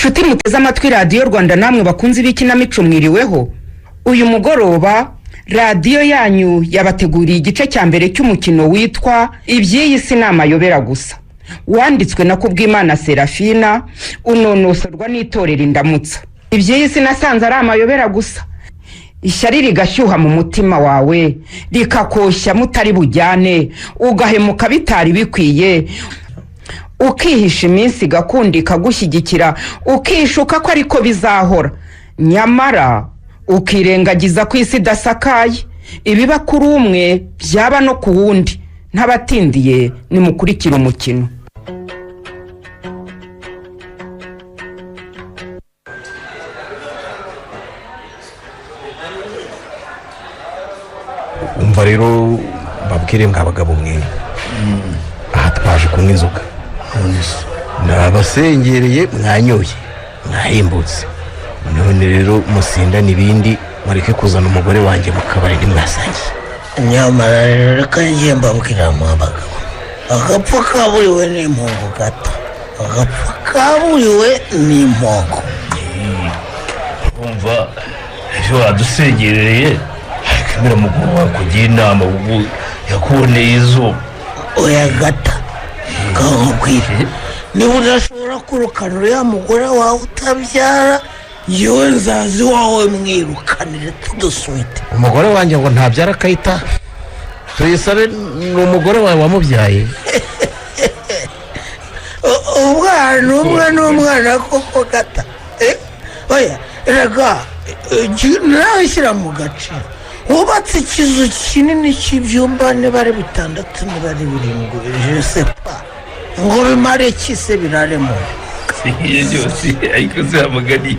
Nshuti muteze amatwi Radiyo Rwanda, namwe bakunze b'ikinamico, mwiriweho. Uyu mugoroba radiyo yanyu yabateguriye igice cya mbere cy'umukino witwa "Iby'iyi si ni amayobera gusa", wanditswe na Kubwimana Serafina, unonosorwa n'itorero Indamutsa. Iby'iyi si nasanze ari amayobera gusa. Ishyari rigashyuha mu mutima wawe, rikakoshya mutari bujyane, ugahemuka bitari bikwiye, ukihisha iminsi igakunda ikagushyigikira, ukishuka ko ariko bizahora, nyamara ukirengagiza ko isi idasakaye, ibiba kuri umwe byaba no ku wundi. Ntabatindiye, nimukurikire umukino. Umva rero babwire ngo abagabo mwe, aha twaje kunywa inzoga, nabasengereye, mwanyoye, mwahimbutse, none rero musindane ibindi, mureke kuzana umugore wanjye mu kabari ntimwasangiye. Nyamara rero reka njye mbabwira mwa bagabo, agapfa kaburiwe ni impongo gato, agapfa kaburiwe ni impongo. Umva, ejo wadusengereye, ariko emera mugabo wakugira inama kuko yakuboneye izuba. Oya gata, kankubwire, niba udashobora kwirukana uriya mugore wawe utabyara, yewe nzaza iwawe mwirukanire tuduswite. Umugore wanjye ngo ntabyara? Akayita tuyisabe, ni umugore wawe wamubyaye. Umwana umwe n'umwana koko gata. Oya rega, nawe shyira mu gaciro, wubatse ikizu kinini cy'ibyumba niba ari bitandatu, niba ari birindwi, je sais pas, ngo bimare iki se biraremo? Ibyo byose ariko se amagani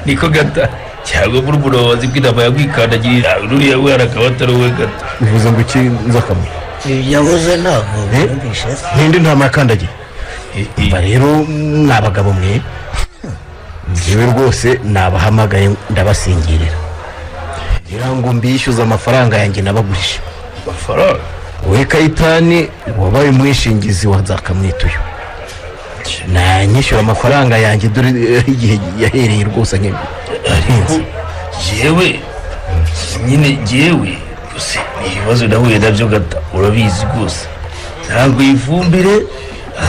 niko gata, cyangwa muri umuyobozi bw'inama yakwikandagirira ruriya mwana akaba atari uwe gata? Bivuze ngo iki, nzakamwe? Ibyo yavuze ntabwo byumvishe se? Ntindi ntama yakandagiye. Umva rero mwa bagabo mwe, njyewe rwose nabahamagaye ndabasingirira ngira ngo mbishyuze amafaranga yanjye nabagurisha. Amafaranga? Wowe Kayitani wabaye umwishingizi wa Nzakamwituyo, nanyishyura amafaranga yanjye, dore igihe yahereye rwose arenze. Jewe nyine, jewe gusa ni ibibazo nahuye nabyo gata, urabizi rwose. Ntabwo iyi fumbire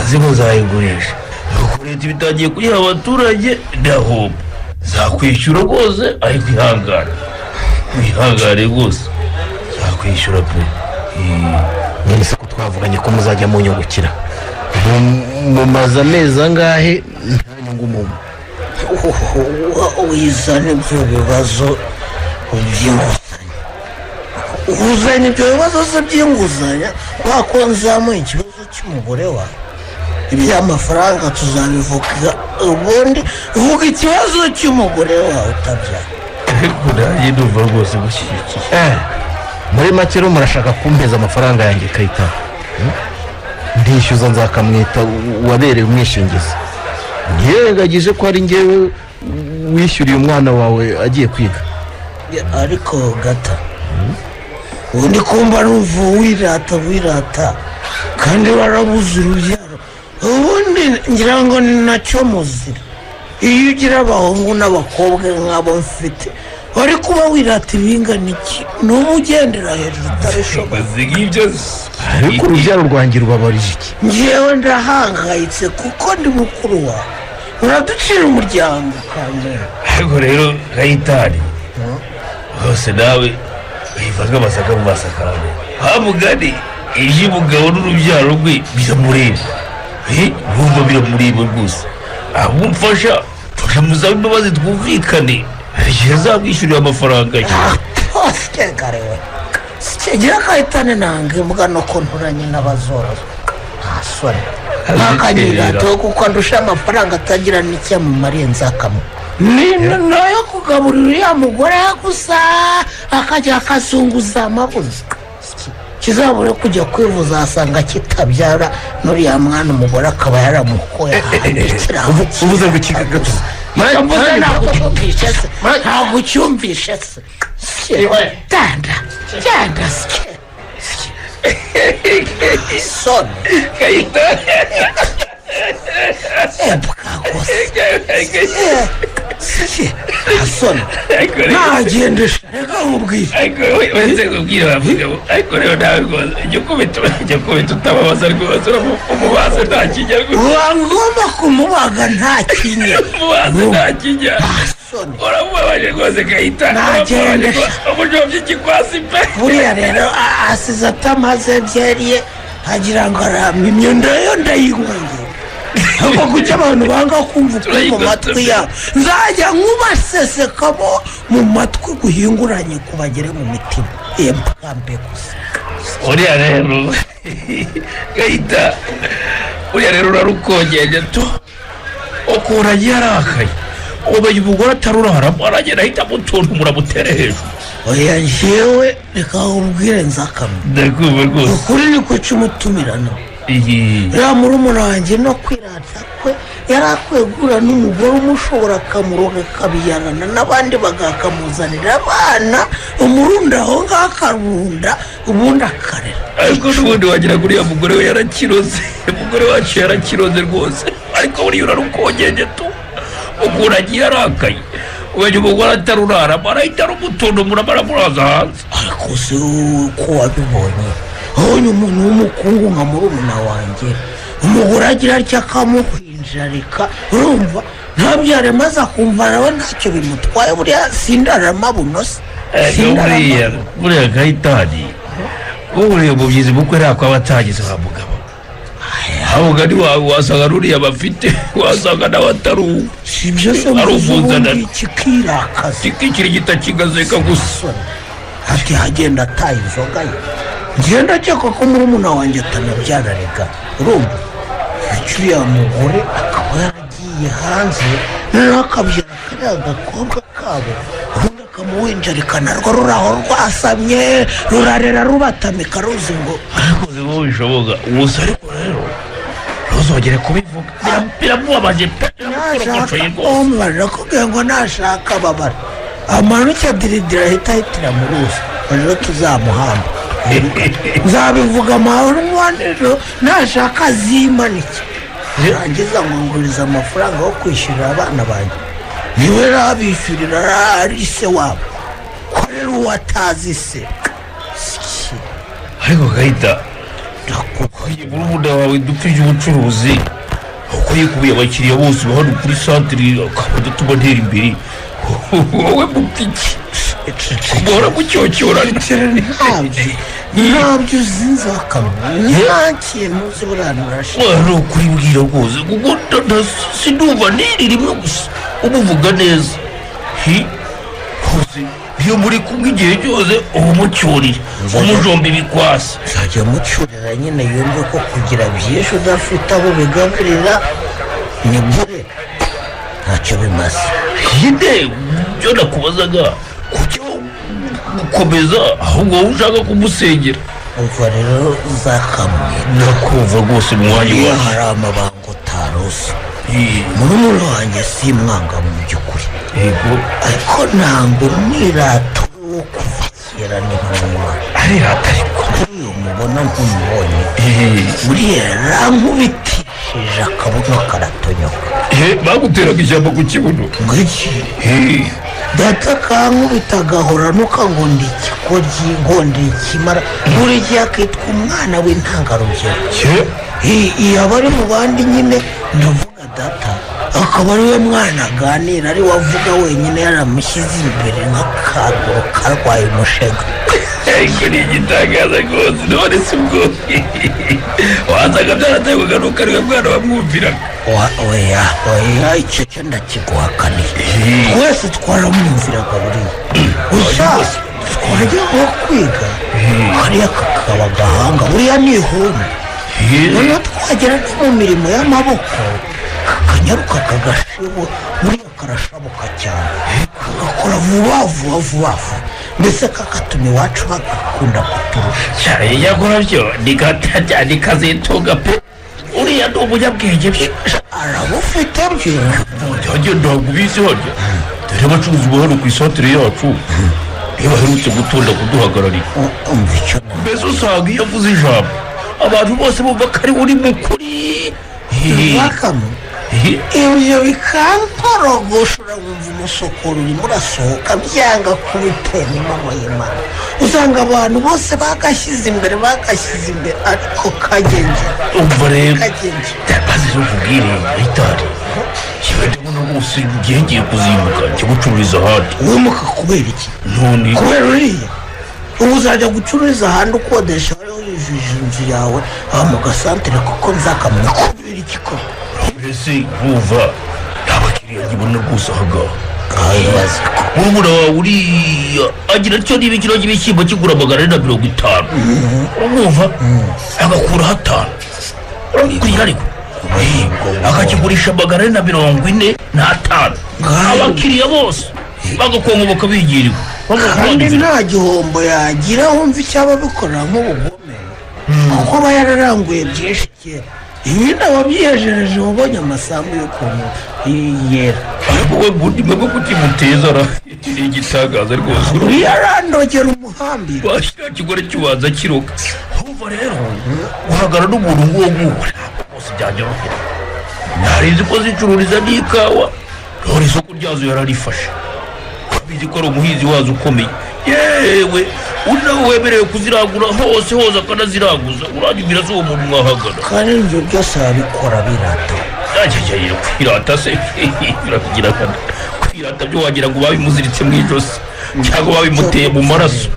azi ngo nzayigurisha, nuko leta ibitangiye kuyiha abaturage ndahomba. Nzakwishyura rwose, ariko ihangane, wihangane rwose, nzakwishyura pe. None se ko twavuganye ko muzajya munyungukira, mumaze amezi angahe nta nyungu mumpa? Wizana ibyo bibazo by'inguzanyo, uzana ibyo bibazo se by'inguzanyo, kubera ko nzamuye ikibazo cy'umugore wawe? Iby'amafaranga tuzabivuga ubundi, vuga ikibazo cy'umugore wawe utabyara. Ariko nanjye ndumva rwose gushyigikiye. Muri make rero murashaka kumpeza amafaranga yanjye. Kayitana, ndishyuza Nzakamwita wabereye umwishingizi, ntiyirengagije ko ari njyewe wishyuriye umwana wawe agiye kwiga. Ariko gata, ubundi kumva numva wirata wirata kandi warabuze urubyaro, ubundi ngira ngo ni nacyo muzira. Iyo ugira abahungu n'abakobwa nk'abo mfite, wari kuba wirata ibingana iki? N'ubu ugendera hejuru utabishoboye. Uzi nk'ibyo. Ariko urubyaro rwanjye rubabarije iki? Ngewe ndahangayitse kuko ndi mukuru wawe, uraducira umuryango kamera. Ariko rero Kayitani rwose nawe wivanga amasaka mu masakarame. Wa mugani, iby'umugabo n'urubyaro rwe biramureba. Urumva biramureba rwose. Ahubwo mfasha, mfasha musabe imbabazi twumvikane, igihe azamwishyurira amafaranga ye. Sikegare we, sikigira kayitane, nanga imbwa no kunturanye n'abazorozi, nta soni ntakanyirato kuko andusha amafaranga atagira n'icyo amumariye. Nzakamwe ni nayo kugaburira uriya mugore gusa, akajya akazunguza amabuze kizabure kujya kwivuza, asanga kitabyara, n'uriya mwana umugore akaba yaramukoye ahandi. Uvuze ngo iki gato? Mvuze ntabwo ucyumvishe se? Ntabwo ucyumvishe se? Genda genda, sike soni. Bwagose asoni ntagendesha, reka nkubwire. Ariko uretse kubwira bavuga, ariko rero nawe rwose jya ukubita utababaza rwose. Umubaze nta kijya rwose. Ngomba kumubaga nta kinya. Umubaze nta kijya. Soni. Uramubabaje rwose, Gahita. Nagendesha. Umujomby ikikwasi pe. Buriya rero asize atamaze byeriye, agira ngo arampa imyenda yo ndayinywa ngewe. Ahubwo kuki abantu banga kumva ukuri mu matwi yabo? Nzajya nkubasesekamo mu matwi guhinguranye kubagere mu mitima, iyo mbe gusa. Uriya rero Gahita, uriya rero urarukongeje tu. Ukuntu agiye arakaye, umenya umugore ataruraramo, aragenda ahita amutuntumura amutere hejuru. Oya, njyewe reka ubwire nzakamwe. Ndakumva rwose. Ukuri ni kuca umutumirano. Iyi Uriya murumuna wanjye no kwirata kwe, yari akwiye guhura n'umugore umushobora, akamuroga, akabiyarana n'abandi, bagakamuzanira abana, umurundi aho ngaho akarunda, ubundi akarera. Ariko n'ubundi wagira ngo uriya mugore we yarakiroze, umugore wacu yarakiroze rwose. Ariko buriya urarukongeje tu. Ukuntu agiye arakaye, umenya umugore ataruraramo, arahita arumutuntumura, aramuraza hanze. Ariko se uko wabibonye, abonye umuntu w'umukungu nka murumuna wanjye, umugore agira atya akamuhinjarika, urumva ntabyare, maze akumva nawe ntacyo bimutwaye. Buriya sindarama buno se? Buriya buriya Gahitani, buriya umubyizi bukwe ntako aba atagize wa mugabo. Ahubwo ni wawe wasanga ruriya bafite, wasanga nawe atari uwe. Si ibyo se? Ari Mvuze umuzanano. ubundi kikirakaza. Kikikirigita kigaseka gusa. Soni ati hagenda ataye inzoga ye. Ngenda akeka ko murumuna wanjye atanabyara rega. Urumva icyo, uriya mugore akaba yaragiye hanze, noneho akabyara kariya gakobwa kabo, ubundi akamuwinjarika, narwo ruraho rwasamye, rurarera, rubatamika, ruzi ngo Ariko uzi ko bishoboka gusa. Ariko rero ntuzongere kubivuga. Biramubabaje pe. Nashaka Biramukocoye rwose. Umva, nakubwiye ngo nashaka ababara amanuke diridira, ahita ahitira mu ruzi, ejo tuzamuhamba. Nzabivuga amahoro rero, nashaka azimanike, rangiza ngo nguriza amafaranga yo kwishyurira abana banjye, niwe rabishyurira ari se wabo, ko rero uwo atazi se. Ariko Gahita, Ndakubwiye. Murumuna wawe dupfije ubucuruzi, uko yikubiye abakiriya bose ba hano kuri santire, akaba adatuma ntera imbere, wowe mupiki muhora mucyocyorana. Ntabyo uzi nzakamwe, nta kintu uzi, buriya nurashe. Ni ukuri mbwira rwose, kuko sinumva n'iri rimwe gusa umuvuga neza. Hi hose iyo muri kumwe igihe cyose uba umucyurira, umujomba ibikwasi. Nzajya mucyurira nyine, yumve ko kugira byinshi udafite abo bigaburira nibyo ntacyo bimaze. Nyine ibyo nakubazaga, kuki gukomeza ahubwo wowe ushaka kumusengera? Umva rero zakamwe. Ndakumva rwose mu mwanya Iyo wawe. hari amabanga utaruzi, murumuna wanjye simwanga mu by'ukuri, ariko ntabwo umwirato wo kuva kera ni nk'umwana. Arirata ariko. Uriya mubona ntumubonye? Buriya yarankubitishije akabuno karatonyoka. Baguteraga ishyamba ku kibuno? Ngiki data kankubita agahora nuka ngo ndi ikigoryi, ngo ndi ikimara, buri gihe akitwa umwana w'intangarugero. Iyo aba ari mu bandi nyine, ndavuga data, akaba ariwe mwana aganira, ari we avuga wenyine, yaramushyize imbere nk'akaguru karwaye umushega. Ariko ni igitangaza rwose. None si ubwo wasaga byaraterwaga nuko ariwe mwana wamwumviraga? Oya oya, icyo cyo ndakiguhakaniye. Twese twaramwumviraga buriya, gusa twajya nko kwiga kariya kakaba agahanga, buriya ni ihumbi. Noneho twagera no mu mirimo y'amaboko kakanyaruka kagashibu, buriya karashabuka cyane, kagakora vuba vuba vuba vuba, mbese kakatuma iwacu bagakunda kuturusha. Cyane, yakora byo ni kazitunga pe, uriya ni umunyabwenge byo. Arabufite byo. Njye ntabwo ubizi harya, dore abacuruzi ba hano ku isantire yacu iyo baherutse gutonda kuduhagararira. Umva icyo Mbese usanga iyo avuze ijambo abantu bose bumva ko ari uri mukuri. Bakamo ibyo bikankorogosha, wumva umusokoro urimo urasohoka byanga kubitera imamo y'Imana. Usanga abantu bose bagashyize imbere, bagashyize imbere, ariko kagenge. Umva rero. Kagenge. Maze rero nkubwire, Kayitare, kiba ndabona rwose ngiye ngiye kuzinduka njya gucururiza ahandi. Wimuka kubera iki? None? Kubera uriya? Ubu uzajya gucururiza ahandi ukodesha, hariho yujuje inzu yawe aho mu gasantere, kuko nzakamenya kubera iki koko? Mbese nkumva nta bakiriya nkibona rwose ahangaha. Nkabibaza. Murumuna wawe uriya agira atyo, niba ikiro cy'ibishyimbo kigura 450, urumva agakuraho 5, urabikuriye, ariko akakigurisha 445, abakiriya bose bagakongoboka bigiriwe. Kandi nta gihombo yagira. Wumva icyo aba abikorera nk'ubugome, kuko aba yararanguye byinshi kera, ibindi aba abyiyejereje. Wabonye amasambu y'ukuntu yera? Ariko we bundi mwebwe kutimuteza ra, ni igitangaza rwose. Uriya arandogera umuhambira. Washyira kigore kibanza kiroga. Urumva rero guhangana n'umuntu nk'uwo nguwo ntabwo rwose byanyorohera. Nari ko zicururiza n'ikawa, dore isoko ryazo yararifashe. Urabizi ko ari umuhinzi wazo ukomeye, yewe undi nawe wemerewe kuzirangura hose hose akanaziraguza. Uranyumvira se uwo muntu mwahangana? Kandi ibyo byose arabikora birata. Yajyaye kwirata se, birakugira nkana kwirata byo, wagira ngo babimuziritse mu ijosi cyangwa babimuteye mu maraso.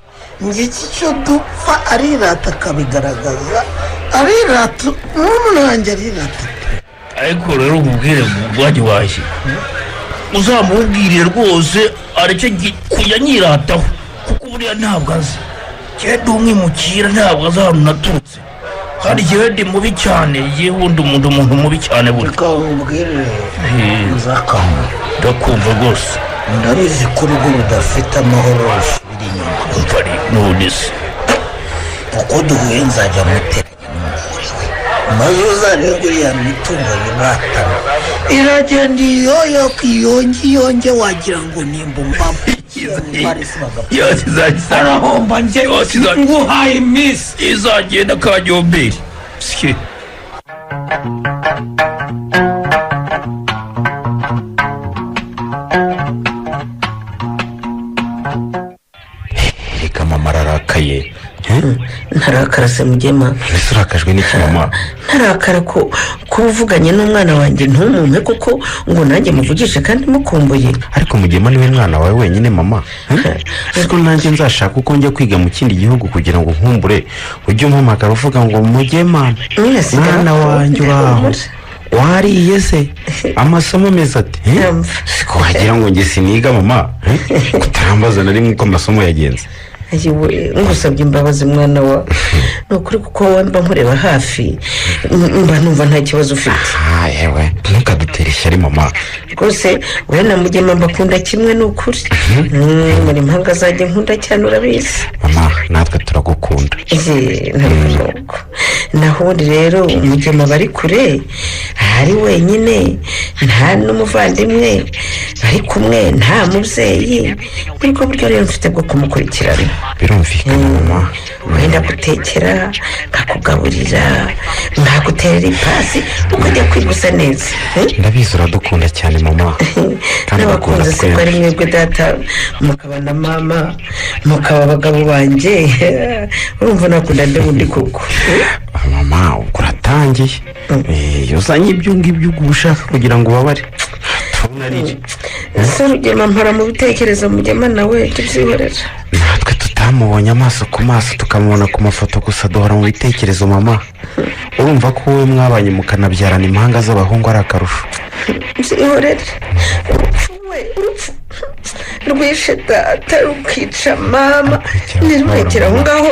Ngiki cyo dupfa, arirata akabigaragaza, arirata n'umunange arirata. Ariko rero umubwire ngo wajye uzamubwirire rwose areke kujya nyirataho, kuko buriya ntabwo azi genda umwimukira, ntabwo azi ahantu naturutse, kandi jyewe ndi mubi cyane, jyewe ubundi umuntu mubi cyane burya. Reka nkubwire, nzakamura. Ndakumva rwose. Ndabizi ko urugo rudafite amahoro rusubira inyuma. Umva ari none se? Uko duhuye nzajya muteranya n'umugore we, maze uzarebe uriya mitungo yiratana iragenda iyoyoka, iyonge iyonge, wagira ngo ni imbumba. Yose izagenda. Arahomba njye. Yose izagenda. Nguhaye iminsi. Izagenda kanyomberi sike. Reka mama ararakaye. Ntarakara se Mugema? Mbese urakajwe n'iki, mama? Ntarakara ko kuba uvuganye n'umwana wanjye ntumumpe kuko ngo nanjye muvugishe kandi mukumbuye. Ariko Mugema niwe mwana wawe wenyine, mama? Siko nanjye nzashaka uko njya kwiga mu kindi gihugu kugira ngo nkumbure ujye umpamagara uvuga ngo "Mugema, Mwese mwana wanjye, uraho, wariye se, amasomo ameze ati?" Eh? Yumva. Siko wagira ngo njye siniga, mama? Eh? Kutarambaza na rimwe uko amasomo yagenze. Ayiwe, ngusabye imbabazi mwana wa, ni ukuri, kuko wowe mba nkureba hafi, mba numva nta kibazo ufite. Ah, yewe, ntukadutere ishyari, mama. Rwose wowe na Mugema mbakunda kimwe, ni ukuri. Muri impanga zanjye nkunda cyane, urabizi. Mama, natwe turagukunda. Eee, ntabwo nuko. Naho ubundi rero Mugema bari kure, ari wenyine, nta n'umuvandimwe bari kumwe, nta mubyeyi, nibwo buryo rero mfite bwo kumukurikirana. Birumvikana, mama. Wenda gutekera, nkakugaburira, nkaguterera ipasi, ukajya kwigusa neza. Eh? Ndabizi uradukunda cyane, mama, kandi bakunda N'abakunze se ko ari twembi. mwebwe data mukaba na mama, mukaba abagabo banjye, urumva nakunda nde bundi koko? Mama, ubwo uratangiye. Eh, iyo uzanye ibyo ngibyo uba ushaka kugira ngo ubabare tunarire. Se Rugema, mpora mu bitekerezo. Mugema nawe tubyihorera. Natwe tutamubonye amaso ku maso, tukamubona ku mafoto gusa, duhora mu bitekerezo, mama. Urumva ko wowe mwabanye mukanabyarana impanga z'abahungu ari akarusho. Byihorere. Urupfu we, urupfu rwishe data rukica mama, ntirurekere aho ngaho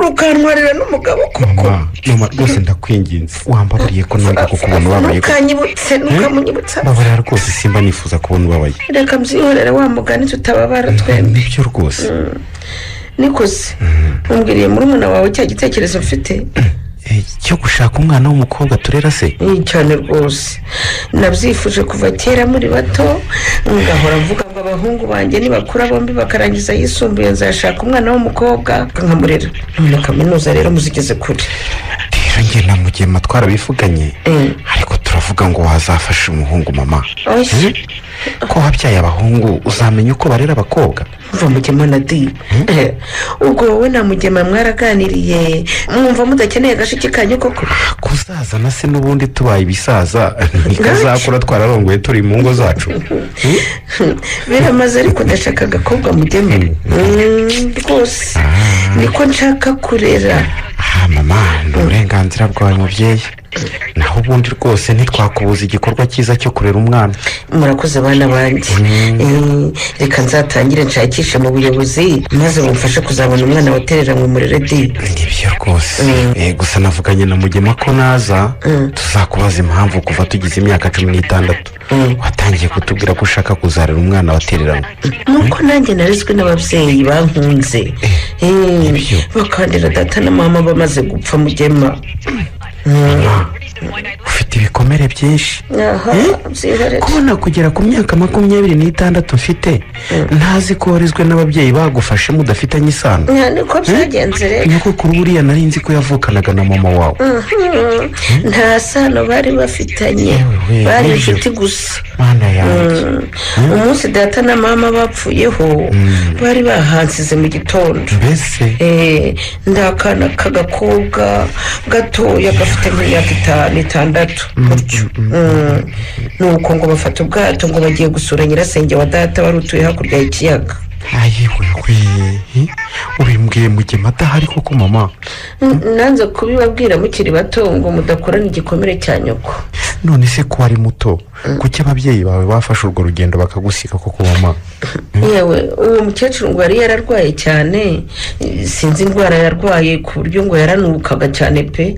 rukantwarira n'umugabo koko. Mama, mama, rwose ndakwinginze, wambabariye ko nanga kukubona ubabaye koko. Ntukanyibutse, ntukamunyibutsa. Mbabarira rwose, simba nifuza kubona ubabaye. Reka mbyihorere, wa mugani tutababara twembi. Nibyo rwose. Nikoze umbwiriye murumuna wawe cya gitekerezo mfite. Eh, cyo gushaka umwana w'umukobwa turera se? Cyane rwose, nabyifuje kuva kera muri bato, ngahora mvuga ngo abahungu banjye nibakura bombi bakarangiza ayisumbuye nzashaka umwana w'umukobwa nkamurera. None kaminuza rero muzigeze kure. Rero Njye na Mugema twarabivuganye, ariko turavuga ngo wazafasha umuhungu, mama. Oya. Ko wabyaye abahungu, uzamenya uko barera abakobwa. Mva Mugema na di, ubwo wowe na Mugema mwaraganiriye mwumva mudakeneye agashiki kanyu koko? Kuzazana se n'ubundi tubaye ibisaza, ntikazakura twararongoye turi mu ngo zacu? Biramaze, ariko ndashaka agakobwa, Mugema. Rwose niko nshaka kurera. Aha mama, ni uburenganzira bwawe mubyeyi, naho ubundi rwose ntitwakubuza igikorwa cyiza cyo kurera umwana. Murakoze bana banjye. Reka nzatangire nshakishe mu buyobozi, maze bumfashe kuzabona umwana watereranywe murere di. Nibyo rwose. Gusa navuganye na Mugema ko naza tuzakubaza impamvu kuva tugize imyaka 16 watangiye kutubwira ko ushaka kuzarera umwana watereranywe. Nuko nanjye narezwe n'ababyeyi bankunze, Nibyo. bakandira data na mama bamaze gupfa, Mugema. Ufite ibikomere byinshi. Aha, byihorere. Kubona kugera ku myaka 26 mfite ntazi ko warezwe n'ababyeyi bagufashe mudafitanye isano. Nya, niko byagenze rero. Nyogokuru buriya nari nzi ko yavukanaga na mama wawe. Nta sano bari bafitanye. Yewe we, bari nibyo. inshuti gusa. Mana yanjye! Umunsi data na mama bapfuyeho, bari bahansize mu gitondo. Mbese? Ndakana k'agakobwa gatoya gafite nk'imyaka 5, 6 gutyo. Nuko ngo bafata ubwato ngo bagiye gusura nyirasenge wa data wari utuye hakurya y'ikiyaga. Ayiwe we, ubimbwiye Mugema adahari koko mama? Nanze kubibabwira mukiri bato ngo mudakorana igikomere cya nyoko. None se ko wari muto, kuki ababyeyi bawe bafashe urwo rugendo bakagusiga koko mama? Yewe, uwo mukecuru ngo yari yararwaye cyane, sinzi indwara yarwaye ku buryo ngo yaranukaga cyane pe.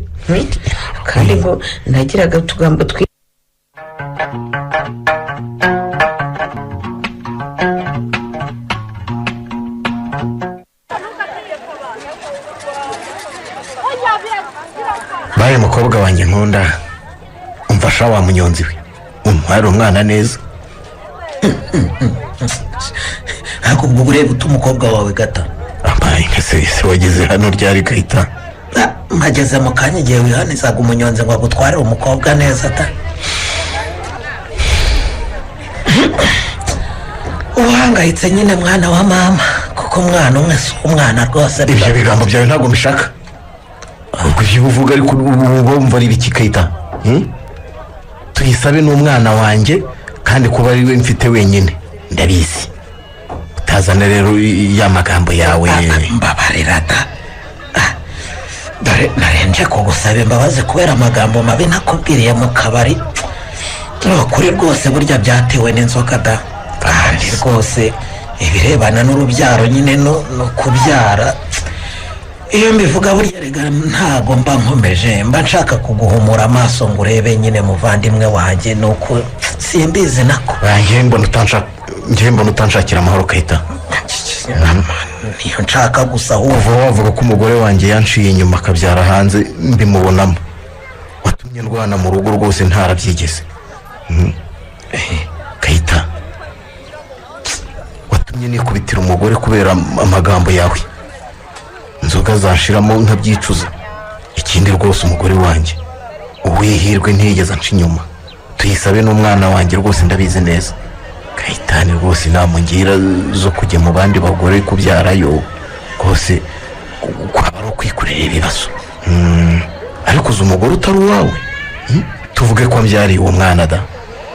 Kandi ngo nagiraga utugambo twi Baye mukobwa wanjye nkunda, umfasha wa munyonzi we, untware umwana neza. Ariko ubwo ureba uta umukobwa wawe gata. Ambaye nka se, se wageze hano ryari Kayita? Ah, mpageze mu kanya igihe wihanizaga umunyonzi ngo agutware umukobwa neza ta. Uhangayitse nyine mwana wa mama, kuko umwana umwe si umwana rwose. Ibyo bigambo byawe ntabwo mbishaka. Ubwo ibyo uvuga ariko uba wumva ari ibiki Kayita? Tuyisabe ni umwana wanjye, kandi kuba ari we mfite wenyine ndabizi. Utazana rero ya magambo yawe. Mbabarira da. Ah, dore narenje kugusaba imbabazi kubera amagambo mabi nakubwiriye mu kabari. Ni ukuri rwose burya byatewe n'inzoga da. Kandi rwose ibirebana n'urubyaro nyine no kubyara, iyo mbivuga burya rega ntago mba nkomeje, mba nshaka kuguhumura amaso ngo urebe nyine muvandimwe wanjye, ni uko simbizi nako. Ah, njyewe mbona utanshakira amahoro Kayita. Niyo nshaka gusa ahubwo. Kuva wavuga ko umugore wanjye yanciye inyuma akabyara hanze, mbimubonamo. Watumye ndwana mu rugo rwose ntarabyigeze. Kayita, watumye nikubitira umugore kubera amagambo yawe, inzoga zanshiramo nkabyicuza. Ikindi rwose umugore wanjye uwihirwe ntiyigeze anca inyuma. Tuyisabe n'umwana wanjye rwose ndabizi neza. Kayitani, rwose inama ngira zo kujya mu bandi bagore kubyarayo rwose kwaba ari ukwikorera ibibazo. Ariko uzi umugore utari uwawe, Tuvuge ko mbyariye uwo mwana da,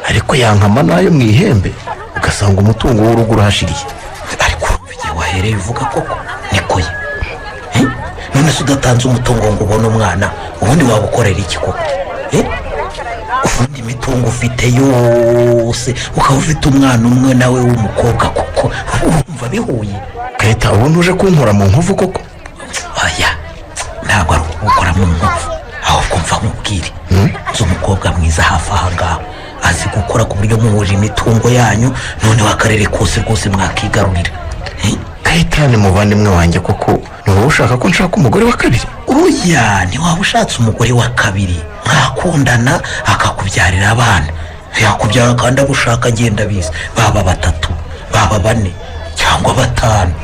ariko yankama nayo mu ihembe, ugasanga umutungo w'urugo urahashiriye. Ariko urumva igihe wahereye uvuga koko niko ye? None se udatanze umutungo ngo ubone umwana, ubundi wabukorera iki koko? Ubundi imitungo ufite yose ukaba ufite umwana umwe nawe w'umukobwa koko, urumva bihuye? Kayita, ubundi uje kunkora mu nkovu koko? Oya, ntabwo ari ukugukora mu nkovu, ahubwo mva nkubwire. Nzi umukobwa mwiza hafi aha ngaha azi gukora, ku buryo muhuje imitungo yanyu noneho akarere kose rwose mwakigarurira. Kayitani muvandimwe wanjye, koko ni wowe ushaka ko nshaka umugore wa kabiri? Oya, ntiwaba ushatse umugore wa kabiri, mwakundana akakubyarira abana, yakubyara kandi agushaka agenda abizi, baba batatu, baba bane cyangwa batanu.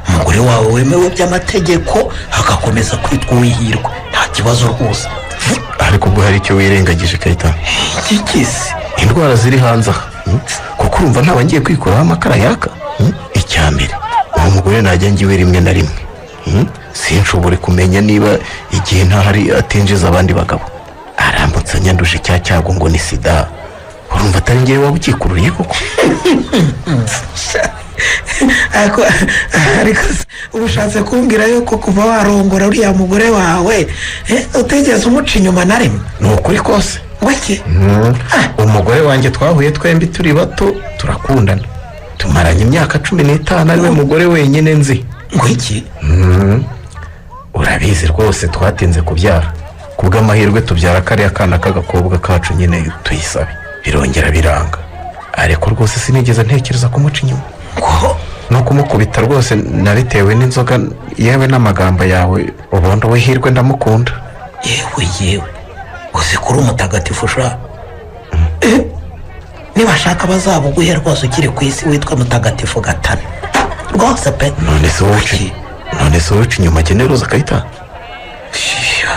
Umugore wawe wemewe by'amategeko agakomeza kwitwa uwihirwe, nta kibazo rwose. Ariko ubwo hari icyo wirengagije, Kayita. Kikisi? Indwara ziri hanze aha, Kuko urumva ntaba ngiye kwikuraho amakara yaka. Icya mbere, uwo mugore najya ngiwe rimwe na rimwe, Sinshobore kumenya niba igihe ntahari atinjiza abandi bagabo. Arambutse anyanduje cya cyago ngo ni sida, urumva atari ngewe waba ukikururiye koko? Ariko uba ushatse kumbwira yuko kuva warongora uriya mugore wawe, utigeze umuca inyuma na rimwe? Ni ukuri kose. Wake? Umugore wanjye twahuye twembi turi bato, turakundana, tumaranye imyaka 15, ariwe mugore wenyine nzi. Ngo iki? Urabizi rwose, twatinze kubyara. Ku bw'amahirwe tubyara kariya kana k'agakobwa kacu nyine tuyisabe, birongera biranga, ariko rwose sinigeze ntekereza kumuca inyuma Ngo? No kumukubita rwose nabitewe n'inzoga, yewe n'amagambo yawe. Ubundi uwihirwe ndamukunda. Yewe yewe, uzi kuri umutagatifu sha! Nibashaka bazabuguhe rwose ukiri ku isi, witwa Mutagatifu Gatana rwose pe. None se wowe uca Iki? None se wowe uca inyuma Generoza, Kayita?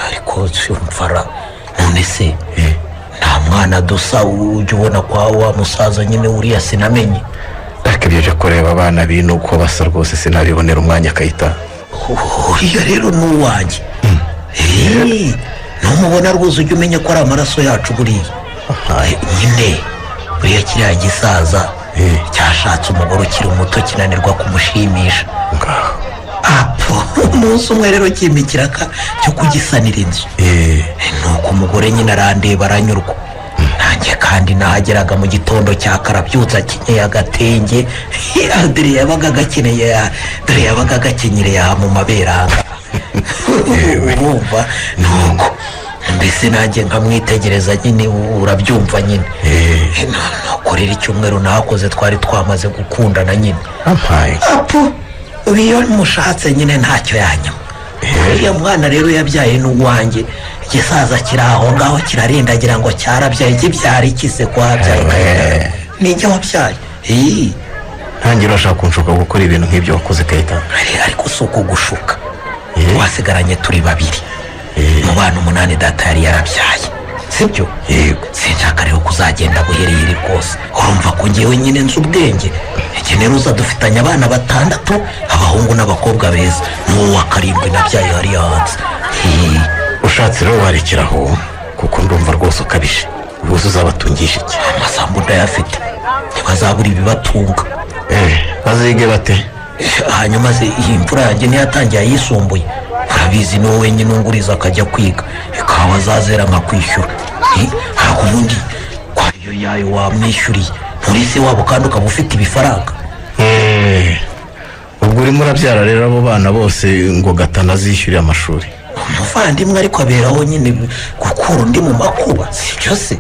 Ariko mfara, none se nta mwana dusa ujya ubona kwa wa musaza nyine uriya sinamenye? Ariko ibyo byo kureba abana bino uko basa rwose sinabibonera umwanya, Kayita. Uriya rero ni uwanjye. Numubona rwose ujya umenya ko ari amaraso yacu buriya. Nyine buriya kiriya gisaza cyashatse umugore ukiri muto, kinanirwa kumushimisha. Ngaho! Apo umunsi umwe rero kimikira cyo kugisanira inzu. Nuko umugore nyine arandeba aranyurwa. Nanjye kandi nahageraga mu gitondo cya karabyutsa akenyeye agatenge, dore yabaga agakeneye, dore yabaga agakenyereye aha mu maberanga, urumva? Nuko mbese nanjye nkamwitegereza nyine, urabyumva nyine. Nuko rero icyumweru nahakoze twari twamaze gukundana nyine. Ampaye! Apo iyo mushatse nyine ntacyo yanyuma. Uriya mwana rero yabyaye n'uwanjye. Igisaza kiri aho ngaho kirarindagira ngo cyarabyaye. Kibyara iki se ko wabyaye? Nijye wabyaye. Ii. Ntangira urashaka kunshuka gukora ibintu nk'ibyo wakoze, Kayita? Ariko si uko gushuka. Twasigaranye turi babiri mu bana umunani data yari yarabyaye, sibyo? Yego. Sinshaka rero kuzagenda buhereye rwose. Urumva ko ngewe nyine nzi ubwenge. Generoza dufitanye abana batandatu, abahungu n'abakobwa beza, n'uwo wa karindwi nabyaye hariya hanze. Ushatse rero warekeraho, kuko ndumva rwose ukabije. Ubuze uzabatungisha iki? Amasambu ndayafite, ntibazabura ibibatunga. Bazige bate? Hanyuma se iyi mfura yanjye ntiyatangiye ayisumbuye? Urabizi, ni wowe wenyine unguriza akajya kwiga, ikawa azazera nkakwishyura. Ntabwo ubundi ko ariyo yayo wamwishyuriye muri se wabo, kandi ukaba ufite ibifaranga. Ubwo urimo urabyara rero abo bana bose ngo Gatana azishyurire amashuri? Umuvandimwe ariko aberaho nyine gukura undi mu makuba, si byo se?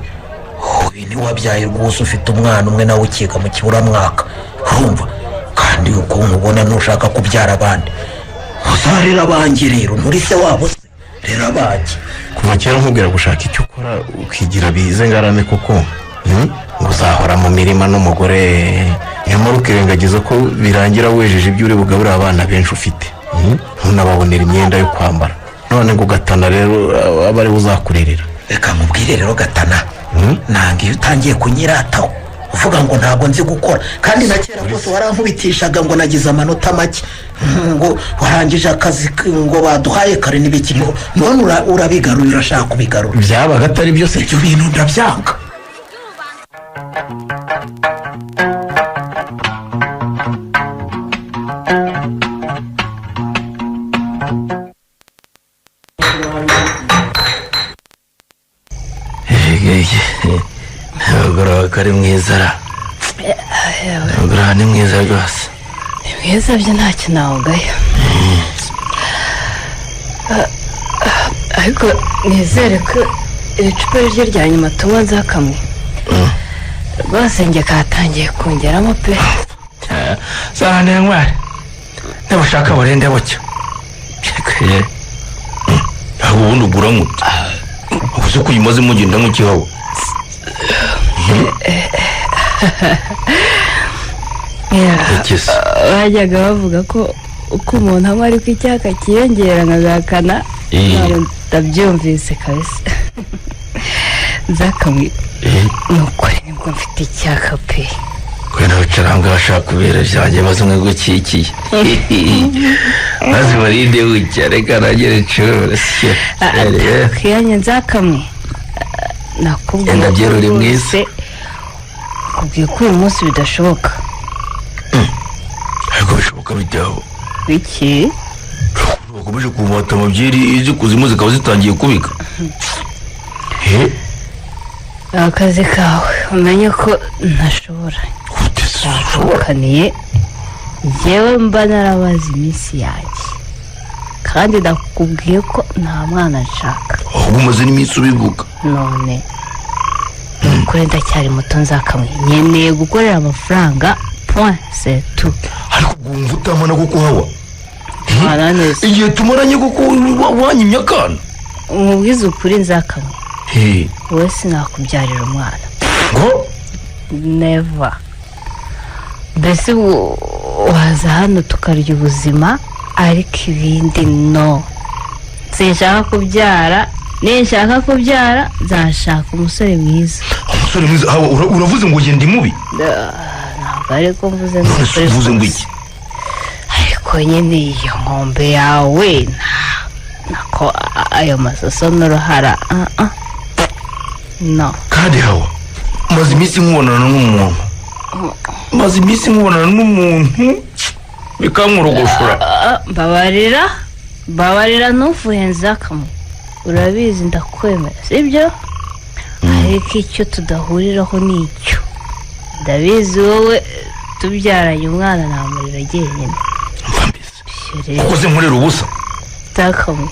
Uyu ntiwabyaye rwose, ufite umwana umwe nawe ukiga mu kiburamwaka, urumva? Kandi uko nkubona ntushaka kubyara abandi. Uzarera abanjye rero, nturi se wabo se? Rero abanjye. Kuva kera nkubwira gushaka icyo ukora, ukigira bize ngarame kuko, Ngo uzahora mu mirima n'umugore, nyamara ukirengagiza ko birangira wejeje ibyo uri bugaburire abana benshi ufite, Ntunababonera imyenda yo kwambara. None ngo Gatana rero abe ariwe uzakurerera? Reka mubwire rero Gatana, nanga iyo utangiye kunyirataho uvuga ngo ntabwo nzi gukora, kandi na kera rwose warankubitishaga ngo nagize amanota make, ngo warangije akazi ngo baduhaye kare n'ibiki. None urabigarura, urashaka kubigarura. Byabaga atari byose. Ibyo bintu ndabyanga. Umugoroba ko ari mwiza ra! Umugoroba ni mwiza rwose. Ni mwiza byo, ntacyo nawugaya. Ariko nizere ko iri cupa ari ryo rya nyuma tunywa nzakamwe rwose. Njye katangiye kongeramo pe. Zahane ntwari, nibushaka burende bucyo. Ntabwo ubundi ugura muto, uzi ko uyimaze mugenda nk'ikihawe. Yeah. Iki se? Bajyaga bavuga ko uko umuntu anywa ariko icyaka kiyongera, nkagahakana. Eh. Ntabwo ndabyumvise kabisa. Nzakamwe, ni ukuri nibwo mfite icyaka pe. Wenda wicara aho ngaho ashaka kubera byanjye, maze umwe gukikiye, maze barinde bucya, reka nagere ncurure. Kwiyanya nzakamwe, nakubwiye Enda ko byera uri mwiza. rwose, nakubwiye ko uyu munsi bidashoboka. Ariko bishoboka bijyaho. Biki? Bakomeje kumata amabyeri, iz'ikuzimu zikaba zitangiye kubika. He? Akazi kawe, umenye ko ntashobora. Gute se ushobora? Nakukaniye njyewe, mba narabaze iminsi yanjye, kandi nakubwiye ko nta mwana nshaka. Ahubwo umaze n'iminsi ubivuga. None ni ukuri ndacyari muto nzakamwe, nkeneye gukorera amafaranga, point c'est tout. Ariko ubwo utamana kuko hawa Mwana neza. Igihe tumaranye kuko wanyimye akana. Umubwize ukuri nzakamwe, He? wowe sinakubyarira umwana. Ngo? Never. Mbese ubu waza hano tukarya ubuzima, ariko ibindi no, sinshaka kubyara. Ninshaka kubyara nzashaka umusore mwiza. Umusore mwiza? Hawa, uravuze ngo ngende mubi? Ntabwo ariko mvuze. None se uvuze ngo iki? Ariko nyine iyo nkombe yawe nako ayo masoso n'uruhara, ah, ah. No. Kandi hawa, maze iminsi nkubonana n'umuntu, maze iminsi nkubonana n'umuntu bikamworogoshora. Ah, mbabarira, mbabarira, ntufuhe nzakamwe, urabizi ndakwemera, sibyo? Ariko icyo tudahuriraho ni icyo, ndabizi wowe tubyaranye umwana namurira jyenyine. Mva mbese. Ibyo rero. Kuko se nkorera ubusa? Nzakamwe.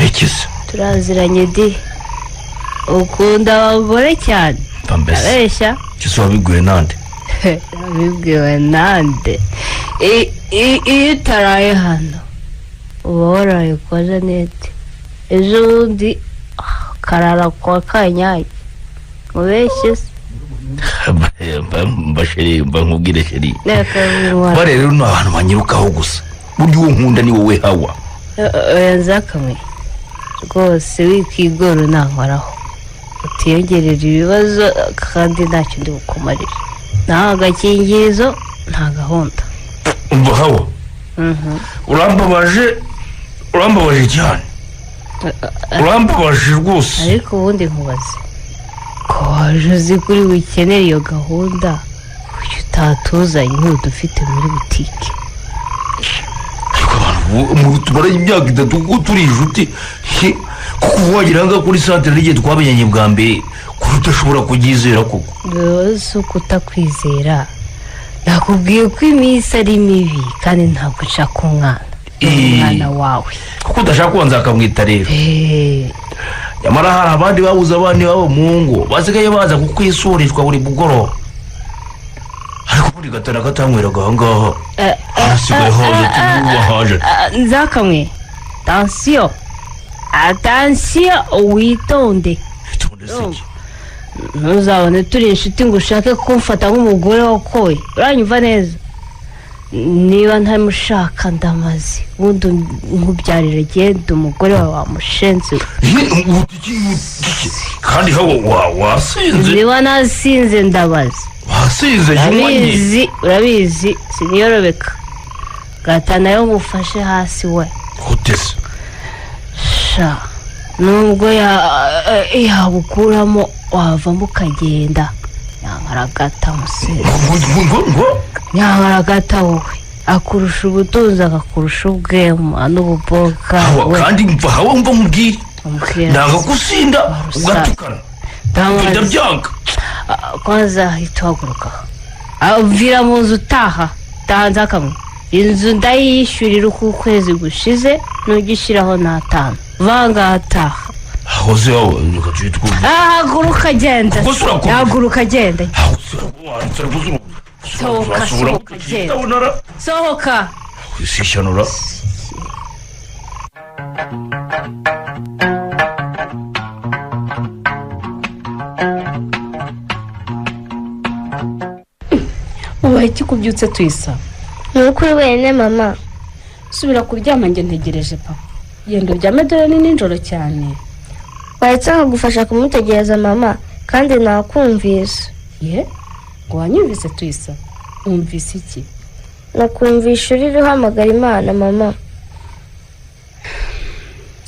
Ikize. Turaziranye di, ukunda abagore cyane. Mva mbese. Abeshya. Kise wabiguye nande? Abibwiwe nande? Iyo utaraye hano uba waraye kwa Jeannette, ejo bundi karara kwa Kanyange, mubeshye se? Mba chérie, mba nkubwire chérie. Reka. Ba rero ni abantu banyirukaho gusa, burya uwo nkunda ni wowe Hawa. Oya nzakamwe, rwose wikwigora unankoraho, utiyongerera ibibazo, kandi ntacyo ndi bukumarire, nta gakingirizo, nta gahunda. Umva Hawa, urambabaje, urambabaje cyane, urambabaje rwose. Ariko ubundi nkubaze, ko waje uzi kuri bukenere iyo gahunda, kuki utatuzanye ntudufite muri butike? Ariko abantu tumaranye imyaka 3 kuko turi inshuti, he, kuko ubu wagira ngo kuri santere n'igihe twamenyanye bwa mbere, kuri udashobora kubyizera koko. Si ukutakwizera, nakubwiye ko iminsi ari mibi, kandi ntabwo nshaka umwana. Umwana wawe. Kuko udashaka kubanza akamwita rero. Nyamara hari abandi babuze abana iwabo mu ngo, basigaye baza kukwisurishwa buri mugoroba. Ariko ubundi gatana katanyweraga aha ngaha, hasigaye haje tubahaje. Nzakamwe, attention, attention, witonde. Itonde se iki? Ntuzabone turi inshuti ngo ushake kumfata nk'umugore wakoye, uranyumva neza? Niba ntamushaka ndamaze, ubundi nkubyarira, genda umugore wawe wamushenze we. He, kandi hawa wasinze. Niba nasinze ndabaza. Wasinze jya. Urabizi, urabizi siniyorobeka, gatana yo ngufashe hasi we. Utese? Sha, nubwo yagukuramo wavamo ukagenda, nyankaragata musezi. Ngo ngo ngo? Nyankaragata wowe, akurusha ubutunzi, akakurusha ubwema n'ububoga. Hawa. We. Kandi mva hawa, mva nkubwire. Umbwira. Nanga gusinda. Warusaza. Ugatukana. Ndamaze. Ndabyanga. Kwanza hita uhaguruka, mvira mu nzu, utaha taha nzakamwe, inzu ndayiyishyurira uko ukwezi gushize, nujya ushyiraho n'atanu, vanga taha. Aho se hawa, reka tujye twumva. Haguruka genda. Kuko se urakomeye. Haguruka genda. Aho se urakomeye. Sohoka, sohoka, genda. Sohoka. Ishyano. Ubaye iki kubyutse tuyisaba? Ni ukuri wenyine mama. Subira kuryama, njye ntegereje papa. Genda uryame, dore ni nijoro cyane. Waretse nkagufasha kumutegereza mama, kandi nakumvise. Ye, ngo wanyumvise Tuyisa? Wumvise iki? Nakumvisha urira uhamagara Imana mama.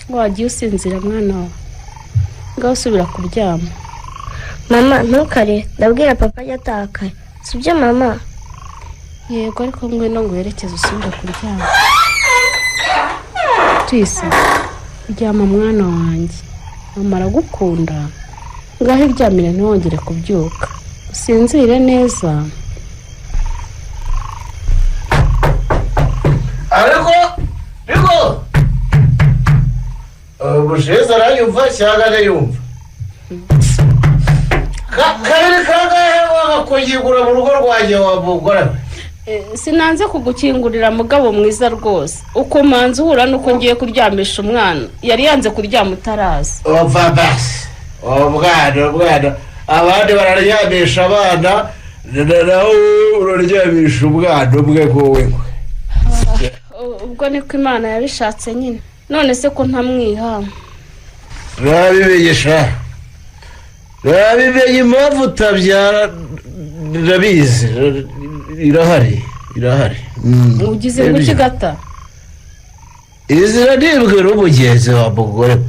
Wagiye usinzira mwana wawe, ngaho usubira kuryama. Mama ntukare, ndabwira papa ajya atakaye, sibyo mama? Yego, ariko ngwino nguherekeze usubire kuryama. Tuyisa, ryama mwana wanjye, mama aragukunda. Ngaho iryamire ntiwongere kubyuka, usinzire neza. Ariko ariko Busheza arayumva cyangwa arayumva? Kabiri kangahe wagakungigura mu rugo rwanjye wa mugore we? Sinanze kugukingurira mugabo mwiza rwose, uko manza uhura nuko ngiye kuryamisha umwana, yari yanze kuryama utaraza. Umva basi, umwana umwana, abandi bararyamisha abana, nawe uraryamisha umwana umwe wowe. Ubwo niko Imana yabishatse nyine, none se ko ntamwiha? Narabimenye sha, narabimenye impamvu utabyara, ndabizi, irahari irahari. Ugize ngo iki Gata? Izira nibwira umugenzi wa mugore we,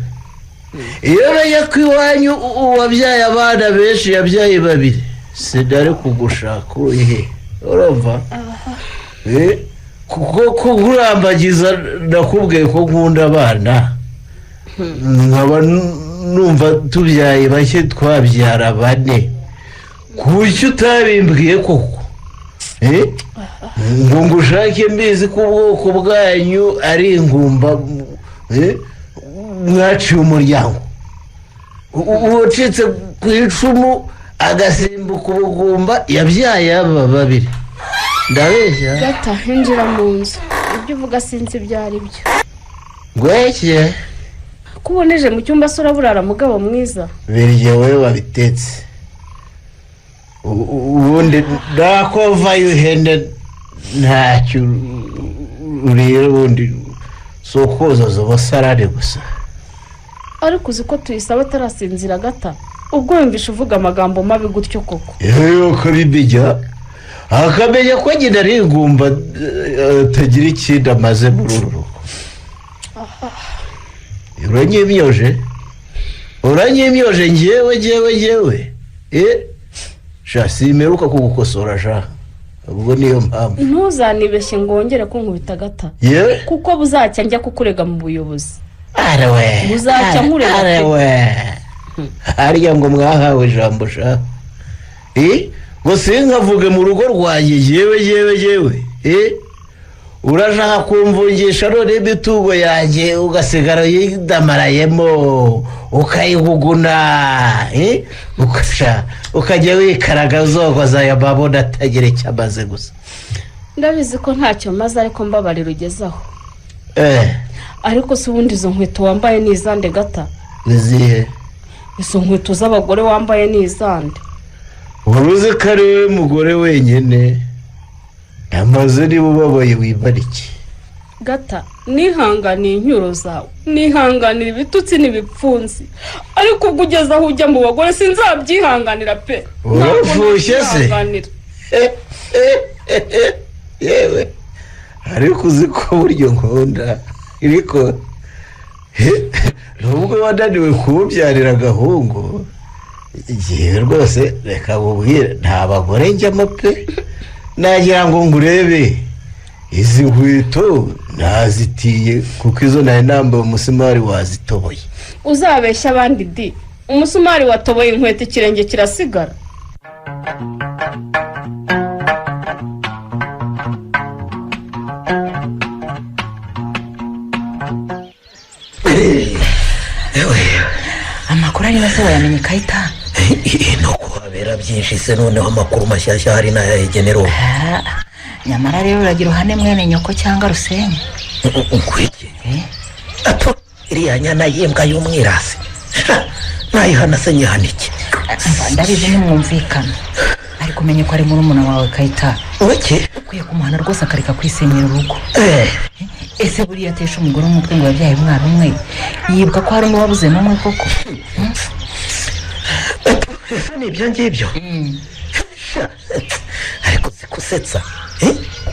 iyo menye ko iwanyu uwabyaye abana benshi yabyaye babiri, sinari kugushaka urihe, urumva? Kuko kugurambagiza nakubwiye ko nkunda abana, nkaba numva tubyaye bake twabyara bane, kuki utabimbwiye koko? Ngo ngushake mbizi ko ubwoko bwanyu ari ingumba, mwaciye umuryango, uwacitse ku icumu agasimbuka ubugumba yabyaye aba babiri, ndabeshya? Gata, hinjira mu nzu, ibyo uvuga sinzi ibyo ari byo. Ngweke? Ko uboneje mu cyumba se uraburara mugabo mwiza? Birye wowe wabitetse, ubundi nakovayo ihene ntacyo urira, ubundi si ukuzuza umusarane gusa. Ariko uzi ko Tuyisaba atarasinzira Gata, ubwo wumvishe uvuga amagambo mabi gutyo koko? Yewe ukabimenya, akamenya ko nyina ari ingumba, atagira ikindi amaze muri uru rugo. Uranyimyoje, uranyimyoje njyewe njyewe njyewe, sha simeruka kugukosora sha, ubwo niyo mpamvu. Ntuzanibeshye ngo wongere kunkubita Gata, Yewe? kuko buzacya njya kukurega mu buyobozi. Arewe, Buzacya nkurega pe. arewe, harya ngo mwahawe ijambo sha, ngo sinkavuge mu rugo rwanjye yewe yewe yewe, urashaka kumvungisha none imitungo yanjye ugasigara uyidamarayemo, ukayiguguna, ukajya wikaraga uzogoza aya mabona atagira icyo amaze gusa. Ndabizi ko ntacyo maze, ariko mbabarira ugezaho. Ariko se ubundi izo nkweto wambaye ni izande Gata? Izihe? Izo nkweto z'abagore wambaye ni izande? Wari uzi ko ari wowe mugore wenyine amaze, niba ubabaye wibarike. Gata, nihanganiye incyuro zawe, nihanganira ibitutsi n'ibipfunsi, ariko ubwo ugeze aho ujya mu bagore sinzabyihanganira pe. Urafushye se? Ntabwo. Yewe, ariko uzi ko buryo nkunda, ariko nubwo wananiwe kuwubyarira agahungu, igihe rwose reka bubwire nta bagore njyamo pe, nagira ngo ngurebe izi nkweto nazitiye kuko izo nari nambaye umusumari wazitoboye. Uzabeshya abandi di, umusumari watoboye inkweto ikirenge kirasigara. Amakuru arimo se wayamenye Kayita? No kuhabera byinshi se, noneho amakuru mashyashya hari n'ayagenewe. Nyamara rero uragira uhane mwene nyoko cyangwa rusenye. Nkwiki ato iriya nyana y'imbwa y'umwirasi, nayihana se nyihana iki? Ndabizi ntimwumvikana, ariko umenye ko ari murumuna wawe Kayita. Weke? Ukwiye kumuhana rwose akareka kwisenyera urugo. Ese buriya atesha umugore umutwe ngo yabyaye umwana umwe, yibuka ko hari n'uwabuze n'umwe koko? Ese ni ibyo ngibyo? Sha, ariko zikusetsa.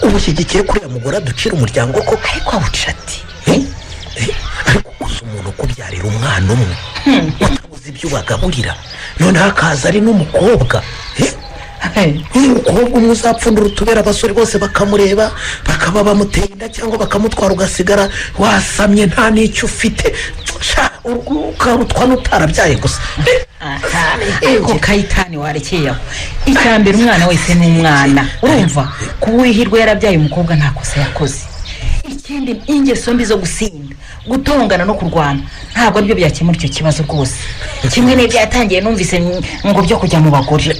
Ubu ushyigikiye kuriya mugore aducira umuryango koko? Ariko awuca ati. Ariko uzi umuntu ukubyarira umwana umwe utabuze ibyo ubagaburira, noneho akaza ari n'umukobwa? Umukobwa umwe uzapfundura utubera, abasore bose bakamureba, bakaba bamuteye inda cyangwa bakamutwara, ugasigara wasamye nta n'icyo ufite. Sha, ukarutwa n'utarabyaye gusa. Ariko Kayitani, warekeye aho. Icya mbere, umwana wese ni umwana. Urumva, kuba uwihirwe yarabyaye umukobwa nta kosa yakoze. Ikindi, ingeso mbi zo gusinda, gutongana no kurwana ntabwo aribyo byakemura icyo kibazo rwose, kimwe n'ibyo yatangiye numvise ngo byo kujya mu bagore.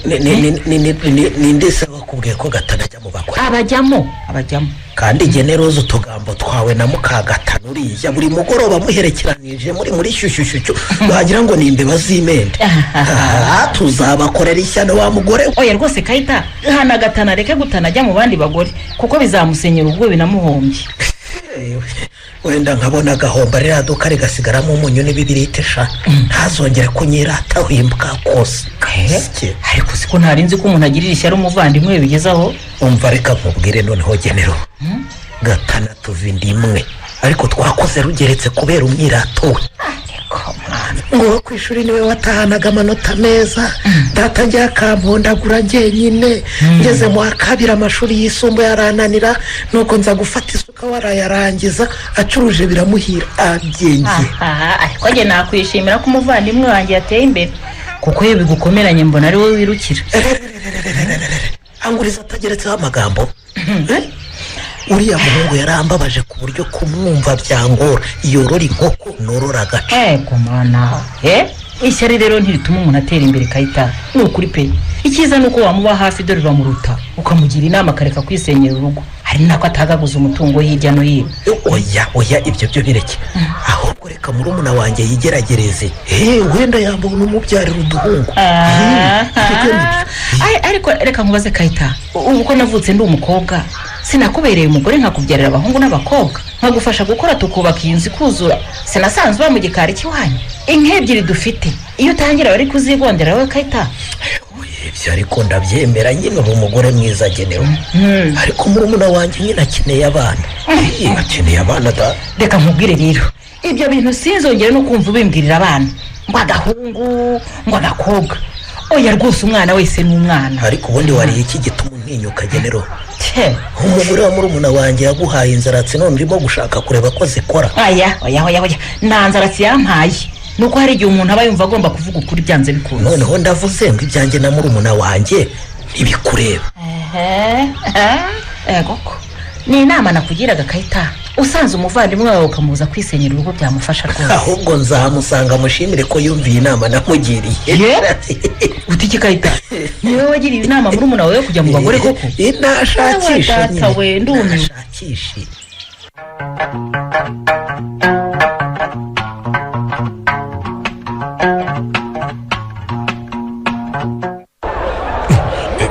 Ninde se wakubwiye ko Gatana ajya mu bagore? Abajyamo, abajyamo. Kandi generoza utugambo twawe na Mukagatana uriya, buri mugoroba muherekeranije muri shyushyushyushyu, wagira ngo ni imbeba z'imende. Ah, tuzabakorera ishyano wa mugore we. Oya rwose Kayita, hana Gatana areke gutana ajya mu bandi bagore, kuko bizamusenyera ubwo binamuhombye. Wenda nkabona agahomba ririya duka rigasigaramo umunyu n'ibibiriti, sha, ntazongere kunyirataho imbwa kose. Ariko siko ntari nzi ko umuntu agirira ishyari umuvandimwe we bigezaho. Umva, reka nkubwire noneho genero. Gatana tuva inda imwe, ariko twakoze rugeretse kubera umwirato we. Ngo ku ishuri niwe watahanaga amanota meza, data njya akampondagura njyenyine. Ngeze mu wa kabiri amashuri yisumbuye arananira, nuko nza gufata isuka, warayarangiza acuruje biramuhira abyengeye. Aha, ariko njye nakwishimira ko umuvandimwe wanjye yateye imbere, kuko iyo bigukomeranye mbona ari wowe wirukira. Anguriza atageretseho amagambo. Eh? Uriya muhungu yarambabaje ku buryo kumwumva byangora. Yorora inkoko, norora agace. Ego mana! Ishyari rero ntirituma umuntu atera imbere, Kayita, ni ukuri pe. Icyiza ni uko wamuba hafi, dore uramuruta, ukamugira inama akareka kwisenyera urugo, hari nako atagaguza umutungo hirya no hino. Oya, oya, ibyo byo bireke. Ahubwo reka murumuna wanjye yigeragereze. Wenda yambona umubyarira uduhungu. Ariko reka nkubaze Kayita, ubu ko navutse ndi umukobwa, sinakubereye umugore nkakubyarira abahungu n'abakobwa, nkagufasha gukora, tukubaka iyi nzu ikuzura? Sinasanzwe uba mu gikari cy'iwanyu? Inka ebyiri dufite, iyo utangira bari kuzigondera wowe, Kayita. Ibyo ariko ndabyemera nyine, uba umugore mwiza agenewe, ariko murumuna wanjye nyine akeneye abana. Akeneye abana da. Reka nkubwire rero, ibyo bintu sinzongere no kumva ubimbwirira abana, ngo agahungu, ngo agakobwa. Oya rwose, umwana wese ni umwana. Ariko ubundi wariye iki gituma untinyuka, genero? Umugore wa murumuna wanjye yaguhaye inzaratsi, none urimo gushaka kureba ko zikora? Oya, oya, oya, oya, nta nzaratsi yampaye. Ni uko hari igihe umuntu aba yumva agomba kuvuga ukuri byanze bikunze. Noneho ndavuze ngo ibyanjye na murumuna wanjye ntibikureba. Ego ko ni inama nakugiraga Kayita, usanze umuvandimwe wawe ukamubuza kwisenyera urugo byamufasha rwose. Ahubwo nzamusanga mushimire ko yumviye inama namugiriye. Uti iki Kayita? Niwe wagiriye inama murumuna wawe yo kujya mu bagore koko? Nashakisha. Ewe data we, ndumiwe. Nashakishe.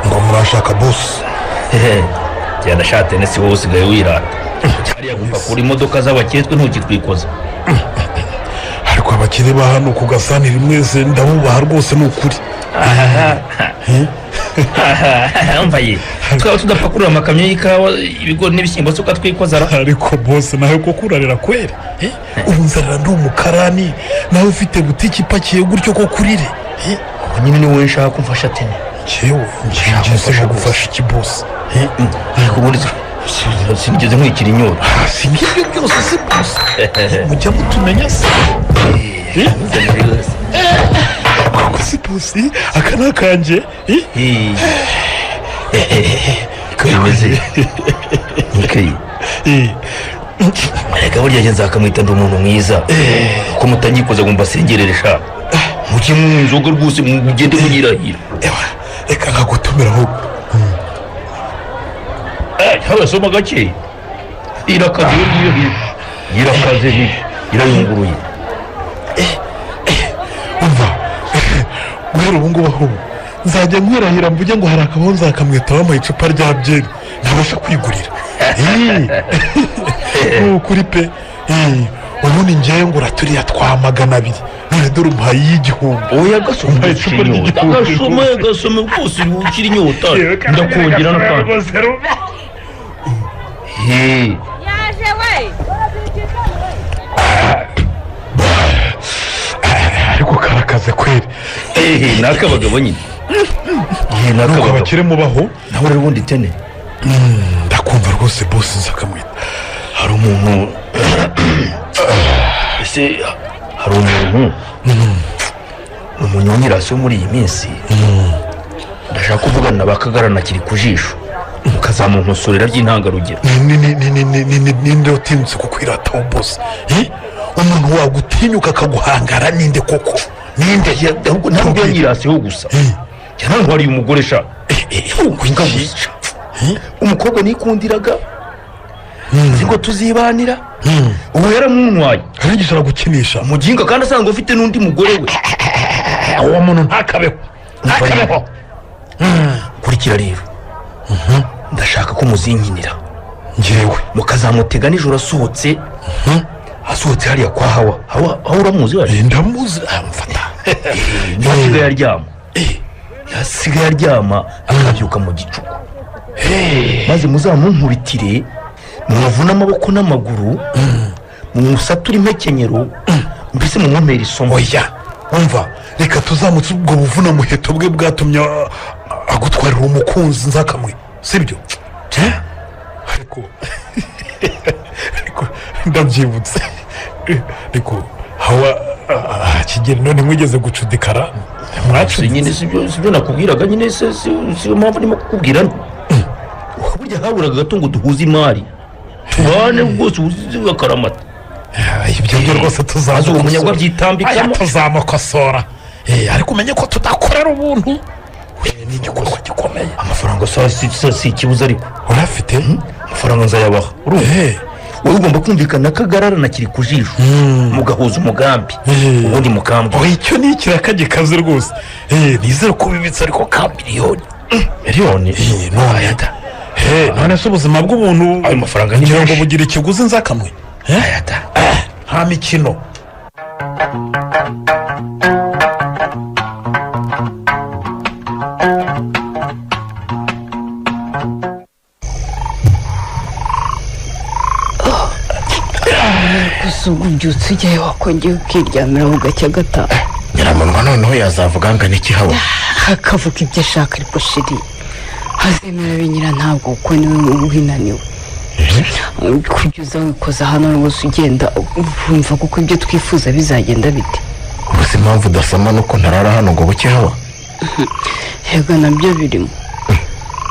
Ngo murashaka bosi? Genda shatene, si wowe usigaye wirata hariya gupakura imodoka z'abakire, twe ntukitwikoza. Ariko abakire ba hano ku gasanire mwese ndabubaha rwose, ni ukuri. Mvaye twaba tudapakurura amakamyo y'ikawa, ibigori n'ibishyimbo, se ukatwikoza ra? Ariko bose nawe koko urarira kweri? Ubu nzarira ndi umukarani, nawe ufite butike ipakiye gutyo, ko kurire? Ubu nyine ni wowe nshaka kumfasha tene. Njyewe ngiye gufasha iki bose? Ariko ubundi sinigeze nkwikira inyota. Si ngibyo byose si bose, mujya mutumenya se koko? Si bosi, aka ni akanjye. Bimeze nikeyi. Reka burya njye nzakamwita, ndi umuntu mwiza, kuko mutanyikoza ngo mbasengerere sha, mujye mu nzoga rwose, mugende munyirahira. Reka nkagutumira ahubwo. Haba soma gake, irakaze iyo ngiyo, irakaze, irayunguruye. Umva, guhera ubu ngubu ahubwo nzajya nkwirahira mvuge ngo hari akabaho nzakamwita wampaye icupa rya byeri ntabasha kwigurira. Ni ukuri pe. Ubundi ngewe ngura turiya twa 200, none dore umuhaye iy'igihumbi. Oya, gasome. Umuhaye icupa inyota. ry'igihumbi. Gasome, gasome rwose, ukiri inyota. Yewe, kandi Ndakongera n'akandi. rwose rumwe. He. Yaje we. Ariko karakaze kweri. Ehe, ni ak'abagabo nyine. Ehe, ni Nuko ak'abagabo. abakire mubaho. Nawe rero ubundi tene. Ndakumva rwose bosi Nzakamwita. Hari umuntu, ese hari umuntu, ni umunyonyirasi wo muri iyi minsi. Ndashaka kuvugana na Bakagarana kiri ku jisho, mukazamunkosorera by'intangarugero. Ninde utinyutse kukwirataho bosi? Umuntu wagutinyuka akaguhangara ninde koko, ninde? Ahubwo ntabwo yanyirasiho gusa, yarantwariye umugore sha. Winga gusa umukobwa nikundiraga, nzi ngo tuzibanira, ubu yaramuntwaye. Arangije aragukinisha. Muginga, kandi asanzwe afite n'undi mugore we. Uwo muntu ntakabeho, ntakabeho. Kurikira rero, ndashaka ko muzinkinira. Ngewe? Mukazamutega nijoro asohotse, asohotse hariya kwa Hawa. Hawa, Hawa uramuzi waje? Ndamuzi, amfata. Niho asigaye aryama, yasigaye aryama akabyuka mu gicuku. Maze muzamunkubitire, mumuvune amaboko n'amaguru, mumusature impekenyero, mbese mumumpere isomo. Oya, umva, reka tuzamutse ubwo buvuna muheto bwe bwatumye agutwarira umukunzi Nzakamwe, sibyo? Ariko ndabyibutse, ariko Hawa Kigeli, none mwigeze gucudikara? Si nyine, sibyo nakubwiraga nyine? Se si yo mpamvu ndimo kukubwira. Burya haburaga gato ngo duhuze imari, tubane rwose ubuze akaramata. Ibyo byo rwose. Maze uwo munyagwa abyitambikamo. Aya, tuzamukosora. Ariko umenye ko tudakorera ubuntu. Ni igikorwa gikomeye. Amafaranga si ikibuza ariko. Urafite? Amafaranga nzayabaha, urumva? Wowe ugomba kumvikana ko agararana kiri ku jisho, mugahuza umugambi, ubundi mukambwe. Oya, icyo ni ikiraka gikaze rwose. Nizere ko bibitse ariko ka miliyoni. Miliyoni? None none se ubuzima bw'umuntu Ayo mafaranga ni ngira ngo menshi. bugira ikiguzi Nzakamwe? Nta mikino. Gusa ubwo ubyutse ujyayo, wakongera ukiryamira bugacya gataha. Nyiramunwa noneho yazavuga angana iki Hawa? Akavuga ibyo ashaka, ariko shiri hazemera binyira ntabwo, kuko niwe winaniwe kujya uza wikoza hano rwose, ugenda wumva kuko ibyo twifuza bizagenda bite? Ubu si impamvu udasama nuko ntarara hano ngo buke, Hawa? Yego, nabyo birimo.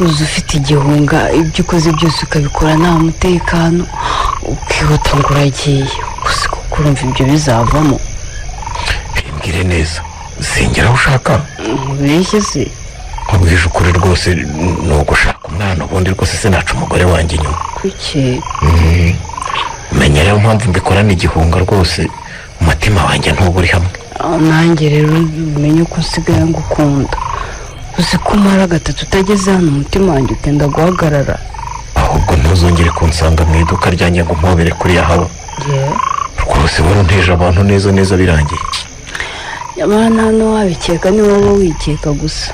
Uza ufite igihunga, ibyo ukoze byose ukabikora nta mutekano, ukihuta ngo uragiye gusa, kuko urumva ibyo bizavamo. Mbwire neza, singera aho ushaka. Ubeshye se? Nkubwije ukuri rwose, ni ugushaka umwana, ubundi rwose sinaca umugore wanjye inyuma. Kuki? Menya rero mpamvu mbikorana igihunga rwose, umutima wanjye ntuba uri hamwe. Nanjye rero umenye ko usigaye ngukunda. Uzi ko umara gatatu utageze hano umutima wanjye ukenda guhagarara? Ahubwo ntuzongere kunsanga mu iduka ryanjye ngo umpobere kuriya, Hawa. Rwose wari unteje abantu neza neza birangiye. Nyamara nta n'uwabikeka, ni wowe wikeka gusa.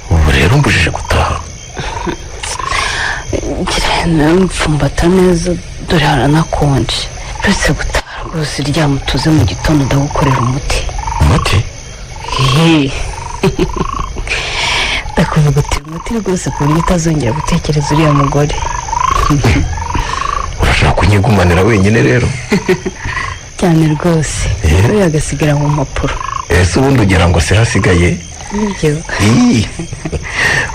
Ubu rero umbujije gutaha. Nawe mfumbata neza, dore haranakonje. Uretse gutaha rwose, ryama utuze, mu gitondo ndagukorera umuti. Umuti? Hehe, ndakuvugutira umuti rwose ku buryo utazongera gutekereza uriya mugore. Urashaka kunyigumanira wenyine rero? Cyane rwose, uriya agasigara mu mpapuro. Ese ubundi ugira ngo se hasigaye? Nibyo. Ii,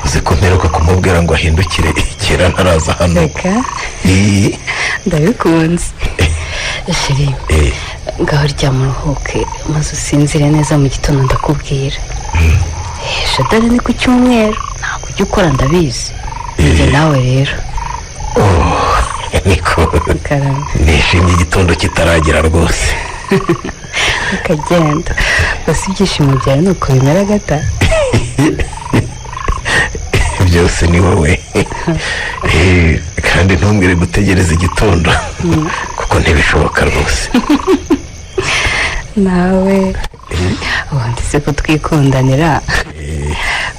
uzi ko mperuka kumubwira ngo ahindukire kera ntaraza hano? Reka. Ii. Ndabikunze sheri. Ngaho ryama uruhuke maze usinzire neza, mu gitondo ndakubwira. Shadari ni ku cyumweru ntabwo ujya ukora, ndabizi njye nawe rero. Niko. Karame. Nishimye igitondo kitaragera rwose. Ukagenda gusa, ibyishimo byawe ni uko bimera gata. Byose ni wowe. Kandi Ntumbwire gutegereza igitondo, kuko ntibishoboka rwose. Nawe ubundi se ko twikundanira,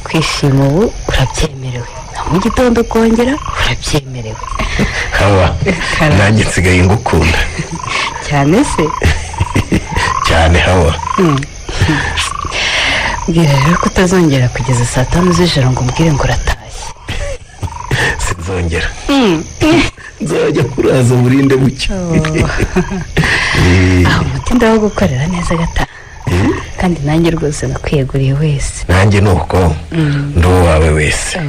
kwishima ubu urabyemerewe, na mu gitondo ukongera urabyemerewe. Haba nanjye nsigaye ngukunda. Cyane se? Cyane, Hawa. Bwira rero ko utazongera kugeza saa 5 z'ijoro ngo umbwire ngo uratashye. Sinzongera. Nzajya kuraza burinde bucya. Aho umuti ndawugukorera neza gataha, kandi nanjye rwose nakwiyeguriye wese. Nanjye ni uko, ndi uwawe wese.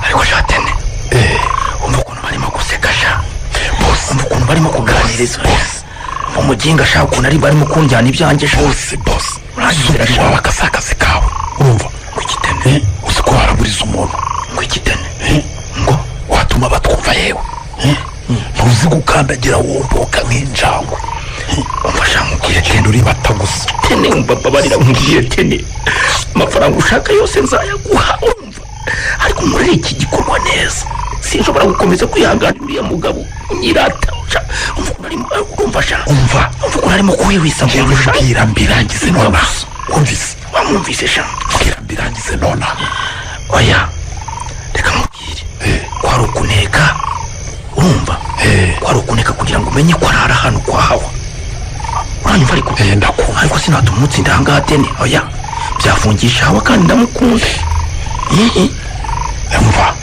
Ariko shatene, umva ukuntu barimo guseka sha, umva ukuntu barimo kuganiriza umuginga sha, ukuntu ari barimo kunjyana ibyanjye sha. Bose bose. Uranyumvira sha? Waba akasi akazi kawe, urumva? Ngo igitene. Uzi ko waraburiza umuntu? Ngo igitene. Ngo watuma batwumva yewe. Ntuzi gukandagira womboka nk'injangwe. Umva sha nkubwire. Genda uribata gusa. Tene, umva, mbabarira nkubwire tene, amafaranga ushaka yose nzayaguha, urumva? Ariko nkorere iki gikorwa neza. Sinshobora gukomeza kwihanganira uriya mugabo unyirata sha. Umva ukuntu arimo, urumva sha? Umva. Umva ukuntu arimo kuwihwisa ngo Njyewe mbwira mbirangize nonaha, wumvise? Wamwumvise sha? Mbwira mbirangize nonaha. Oya, reka nkubwire ko ari ukuneka, urumva? Ko ari ukuneka kugira ngo umenye ko arara hano kwa Hawa, uranyumva? Ariko ndakumva. Ariko sinatuma umutsinda ahangaha tene, oya, byafungisha Hawa kandi ndamukunda. Umva,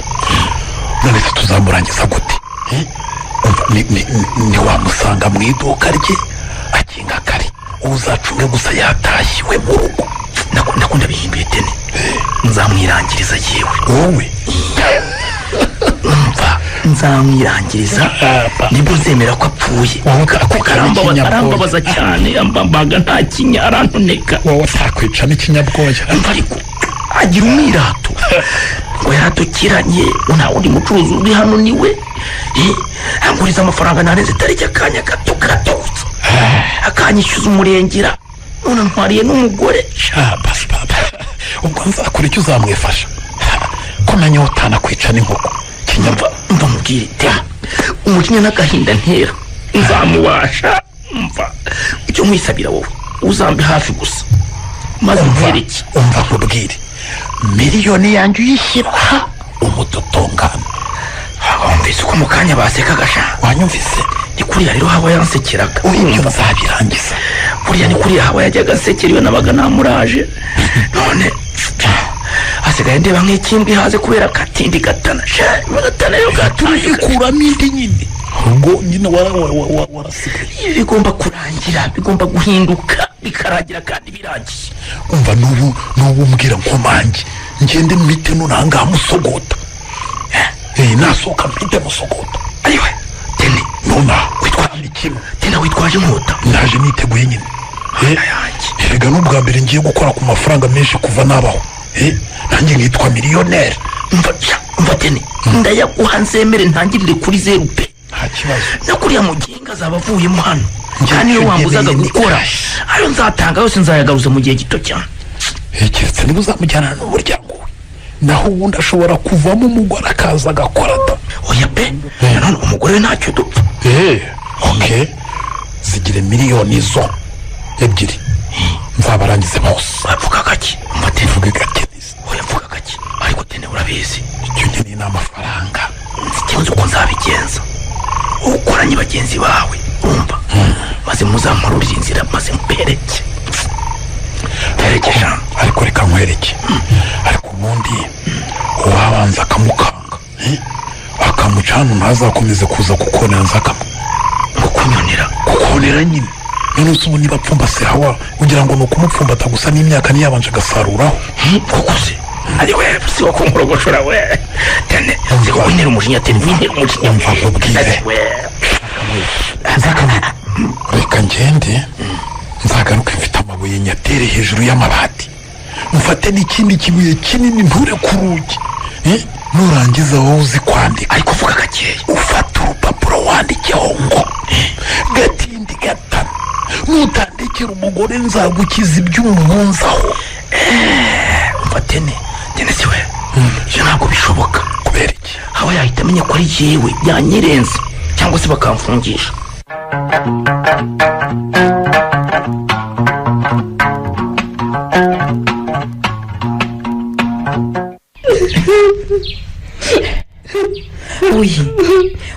none se tuzamurangiza gute? Umva, ntiwamusanga mu iduka rye akinga kare, uzacunge gusa yatashye iwe mu rugo. Ndakunda bihimbiye tene, nzamwirangiriza yewe. Wowe? Umva, nzamwirangiriza, nibwo nzemera ko apfuye. Wowe Kuko utakwicamo arambabaza, ikinyabwoya. arambabaza cyane, ambambaga nta kinya, arantoneka. Wowe utakwicamo ikinyabwoya. Umva, ariko agira umwirato ngo yaradukiranye, ngo nta wundi mucuruzi uri hano niwe. Anguriza amafaranga ntarenze itariki, akanya gato gato akanyishyuza umurengera, none ntwariye n'umugore. Sha, basi papa, ubwo nzakora icyo uzamwifasha, ko nanyo utanakwica n'inkoko. Mva, mva mubwire te, umujinya n'agahinda ntera nzamubasha. Mva, icyo nkwisabira wowe, uzambe hafi gusa maze nkwereke. Umva nkubwire, miliyoni yanjye uyishyira aha umudutungana. Wumvise uko mu kanya basekaga sha? Wanyumvise? Ni kuriya rero Hawa yansekeraga. Ibyo nzabirangiza. Buriya ni kuriya Hawa yajyaga asekera iyo nabaga namuraje, none asigaye ndeba nk'ikimbwa ihaze kubera akatindi gatana sha, gatana yo gatana. Turikuramo indi nyine, ubwo nyine warasigaye. Ibi bigomba kurangira, bigomba guhinduka, bikarangira kandi birangiye. Umva, n'ubu mbwira nkomange ngende mpite nonaha musogota. Nasohoka mpite musogota. Ayiwe tene. Nonaha. Witwaje kimwe. Tena, witwaje inkota? Ndaje niteguye nyine. Erega n'ubwa mbere ngiye gukora ku mafaranga menshi kuva nabaho. Nanjye nkitwa miliyoneri. Umva sha, umva tene, ndayaguha nzemere ntangirire kuri zeru pe. Nta kibazo. Na kuriya muginga azaba avuyemo hano. Njye kandi niyo icyo wambuzaga nkeneye ni gukora cash. Ayo nzatanga yose nzayagaruza mu gihe gito cyane. Keretse niba uzamujyana n'umuryango we, naho ubundi ashobora kuvamo umugore akaza agakora da. Oya pe, nanone umugore we ntacyo dupfa. Ok, zigire miliyoni zo ebyiri, nzabarangize bose. Uravuga gake, umva tene. Mvuge gake? Oya, mvuga gake, ariko tene urabizi. Icyo nkeneye ni amafaranga. Nzi ikibazo uko nzabigenza, ukoranye bagenzi bawe, urumva? Maze muzamparurire inzira, maze mbereke mbereke sha. Ariko reka nkwereke, ariko ubundi uwabanza akamukanga, akamuca hano ntazakomeze kuza kukonera, nzakamu Ngo kunyonera? Kukonera nyine. None se ubu niba apfumbase Hawa, ugira ngo ni ukumupfumbata gusa n'imyaka ntiyabanje agasaruraho? Koko se ari we si wo kunkorogoshora we tene, si ko wintera umujinya tene, wintera umujinya. Umva nkubwire. We. Nzakamwe, reka ngende nzagaruke mfite amabuye nyatere hejuru y'amabati, mfate n'ikindi kibuye kinini nture ku rugi. Nurangiza wowe uzi kwandika. Ariko vuga gakeya. Ufata urupapuro wandikeho ngo gatindi gatana, nutandikira. Unshakira umugore nzagukiza iby'umuhunzaho. Umva tene tene, si we, ibyo ntabwo bishoboka. Kubera iki? Haba yahita amenya ko ari jyewe, yanyirenze cyangwa se bakamfungisha. Uyi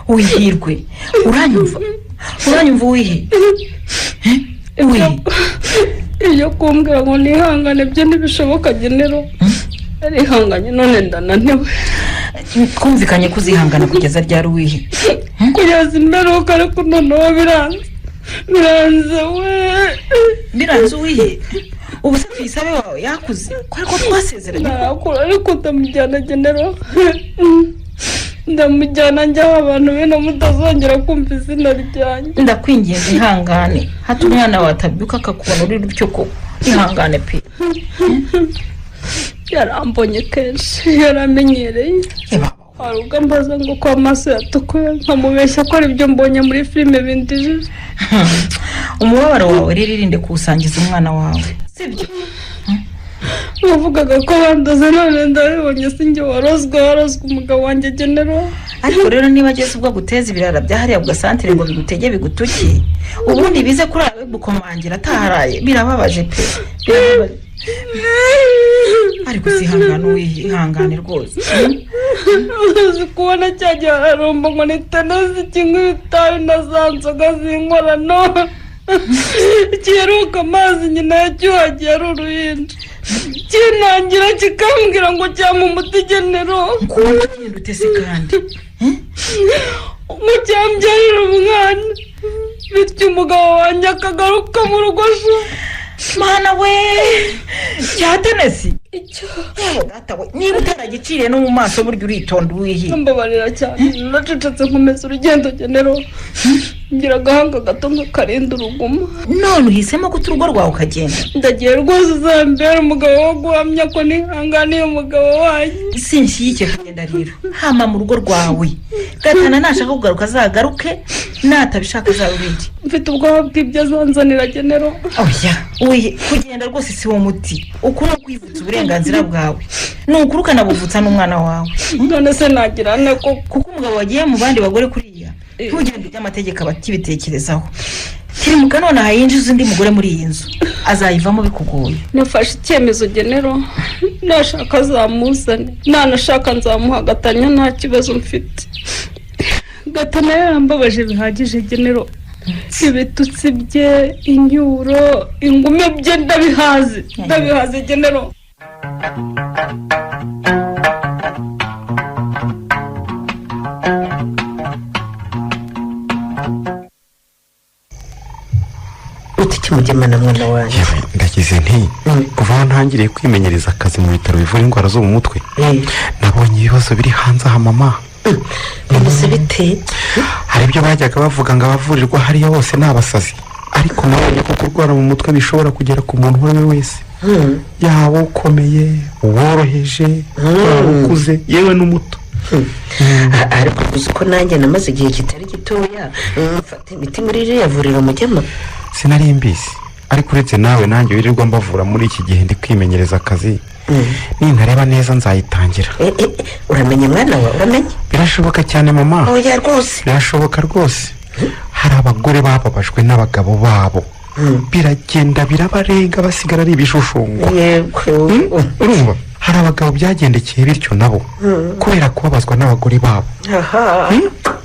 uhirwe, uranyumva? Uranyumva uwihe? Uwihe? Ibyo kumbwira ngo nihangane byo ntibishoboka genero. Narihanganye none ndananiwe. Twumvikanye ko uzihangana kugeza ryari, uwihe? Kugeza imperuka, ariko noneho biranze, biranze we. Biranze uwihe? Ubu se tuyisabe wawe yakuze ko ariko twasezeranye ko Narakura, ariko ndamujyana genero, ndamujyana njyaho abantu bene mutazongera kumva izina ryanjye. Ndakwinginze ihangane, hato umwana wawe atabyuka akakubona uri rutyo koko. Ihangane pe. Yarambonye kenshi, yaramenyereye. Hari ubwo ambaza ngo ko amaso yatukuye, nkamubeshya ko ari ibyo mbonye muri filime bindijije. Umubabaro wawe rero irinde kuwusangiza umwana wawe, sibyo? Bavugaga ko bandoze, none ndabibonye, sinjye warozwe, warozwe umugabo wanjye genero. Ariko rero niba ageze ubwo aguteza ibirara bya hariya ku gasantire ngo bigutege bigutuke, ubundi bize kuri abe gukomangira ataharaye, birababaje pe, birababaje. Ariko sihangane wihangane rwose. Uzi kubona cya gihe ararumba ngo ni tenesi kinywa itabi na za nzoga z'inkorano, giheruka amazi nyina yacyuhagiye ari uruhinja, kinangira kikambwira ngo cyampa umuti genero. Kugenda utese kandi? Ngo cyambyarira umwana, bityo umugabo wanjye akagaruka mu rugo sha. Mana we, cya tenesi? Icyo. Yewe data we, niba utaragiciriye no mu maso, burya uritonda uwihiye. Mbabarira cyane, naracecetse nkomeza urugendo genero, ngira agahanga gato nk'akarinda uruguma. None uhisemo guta urugo rwawe ukagenda? Ndagiye rwose, uzambera umugabo wo guhamya ko nihanganiye umugabo wanjye. Sinshyigikiye kugenda rero, hama mu rugo rwawe. Gatana nashaka kugaruka azagaruke, natabishaka azarubindi. Mfite ubwoba bw'ibyo azanzanira genero. Oya oya, kugenda rwose si wo muti. Uku ni ukwivutsa uburenganzira bwawe, ni ukuri ukanabuvutsa n'umwana wawe. None se nagira nte koko? Kuko umugabo wagiye mu bandi bagore kuriya, ntugende iby'amategeko abakibitekerezaho. Tirimuka nonaha yinjiza undi mugore muri iyi nzu, azayivamo bikugoye. Nafashe icyemezo genero, nashaka azamuzane, nanashaka nzamuha gatanya, nta kibazo mfite. Gatana yarambabaje bihagije genero, ibitutsi bye, inyuro, ingume bye, ndabihaze, ndabihaze genero. Uti kimugemana mwana wanjye? Yewe, ndagize nti kuva aho ntangiriye kwimenyereza akazi mu bitaro bivura indwara zo mu mutwe, nabonye ibibazo biri hanze aha mama. Bimeze bite? Hari ibyo bajyaga bavuga ngo abavurirwa hariya bose ni abasazi, ariko nabonye ko kurwara mu mutwe bishobora kugera ku muntu uwo ari we wese, yaba ukomeye, uworoheje, waba ukuze, yewe n'umuto. Ariko uzi ko nanjye namaze igihe kitari gitoya mfata imiti muri ririya vuriro mugema? Sinari mbizi, ariko uretse nawe nanjye wirirwa mbavura muri iki gihe ndi kwimenyereza akazi, nintareba neza nzayitangira. Uramenye mwana wa, uramenye. Birashoboka cyane mama. Oya rwose. Birashoboka rwose. Hari abagore bababajwe n'abagabo babo, biragenda birabarenga, basigara ari ibishushungwa. Yego. Urumva hari abagabo byagendekeye bityo nabo kubera kubabazwa n'abagore babo. Aha.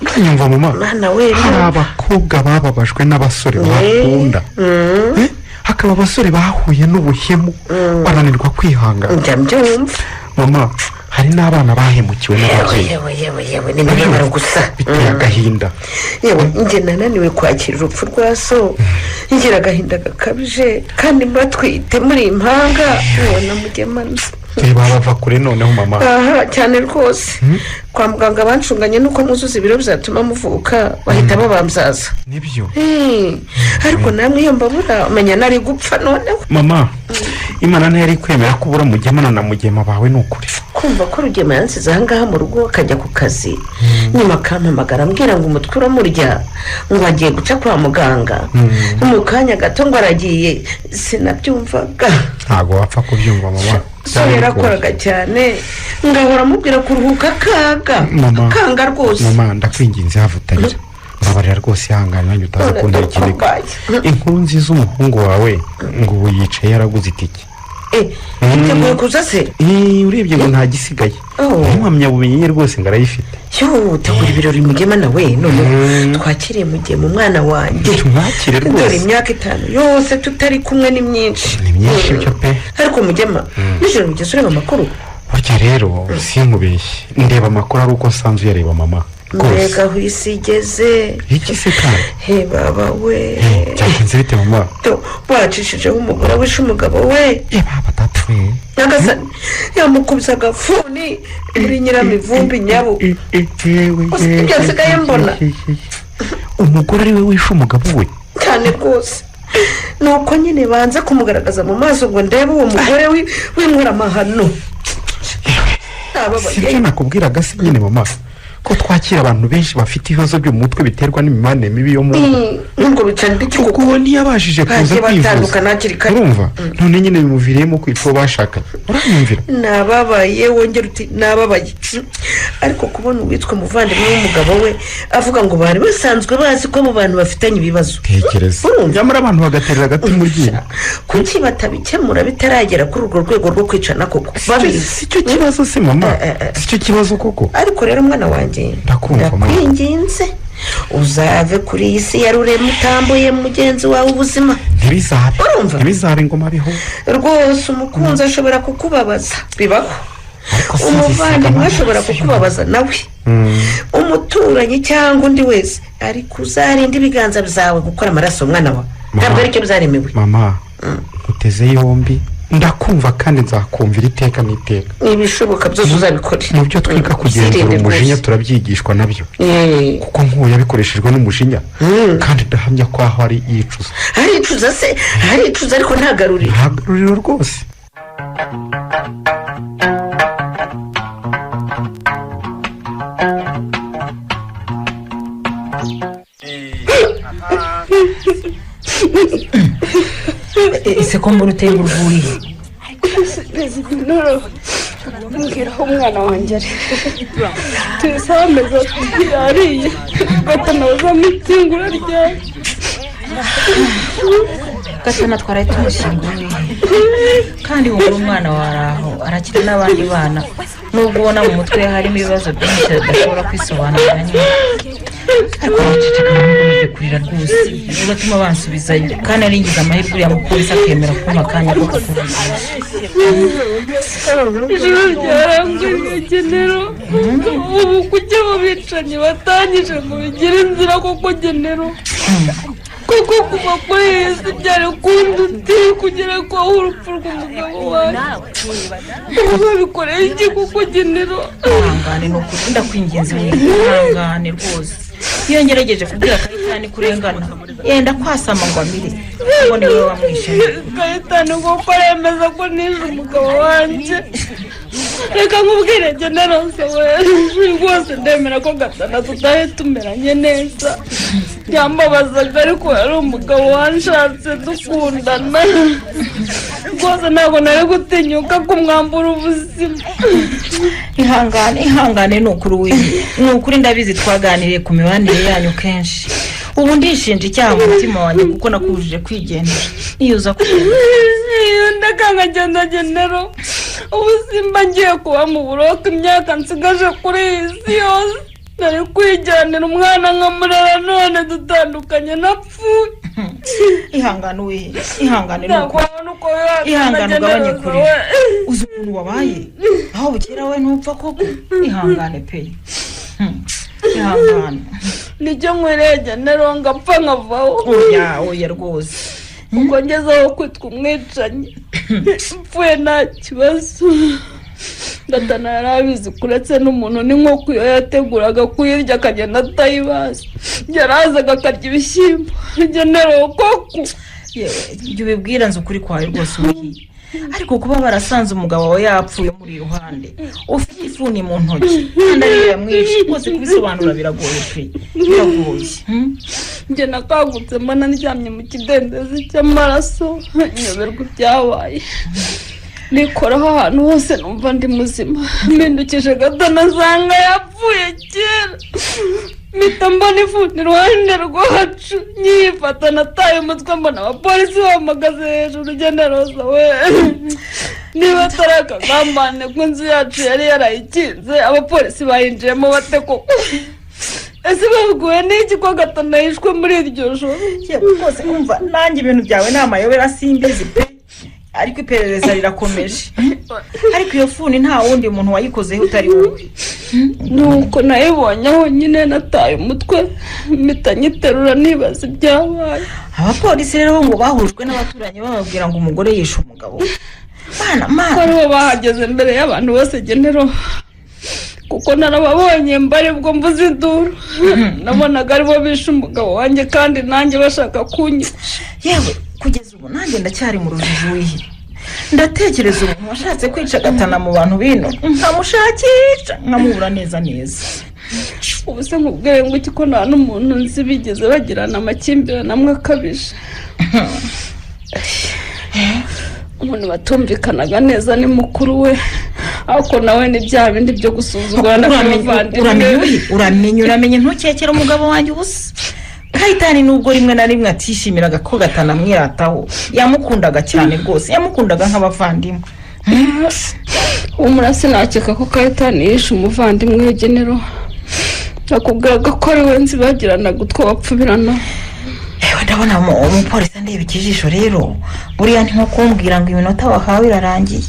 Uranyumva mama? Mwana we. Hari abakobwa bababajwe n'abasore bakunda. Hakaba abasore bahuye n'ubuhemu bananirwa kwihangana. Njya mbyumva. Mama, hari n'abana bahemukiwe n'ababyeyi. Yewe yewe yewe, ni imibabaro gusa. Biteye agahinda. Yewe, njye nananiwe kwakira urupfu rwa so, ngira agahinda gakabije, kandi mbatwite muri impanga ubona mugemana. Reba bava kure noneho mama. Aha cyane rwose. Kwa muganga bancunganye nuko nuzuza ibiro bizatuma muvuka bahita babambyaza. Nibyo. Ariko namwe iyo mbabura umenya nari gupfa noneho. Mama, Imana ntiyari kwemera ko ubura mugemana na mugema bawe, ni ukuri. Kumva ko Rugema yansize ahangaha mu rugo akajya ku kazi, nyuma akampamagara ambwira ngo umutwe uramurya, ngo agiye guca kwa muganga mu kanya gato, ngo aragiye, sinabyumvaga. Ntabwo wapfa kubyumva, mama. So yarakoraga cyane, ngahora amubwira kuruhuka akanga. Mama. Akanga rwose. Mama, ndakwinginze, havutarira, mbabarira rwose, ihangane nanjye utaza None kuntera ikiniga. Inkuru nziza, umuhungu wawe ngo ubu yicaye yaraguze itike. Yiteguye kuza se? Urebye ngo nta gisigaye. Oh. Impamyabumenyi ye rwose ngo arayifite. Yo, tegura ibirori, Mugema nawe. None twakiriye Mugema, umwana wanjye. Tumwakire Dore rwose. imyaka 5 yose tutari kumwe ni myinshi. Ni myinshi byo pe. Ariko Mugema, nijoro ugeze ureba amakuru? Burya rero sinkubeshye, ndeba amakuru ari uko nsanzwe uyareba, mama, rwose. Mbega aho isi igeze! Iki se kandi? He baba we! Byagenze bite, mama? Bacishijeho umugore wishe umugabo we. Batapfuye. Nyagasani, yamukubise agafuni muri Nyiramivumbi nyabo. Gusa ibyo nsigaye mbona. Umugore ari we wishe umugabo we? Cyane rwose. Ni uko nyine banza kumugaragaza mu maso ngo ndebe uwo mugore w'inkoramahano. Si byo nakubwiraga se nyine, mama, ko twakira abantu benshi bafite ibibazo byo mu mutwe biterwa n'imibanire mibi yo mu ngo? Nubwo bicana iki? Kuko uwo ntiyabashije kuza Bagiye kwivuza. batandukana hakiri kare. Urumva, none nyine bimuviriyemo kwica uwo bashakanye, uranyumvira? Nababaye, wongera uti nababaye. Ariko kubona uwitwa umuvandimwe w'umugabo we avuga ngo bari basanzwe bazi ko abo bantu bafitanye ibibazo. Tekereza, nyamara abantu bagaterera agati mu ryinyo. Kuki batabikemura bitaragera kuri urwo rwego rwo kwicana koko babizi? Si cyo kibazo se, mama? Si cyo kibazo koko? Ariko rero mwana wanjye, Ndakumva, mama. ndakwinginze, uzave kuri iyi si ya Rurema utambuye mugenzi wawe ubuzima. Ntibizabe. Urumva? Ntibizabe, ingoma biho. Rwose umukunzi ashobora kukubabaza, bibaho. Umuvandimwe ashobora kukubabaza nawe, umuturanyi cyangwa undi wese, ariko uzarinde ibiganza byawe gukora amaraso, mwana wa, ntabwo aricyo byaremewe. Mama, uteze yombi, ndakumva kandi nzakumvira iteka n'iteka. Ibishoboka byose uzabikore. Mu byo twiga kugenzura Uzirinde umujinya, rwose. turabyigishwa nabyo, kuko nk'uwo yabikoreshejwe n'umujinya, kandi ndahamya ko aho ari yicuza. Aricuza se, aricuza, ariko ntagarurire. Ntagaruriro rwose. Ese ko mbona uteye urwuri? Noro, mbwira aho umwana wanjye ari. Tuyisaba amezi ati yariye gatana bazamutsingura ryari? Gatana twaraye tumushyinguye, kandi wumva umwana wawe aho arakina n'abandi bana, nubwo ubona mu mutwe harimo ibibazo byinshi adashobora kwisobanurira nyine. Ariko wiceceka, ntukomeze kurira rwose, ugatuma bansubizayo, kandi aringiza amahirwe uriya mupolisi akemera kumpa akanya ko kukuvugisha. Ijoro ryarangwiriye, genero. Ubu kuki abo bicanyi batangije ngo bigire inzira koko, genero? Kuko kuva kuri iyi si byari kunduti kugera kwaho urupfu rw'umugabo wanjye, ubu babikoreye iki kuko, genero? Ihangane, ni ukuri ndakwinginze, wihangane rwose. Iyo ngerageje kubwira Kayitani kurengana, yenda kwasama ngo amire, ngo ni wowe wamwishe. Kayitani kuko aremeza ko nishe umugabo wanjye. Reka nkubwire, genero, we rwose ndemera ko Gatana tutahe tumeranye neza, yambabazaga, ariko yari umugabo wanshatse dukundana. Rwose ntabwo nari gutinyuka kumwambura ubuzima. Ihangane, ihangane, ni ukuri we, ni ukuri. Ndabizi twaganiriye ku mibanire yanyu kenshi. Ubu ndishinja icyaha mu mutima wanjye kuko nakubujije kwigendera. Iyo uza kugenda. Ndakanga ngenda, genero. Ubu simba ngiye kuba mu buroko imyaka nsigaje kuri iyi si yose. Nari kwijyanira umwana nkamurera, none dutandukanye napfuye. Ihangane we, ihangane, ni Ntabwo ukuri. wabona uko wihangana. Ihangane, ugabanye Genero, kurira. we. Uzi ukuntu wabaye aho bukera we, ntupfa koko. Ihangane pe. Ihangane. Nicyo nkwiriye, genero, ngapfa nkavaho? Oya, oya rwose. Ubwo ngezeho kwitwa umwicanyi, mpfuye nta kibazo. Gatana yari abizi, kuretse n'umuntu ni nk'uko iyo yateguraga kuyirya akagenda atayibaza, yarazaga akarya ibishyimbo, genero koko. Yewe, jya ubibwira nzi ukuri kwawe rwose ubihiye. Ariko kuba barasanze umugabo wawe yapfuye muri iruhande, ufite ifuni mu ntoki kandi ariyo yamwishe, rwose kubisobanura biragoye pe, biragoye. Njye nakangutse mbona ndyamye mu kidendezi cy'amaraso, nyoberwa ibyabaye. Nikoraho ahantu hose numva ndi muzima. Mpindukije gato nasanga yapfuye kera. Mpita mbona ifuni iruhande rwacu, nyiyifata nataye umutwe, mbona abapolisi bampagaze hejuru. Ugenda roza we, niba atari akagambane ko inzu yacu yari yarayikinze, abapolisi bayinjiyemo bate koko? Ese babwiwe n'iki ko Gatana yishwe muri iryo joro? Yewe rwose, umva, nanjye ibintu byawe ni amayobera, simbizi pe, ariko iperereza rirakomeje. Ariko iyo funi nta wundi muntu wayikozeho utari wowe. Nuko nayibonye aho nyine nataye umutwe, mpita nyiterura nibaza ibyabaye. Abapolisi rero ngo bahujwe n'abaturanyi bababwira ngo umugore yishe umugabo we. Mana, mana! Ko aribo bahageze mbere y'abantu bose, genero, kuko narababonye mbaribwo mvuze induru. Nabonaga aribo bishe umugabo wanjye kandi nanjye bashaka kunyica. Yewe, kugeza ubu nanjye ndacyari mu rujijo wihe. Ndatekereza umuntu washatse kwica Gatana mu bantu bino, nkamushakisha nkamubura neza neza. Ubu se nkubwire ngo iki, ko nta n'umuntu nzi bigeze bagirana amakimbirane amwe akabije? Umuntu batumvikanaga neza ni mukuru we, ariko nawe ni bya bindi byo gusuzugura n'abavandimwe. Uramenye uyi, uramenye, uramenye, ntukekere umugabo wanjye ubusa. Kayitani, nubwo rimwe na rimwe atishimiraga ko Gatana amwirataho, yamukundaga cyane rwose, yamukundaga nk'abavandimwe. Humura, sinakeka ko Kayitani yishe umuvandimwe we. Genero, nakubwiraga ko ari we nzi bagiranaga utwo bapfubirana. Yewe, ndabona umupolisi andeba ikijisho rero, buriya ni nko kumbwira ngo iminota wahawe irarangiye.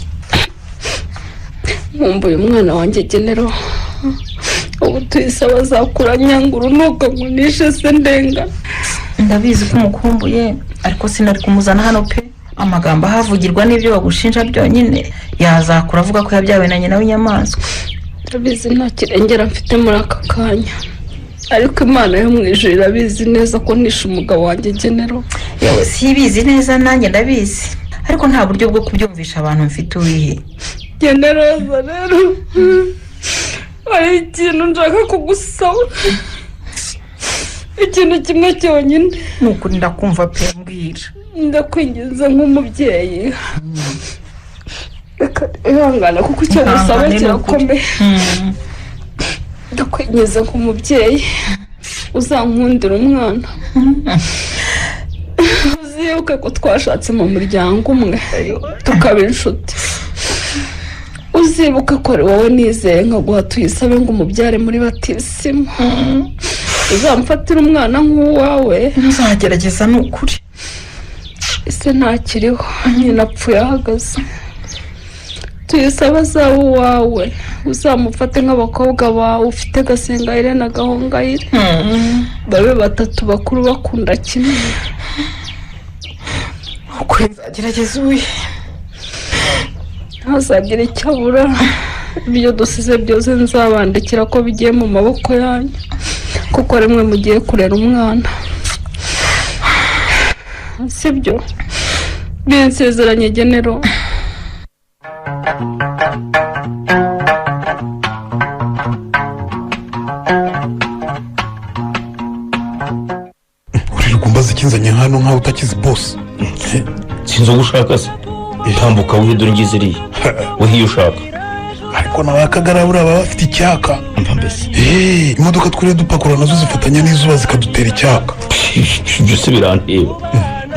Nkumbuye umwana wanjye, genero. Ubu tuyisaba azakura nyanga urunuka ngo nishe se ndenga. Ndabizi ko umukumbuye, ariko sinari kumuzana hano pe. Amagambo ahavugirwa n'ibyo bagushinja byonyine, yazakura avuga ko yabyawe na nyina w'inyamaswa. Ndabizi, nta kirengera mfite muri aka kanya, ariko Imana yo mu ijuru irabizi neza ko nishe umugabo wanjye, genero. Yewe, sibizi neza, nanjye ndabizi, ariko nta buryo bwo kubyumvisha abantu mfite uwihe. Generoza, rero hari ikintu nshaka kugusaba, ikintu kimwe cyonyine. Ni ukuri ndakumva pe, mbwira. Ndakwinginze nk'umubyeyi, reka ihangane kuko icyo ngusaba Ihangane, ni ukuri. kirakomeye. Ndakwinginze nk'umubyeyi, uzankundira umwana. Uzibuke ko twashatse mu muryango umwe, tukaba inshuti. Uzibuke ko ari wowe nizeye nkaguha Tuyisabe ngo umubyare muri batisimu. Uzamfatire umwana nk'uwawe. Nzagerageza, ni ukuri. Ese ntakiriho, nyina apfuye ahagaze. Tuyisabe azaba uwawe, uzamufate nk'abakobwa bawe ufite, Gasengayire na Gahongayire, babe batatu bakuru bakunda kimwe. Ukuri nzagerageza uwihe. Ntazagire icyo abura. Ibyo dusize byose nzabandikira ko bigiye mu maboko yanyu, kuko rimwe mugiye kurera umwana, sibyo? Binsezeranye, genero. Uririrwa umbaza ikinzanye hano nkaho utakizi, boss. Sinzi uwo ushaka se? Tambuka wihe, dore ngize iriya, wihe iyo ushaka. Ariko nawe akagara buriya baba bafite icyaka. Mva mbese! Imodoka twiriwe dupakura nazo zifatanya n'izuba zikadutera icyaka. Ibyo se biranteba?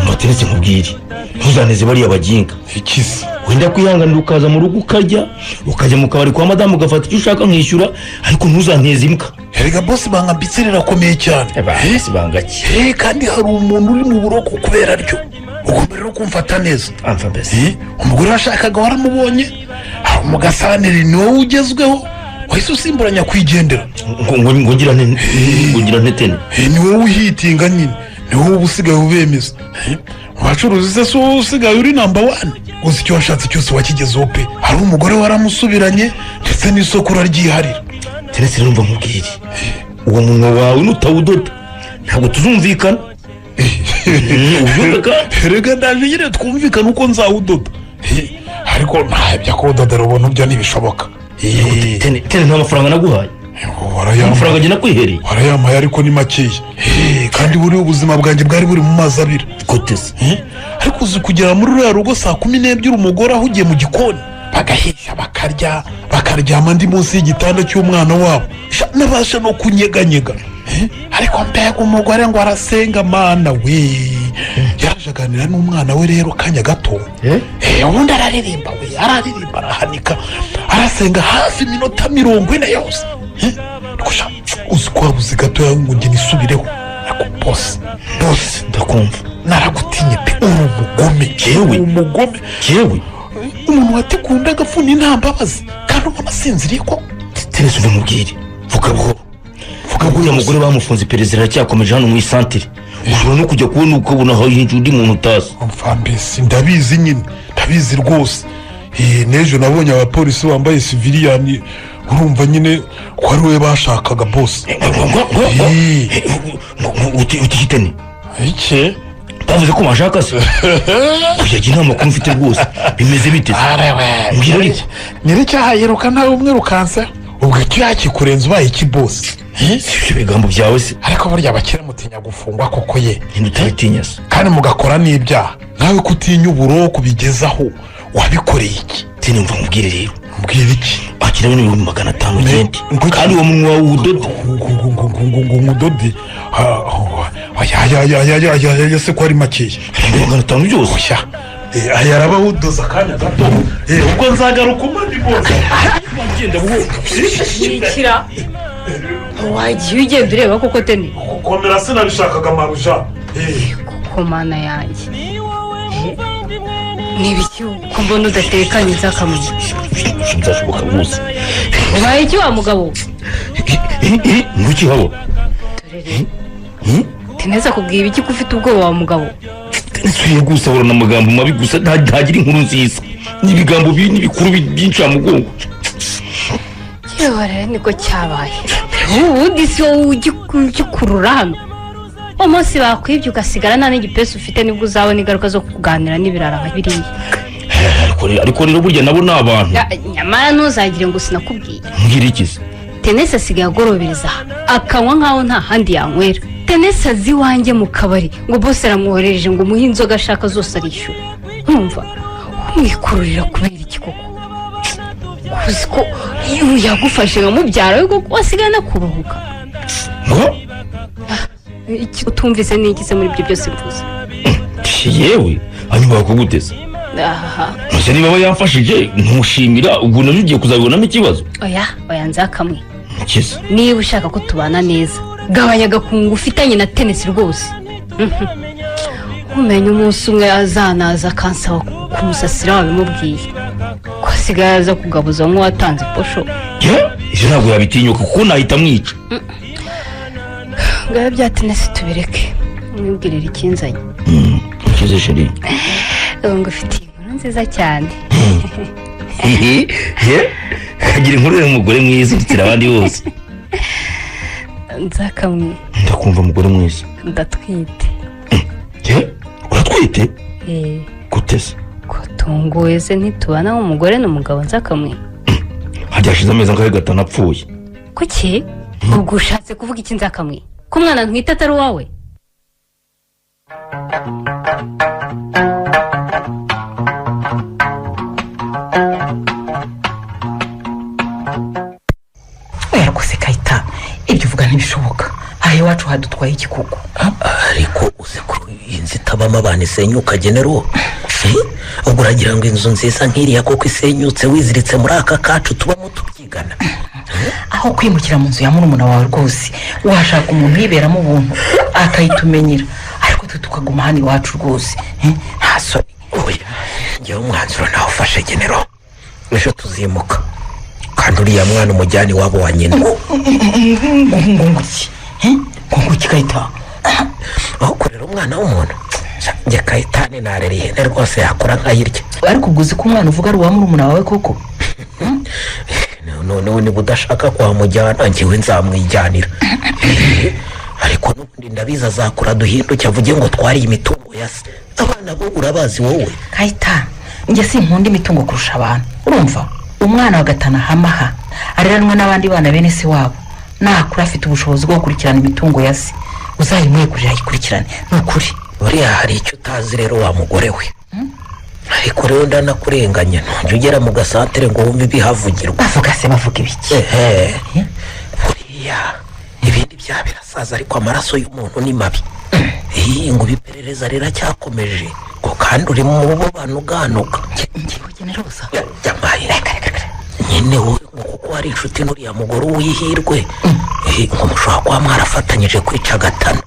Mbateretse nkubwire, ntuzaneze bariya baginga. Ikisi? Wenda kwihanganira ukaza mu rugo ukarya, ukajya mu kabari kwa madamu ugafata icyo ushaka nkishyura, ariko ntuzanteze imbwa. Erega boss, ibanga mbitse rirakomeye cyane. Si ibanga ki? Kandi hari umuntu uri mu buroko kubera ryo. Ugomba rero kumfata neza. Amva mbese! Umugore washakaga waramubonye, hari umugasanire, ni wowe ugezweho, wahise usimburanya kwigendera. Ngo ngira nte, ngo ngira ntetene? Ni wowe uhitinga nyine, ni wowe uba usigaye ubemeza. Mu bacuruzi se si wowe usigaye uri number one? Gusa icyo washatse cyose wakigezeho pe. Hari umugore waramusubiranye, ndetse n'isoko uraryiharira. Teretse rero mva nkubwire, uwo munwa wawe nutawudoda ntabwo tuzumvikana. Ubyumve kandi. Erega ndaje nyine twumvikane uko nzawudoda. Ariko ntabyo kudodera ubuntu byo ntibishoboka. Tene, nta mafaranga naguhaye? Amafaranga njye nakwihereye. Warayampaye, ariko ni makeya. Kandi buriya ubuzima bwanjye bwari buri mu mazi abira. Gute se? Ariko uzi kugera muri ruriya rugo saa 12, umugore ahugiye mu gikoni, bagahisha, bakarya, bakaryama, andi munsi y'igitanda cy'umwana wabo? Sha, nabasha no kunyeganyega. Ariko mbega umugore ngo arasenga, mana we! Yaje aganira n'umwana we rero kanya gato. Ubundi araririmba we, araririmba, arahanika, arasenga hafi iminota 40 yose. Ariko sha, uzi ko wabuze gatoya ngo njye nisubireho. Ariko bose, bose, Ndakumva. naragutinye pe, uri umugome. Yewe. Uri umugome. Yewe. Umuntu wategunda agafuni nta mbabazi, kandi ubona asinziriye ko. Tereza, uve mubwire, vuga buhoro, vuga. Uriya mugore bamufunze, iperereza riracyakomeje hano mu isantire. Ushobora no kujya kubona ukabona aho hinjiye undi muntu utazi. Mbese ndabizi nyine, ndabizi rwose. N'ejo nabonye abapolisi bambaye civilian, urumva nyine ko ari we bashakaga, bose. Uti Iki? Bavuze ko bashaka se? Kujya nta makuru mfite rwose. Bimeze bite se? Mbwira ariko. Nyir'icyaha yiruka ntawe umwirukanse. Ubwo icyo yakikurenza ubaye iki, bose? Si ibyo bigambo byawe se? Ariko burya abakire mutinya gufungwa koko ye? Ntidutabitinya se? Kandi mugakora n'ibyaha. Nawe kutinya uburoko bigezaho, wabikoreye iki? Tinumva nkubwire rero. Mbwira iki? Akira bino 500,000 ugende, kandi uwo munwa wawe uwudode. Ngo ngudode? Aya se ko ari makeya? 500 byose. Oya. Aya araba awudoza akanya gato. Ubwo nzagaruka umani bose. Genda buhoro. Yikira wagiye ugenda ureba koko, Teni. Gukomera sinabishakaga, maruja. Kuko mana yanjye, ni ibiki ko mbona udatekanye, nzakamenya? Nzashoboka rwose. Ubaye iki wa mugabo? Nguki habo. Dore rero, Teneza kubwira ibiki ko ufite ubwoba wa mugabo? Nsuye gusa ahorana amagambo mabi gusa, ntagira inkuru nziza, n'ibigambo bibi n'ibikuru by'incamugongo. Yewe rero, niko cyabaye. Ubundi si wowe ugikurura hano? Umunsi bakwibye ugasigara nta n'igipesu ufite, nibwo uzabona ingaruka zo kuganira n'ibirara nka biriya. Ariko rero burya nabo ni abantu. Nyamara ntuzagire ngo sinakubwiye. Mbwira iki se? Tenesi asigaye agorobereza aha, akanywa nkaho nta handi yanywera. Tenesi azi iwanjye mu kabari ngo bose aramwoherereje ngo umuhe inzoga ashaka zose arishyura. Nkumva umwikururira kubera iki koko? Uzi ko iyo yagufashe nka mubyara we koko, wasigaye anakubahuka. Ngo? Icyo utumvise ni iki se muri ibyo byose mvuze? Yewe, hanyuma bakuguteza? Aha. Gusa niba aba yamfashije ntushimira, ubwo nabyo ugiye kuzabibonamo ikibazo. Oya, oya, nzakamwe. Mukiza. Niba ushaka ko tubana neza, gabanya agakungu ufitanye na Tenesi rwose. Umenya umunsi umwe azanaza akansaba kumusasira wabimubwiye ko asigaye aza kugabuza nk'uwatanze posho. Ye, ibyo ntabwo yabitinyuka kuko nahita amwica. Ngaho bya Tenesi tubireke, mwibwirire ikinzanye. Mukize chérie. Ubu ngufitiye inkuru nziza cyane. Ye, kagira inkuru y'umugore mwiza urutira abandi bose. Nzakamwe. Ndakumva, mugore mwiza. Ndatwite. Ye, uratwite? Eh. Gute se? Tunguwe se? Ntitubana nk'umugore n'umugabo, nzakamwe? Hajya hashize amezi angahe gatanu apfuye? Kuki? Ubwo ushatse kuvuga iki, nzakamwe? Ko umwana ntwite atari uwawe? Oya rwose Kayita, ibyo uvuga ntibishoboka. Aha iwacu hadutwaye iki koko? Ariko uzi ko inzu itabamo abantu isenyuka, genero? Ubwo uragira ngo inzu nziza nk'iriya koko isenyutse, wiziritse muri aka kacu tubamo tubyigana? Aho kwimukira mu nzu ya murumuna wawe rwose, washaka umuntu uyiberamo ubuntu akayitumenyera, ariko twe tukaguma hano iwacu rwose. Nta soni? Oya, ngewe umwanzuro nawe ufashe, genero. Ejo tuzimuka, kandi uriya mwana umujyane iwabo wa nyina. Ngo nguki? Ngo nguki, Kayita? Aho kurera umwana w'umuntu, njye Kayitani narera ihene rwose yakora nkayirya. Ariko ubwo uzi ko umwana uvuga ari uwa murumuna wawe koko? Noneho niba udashaka kuhamujyana, njyewe nzamwijyanira. Ariko n'ubundi ndabizi azakura duhinduke avuge ngo twariye imitungo ya se. Abana bo urabazi wowe. Kayita. Njye sinkunda imitungo kurusha abantu, urumva? Umwana wa Gatana hamaha areranwa n'abandi bana bene se wabo, nakura afite ubushobozi bwo gukurikirana imitungo ya se, uzayimwegurira ayikurikirane, ni ukuri. Buriya hari icyo utazi rero wa mugore we, ariko rero ndanakurenganya, ntujya ugera mu gasantere ngo wumve ibihavugirwa. Bavuga se bavuga ibiki? Ehe, buriya ibindi byaha birasaza, ariko amaraso y'umuntu ni mabi. Iyi ngo iperereza riracyakomeje, ngo kandi uri mu bo banuganuka. Ngewe generoza? Yamaye nyine wowe, ngo kuko hari inshuti n'uriya mugore w'ihirwe, ngo mushobora kuba mwarafatanyije kwica Gatana.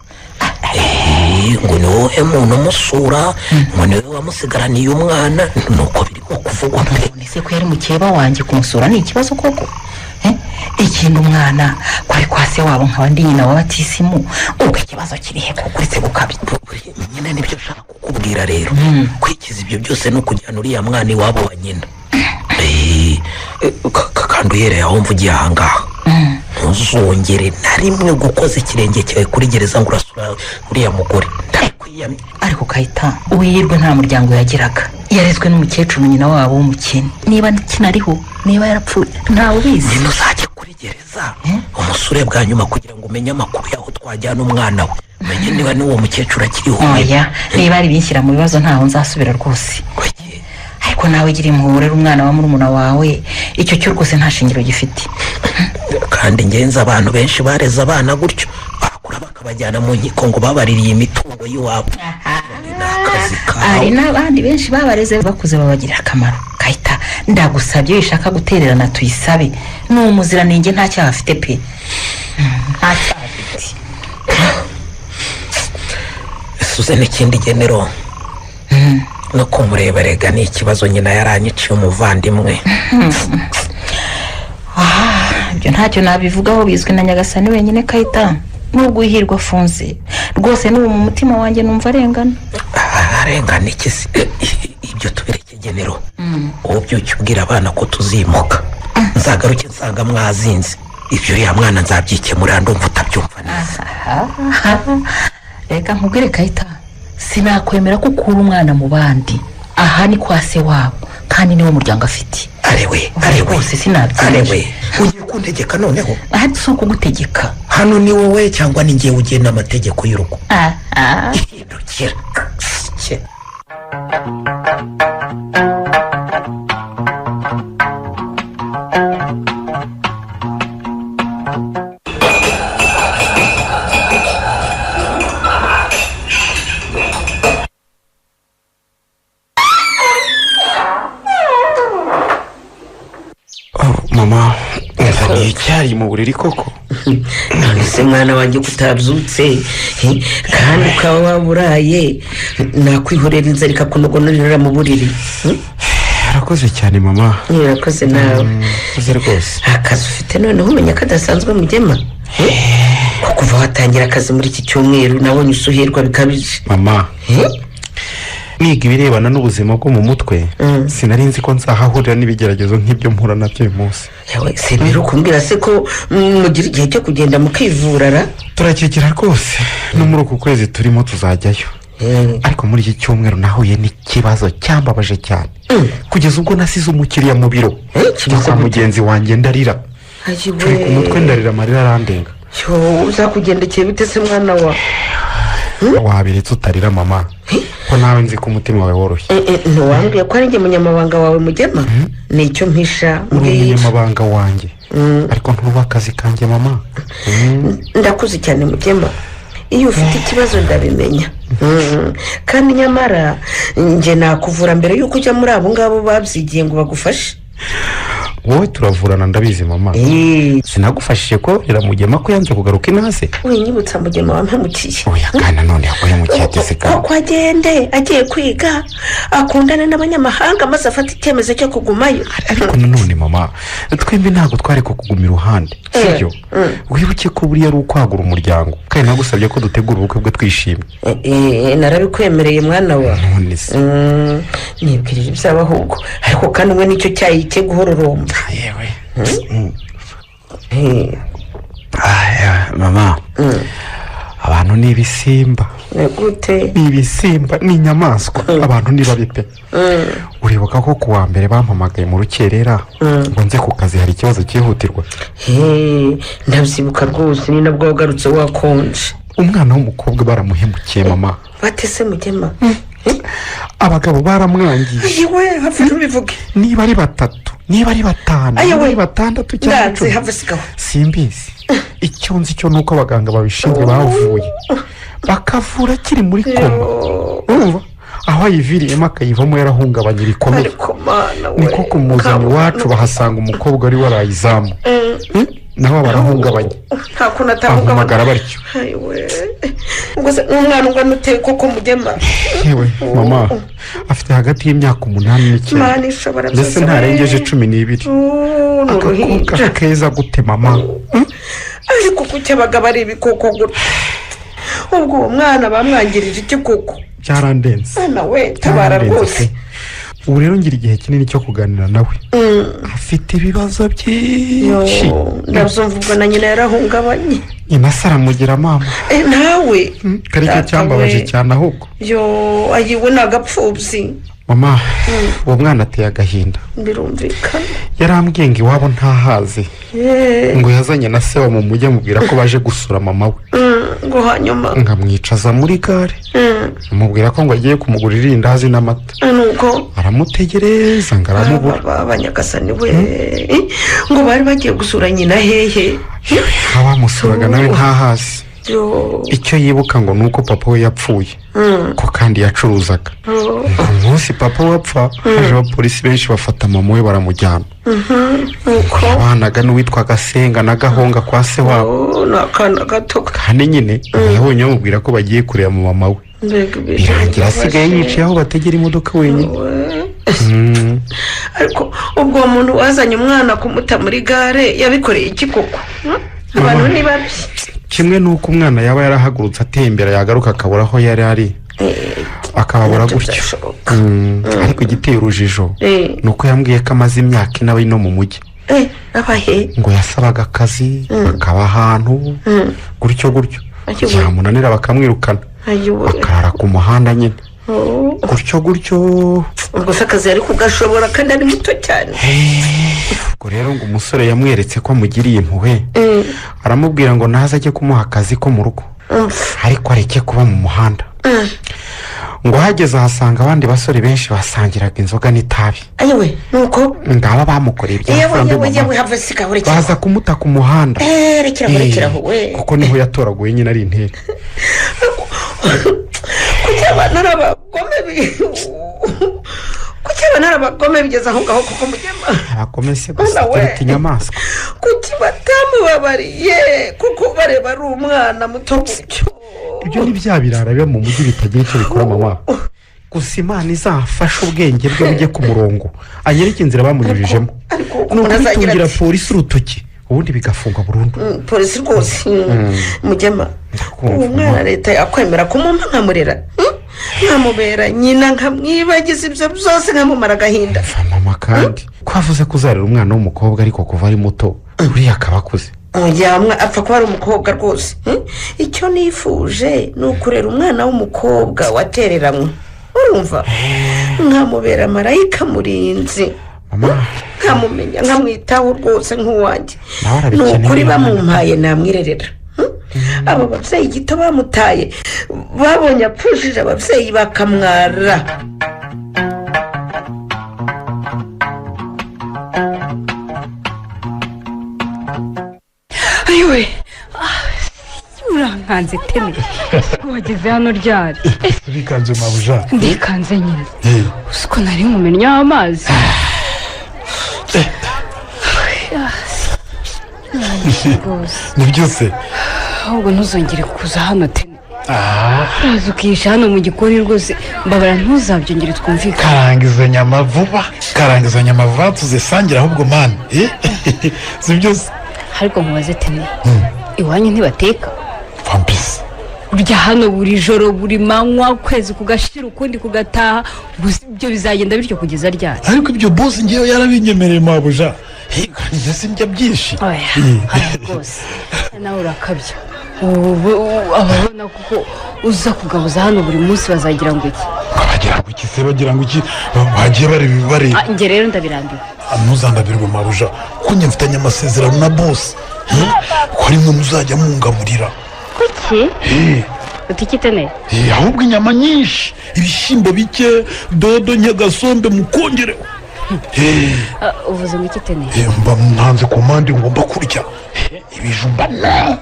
Ngo ni wowe muntu umusura, ngo ni wowe wamusigaraniye umwana, nuko birimo kuvugwa pe. None se ko yari mukeba wanjye, kumusura ni ikibazo koko? Ikindi umwana ko ari kwa se wabo, nkaba ndi nyina wa batisimu, ubwo ikibazo kiri he koko uretse gukabya? Nyine nibyo nshaka kukubwira rero, kwikiza ibyo byose ni ukujyana uriya mwana iwabo wa nyina. Kandi uhereye aho mvugiye ahangaha, ntuzongere na rimwe gukoza ikirenge cyawe kuri gereza ngo urasura uriya mugore, ndakwiyamye. Ariko Kayita, uwihirwe nta muryango yagiraga, yarezwe n'umukecuru nyina wabo w'umukene, niba kinariho, niba yarapfuye ntawe ubizi. Nyine uzajya kuri gereza umusure bwa nyuma kugira ngo umenye amakuru y'aho twajyana umwana we, umenye niba n'uwo mukecuru akiriho. Oya, niba ari ibinshyira mu bibazo ntaho nzasubira rwose. Ariko nawe gira impuhwe urere umwana wa murumuna wawe, icyo cyo rwose nta shingiro gifite. Kandi ngenzi abantu benshi bareze abana gutyo, bakura bakabajyana mu nkiko ngo babaririye imitungo y'iwabo. Ni akazi kawe. Hari n'abandi benshi babareze bakuze babagirira akamaro. Kayita, ndagusabye, wishaka gutererana tuyisabe, ni umuziranenge, nta cyaha afite pe, nta cyaha afite. Suze n'ikindi genero, no kumureba rega ni ikibazo, nyina yaranyiciye umuvandimwe. Ibyo ntacyo nabivugaho, bizwi na Nyagasani wenyine. Kayita, nubwo uhirwa afunze rwose, n'ubu mu mutima wanjye numva arengana. Arengana iki se? Ibyo tubireke genero, wowe ubyuke ubwira abana ko tuzimuka, nzagaruke nsanga mwazinze. Ibyo uriya mwana nzabyikemurira, ndumva utabyumva neza. Reka nkubwire Kayita, sinakwemera ko ukura umwana mu bandi, aha ni kwa se wabo kandi niwo muryango afite. Arewe, arewe. Rwose sinabyemera. Arewe, ugiye kuntegeka noneho? Aha si ukugutegeka. Hano ni wowe cyangwa ni ngewe ugena amategeko y'urugo? Hindukira. Mama, nzaniye icyayi mu buriri koko? None se mwana wanjye ko utabyutse, kandi ukaba waburaye, nakwihorera inzara ikakunogonorera mu buriri? Arakoze cyane mama. Urakoze nawe. Urakoze rwose. Akazi ufite noneho umenya kadasanzwe mugema, ko kuva watangira akazi muri iki cyumweru nabonye usuherwa bikabije. Mama, niga ibirebana n'ubuzima bwo mu mutwe, sinari nzi ko nzahahurira n'ibigeragezo nk'ibyo mpura nabyo uyu munsi. Yawe, si kumbwira se ko mugira igihe cyo kugenda mukivurara? Turakekera rwose, no muri uku kwezi turimo tuzajyayo, ariko muri iki cyumweru nahuye n'ikibazo cyambabaje cyane, kugeza ubwo nasize umukiriya mu biro njya kwa mugenzi wanjye ndarira, turi ku mutwe ndarira, amarira arandenga. Uzakugendekeye bite se mwana wa? Wabiretse utarira mama, ko nawe nzi ko umutima wawe woroshye. Ntiwambwiye ko ari njye munyamabanga wawe mugema? Nicyo mpisha? Uri umunyamabanga wanjye, ariko ntuba akazi kanjye mama. Ndakuze cyane mugema, iyo ufite ikibazo ndabimenya. Kandi nyamara njye nakuvura mbere y'uko ujya muri abo ngabo babyigiye ngo bagufashe. Wowe turavurana ndabizi mama, sinagufashije korera mugema ko yanze kugaruka inaze? Winyibutsa mugema wampemukiye. Oya, kandi nanone yaguhemukiye atese kandi? Koko agende agiye kwiga akundane n'abanyamahanga maze afate icyemezo cyo kugumayo. Ariko nanone mama, twembi ntabwo twari kukuguma iruhande, sibyo? Wibuke ko buriya ari ukwagura umuryango, kandi nagusabye ko dutegura ubukwe bwe twishimye. Narabikwemereye mwana wa. None se? Nibwirira ibyaba ahubwo, ariko kandi umwe nicyo cyayi cye guhororomba. Yewe mama, abantu ni ibisimba. Gute? Ni ibisimba, ni inyamaswa, abantu ni babi pe. Uribuka ko ku wa mbere bampamagaye mu rukerera ngo nze ku kazi, hari ikibazo cyihutirwa? Ndabyibuka rwose, ni nabwo wagarutse wakonje. Umwana w'umukobwa baramuhemukiye, mama. Batese, Mugema? Abagabo baramwangije. Ayiwe, hafi ntubivuge. Niba ari batatu, niba ari batanu, Ayiwe. niba ari batandatu cyangwa Ndanze. 10. Have, sigaho. Simbizi. Icyo nzi cyo ni uko abaganga babishinzwe bavuye, bakavura akiri muri koma. Urumva aho ayiviriyemo akayivamo yarahungabanye bikomeye. Ariko Mana we! Niko kumuzana iwacu, bahasanga umukobwa wari waraye izamu. Nabo barahungabanye. Nta kuntu atahungabana. Bampamagara batyo. Ayiwe, ubwo se n'umwana ungana uteye koko, Mugema? Yewe mama, afite hagati y'imyaka 8 n'9. Mana ishobora Ndetse byose we. ntarengeje 12. Oh, ni Agakobwa uruhinja. keza gute, mama? Ariko kuki abagabo ari ibikoko gutya? Ubwo uwo mwana bamwangirije iki koko? Byarandenze. Mwana we, tabara. Byarandenze Rwose. pe. Ubu rero ngira igihe kinini cyo kuganira nawe. Afite ibibazo byinshi. Ndabyumva, ubwo na nyina yarahungabanye. Nyina se aramugira, mama. Eh, nawe. Kari cyo Data cyambabaje we. cyane ahubwo. Yo, ayiwe, ni agapfubyi. Mama, uwo mwana ateye agahinda. Birumvikana. Yarambwiye ngo iwabo ntahazi. Ngo yazanye na se wa mu mujyi, amubwira ko baje gusura mama we. Ngo hanyuma? Nkamwicaza muri gare, amubwira ko ngo agiye kumugurira irindazi n'amata. Nuko? Aramutegereza ngo aramubura. Abanyagasani we! Ngo bari bagiye gusura nyina hehe? Abamusuraga nawe ntahazi. Yo. Icyo yibuka ngo ni uko papa we yapfuye, ko kandi yacuruzaga. Umunsi papa we apfa, haje abapolisi benshi bafata mama we baramujyana. Nuko? Yabanaga n'uwitwa Gasenga na Gahonga kwa se wabo. Oh, ni akana gato. Kandi nyine yabonye bamubwira ko bagiye kureba mu mama we. Mbega ibintu Birangira asigaye bibabaje. yicaye aho bategera imodoka wenyine. Ariko ubwo uwo muntu wazanye umwana kumuta muri gare yabikoreye iki koko? Abantu Mama. ni babi. Kimwe n'uko umwana yaba yarahagurutse atembera, yagaruka akabura aho yari ari, akababura Nabyo gutyo. byashoboka. Ariko igiteye urujijo ni uko yambwiye ko amaze imyaka 4 aba ino mu mujyi. Abahe? Ngo yasabaga akazi, akaba ahantu gutyo gutyo. Ayiwe. Byamunanira bakamwirukana, Ayiwe. akarara ku muhanda nyine Oh. gutyo gutyo. Ubwo se akazi yari kugashobora kandi ari muto cyane? Ubwo rero ngo umusore yamweretse ko amugiriye impuhwe, aramubwira ngo naze ajye kumuha akazi ko mu rugo, ariko areke kuba mu muhanda. Ngo ahageze ahasanga abandi basore benshi basangiraga inzoga n'itabi. Ayiwe, nuko? Ngaba bamukoreye Yewe. ibya mbi, Yewe, yewe. mama. Have, sigaho, rekeraho. Baza kumuta ku muhanda. Rekeraho. Rekeraho we. Kuko niho yatoraguye nyine ari intere. Kuki abantu ari abagome kuki abantu ari abagome bigeze aho ngaho koko, Mugema? Abagome se gusa? Mwana we. Turuta inyamaswa. Kuki batamubabariye kuko bareba ari umwana muto gutyo? Ibyo ni bya birara biba mu mujyi bitagira icyo bikora, mama. Gusa Imana izafashe ubwenge bwe bujye ku murongo, anyereke inzira bamunyujijemo. Ariko Ni umuntu azagira ukubitungira ati polisi urutoki, ubundi bigafungwa burundu. Polisi rwose. Mugema, uwo mwana Mama. leta yakwemera kumumpa nkamurera, Nkamubera nyina, nkamwibagiza ibyo byose, nkamumara agahinda. Mama, kandi ko avuze ko uzarera umwana w'umukobwa, ariko kuva ari muto, uriya akaba akuze? Oya, apfa kuba ari umukobwa rwose. Icyo nifuje ni ukurera umwana w'umukobwa watereranywe, urumva, nkamubera marayika murinzi, Mama. nkamumenya, nkamwitaho rwose nk'uwanjye. Nawe Ni arabikeneye. ukuri, bamumpaye namwirerera. Abo babyeyi gito bamutaye, babonye apfushije ababyeyi bakamwara. Ayiwe, urankanze teme! Wageze hano ryari? Urikanze, mabuja? Ndikanze nyine. Uzi ko nari nkumennyeho amazi? Rwose. Ni byose. Ahubwo ntuzongere kuza hano, teme. Uraza ukihisha hano mu gikoni rwose, mbabara ntuzabyongere, twumvikane. Karanga izo nyama vuba, karanga izo nyama vuba tuzisangira ahubwo, mani. Si byose. Ariko nkubaze, teme, iwanyu ntibateka? Vampisi. Urya hano buri joro, buri manywa, ukwezi kugashira ukundi kugataha. Gusa ibyo bizagenda bityo kugeza ryari? Ariko ibyo bosi ngewe yarabinyemereye, mabuja. Njye sindya byinshi. Oya, oya rwose, nawe urakabya. Ubu ababona kuko Uza kugabuza hano buri munsi bazagira ngo iki? Bagira ngo iki se? Bagira ngo iki? Bagiye bareba ibibareba. Ah, njye rero ndabirambiwe. Ntuzandabirwe mabuja, kuko njye mfitanye amasezerano na bosi ko ari mwe muzajya mungaburira. Kuki? Utikite? Ahubwo inyama nyinshi, ibishyimbo bike, dodo nke, gasombe mukongereho. Uvuze ngo iki, Tene? Mba ntanze komande, ngomba kurya ibijumba na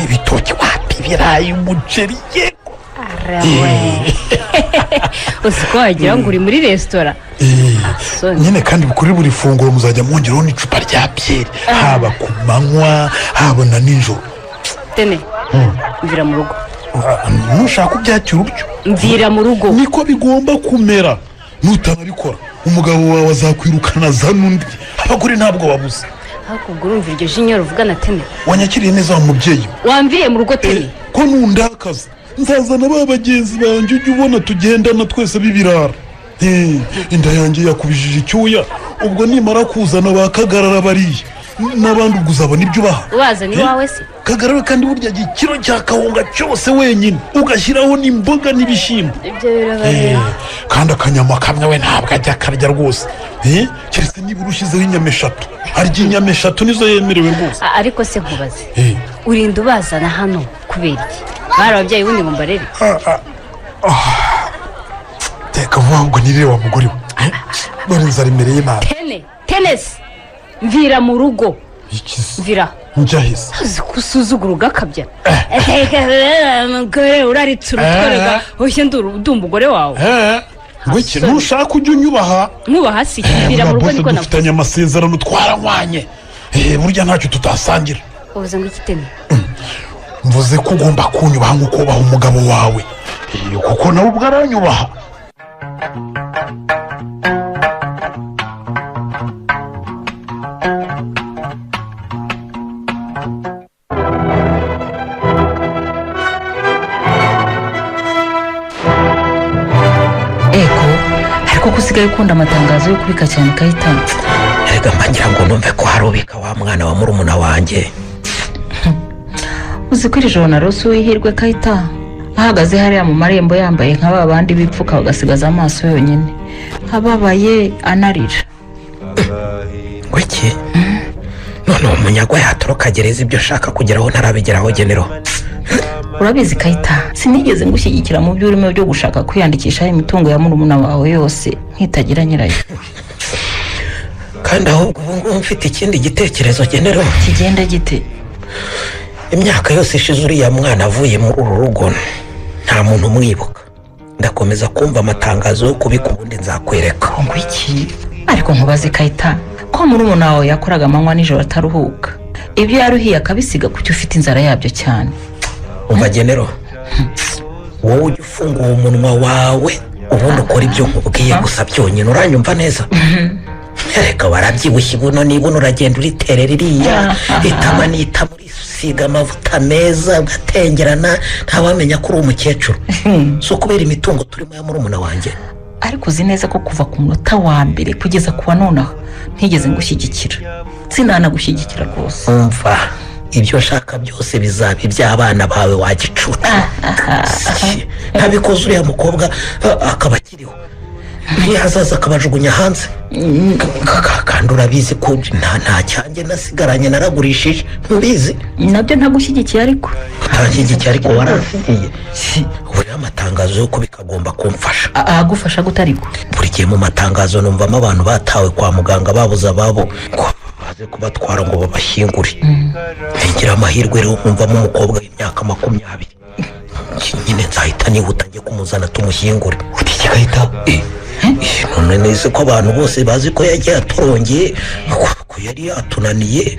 ibitoki, wapi, ibirayi, umuceri, yego. Uzi ko wagira ngo uri muri resitora? Nyine kandi kuri buri funguro muzajya mwongeraho n'icupa rya byeri, haba ku manywa, haba na nijoro. Tene, mvira mu rugo. Nushaka ubyakira utyo. Mvira mu rugo. Niko bigomba kumera. Nutanabikora umugabo wawe azakwirukana azana undi. Abagore ntabwo babuze. Ariko ubwo urumva iryo jinyoro uvugana, Tene? Wanyakiriye neza wa mubyeyi we. Wamviriye mu rugo, Tene. Ko nundakaza nzazana ba bagenzi banjye ujya ubona tugendana twese b'ibirara. Inda yanjye yakubijije icyuya. Ubwo nimara kuzana ba Kagarara bariya n'abandi, ubwo uzabona ibyo ubaha. Ubazana iwawe se? Kagarara kandi burya ikiro cya kawunga cyose wenyine, ugashyiraho n'imboga n'ibishyimbo. Ibyo birabareba. Kandi akanyama kamwe we ntabwo ajya akarya rwose. Keretse nibura ushyizeho inyama eshatu. Arya inyama eshatu, nizo yemerewe rwose. Ariko se nkubaze, urinda ubazana hano kubera iki? Bari ababyeyi ubundi ngo mbarere? Teka vuba ahubwo nirire wa mugore we. Dore inzara imereye nabi. Tene, Tenesi, mvira mu rugo. Mvira. Njya hese? Uzi ko usuzugura ugakabya? Mugore uraritse urutwereka oshye, ndumva umugore wawe. Ngo iki? Ntushaka ujya unyubaha. Nkubaha si iki? Mvira mu rugo. Bose niko navuze. Dufitanye amasezerano, twaranywanye. Burya ntacyo tutasangira. Uvuze ngo iki, Tene? Mvuze ko ugomba kunyubaha nk'uko wubaha umugabo wawe. Kuko nawe ubwo aranyubaha. Ego, ariko ko usigaye ukunda amatangazo yo kubika cyane, Kayitana? Erega mba ngira ngo numve ko hari ubika wa mwana wa murumuna wanjye. Uzi ko iri joro narose uwihirwe, Kayita, ahagaze hariya mu marembo yambaye nka ba bandi bipfuka bagasigaza amaso yonyine, ababaye anarira. Ngo iki? None uwo munyagwa yatoroka gereza, ibyo nshaka kugeraho ntarabigeraho, genero? Urabizi Kayita, sinigeze ngushyigikira mu byo urimo byo gushaka kwiyandikishaho imitungo ya murumuna wawe yose nkitagira nyirayo. Kandi ahubwo ubu ngubu mfite ikindi gitekerezo, genero. Kigenda gite? Imyaka yose ishize uriya mwana avuye muri uru rugo nta muntu umwibuka. Ndakomeza kumva amatangazo yo kubika, ubundi nzakwereka. Ngo iki? Ariko nkubaze Kayita, ko murumuna wawe yakoraga amanywa nijoro ataruhuka, ibyo yaruhiye akabisiga, kuki ufite inzara yabyo cyane? Umva genero, wowe ujya ufungura umunwa wawe ubundi ukora ibyo nkubwiye gusa byonyine. Uranyumva neza? Reka, warabyibushye buno nibuno, uragenda uriterera iriya itama n'itama, urisiga amavuta meza ugatengerana, ntawamenya ko uri umukecuru. Si ukubera imitungo turimo ya murumuna wanjye? Ariko uzi neza ko kuva ku munota wa mbere kugeza ku wa nonaha ntigeze ngushyigikira, sinanagushyigikira rwose. Umva, ibyo nshaka byose bizaba iby'abana bawe wagicucu. Ntabikoze uriya mukobwa akaba akiriho, ntiyazaza akabajugunya hanze. Kandi urabizi ko nta cyanjye nasigaranye, naragurishije, ntubizi? Nabyo ntagushyigikiye ariko. Utanshyigikiye ariko waransigiye. Ubu rero amatangazo yo kubika agomba kumfasha. Agufasha gute ariko? Buri gihe mu matangazo numvamo abantu batawe kwa muganga, babuze ababo ngo baze kubatwara ngo babashyingure. Ngira amahirwe rero nkumvamo umukobwa w'imyaka 20, nyine nzahita nihuta njye kumuzana tumushyingure. Uti kigahita none neze ko abantu bose bazi ko yagiye atorongeye, ko yari yatunaniye.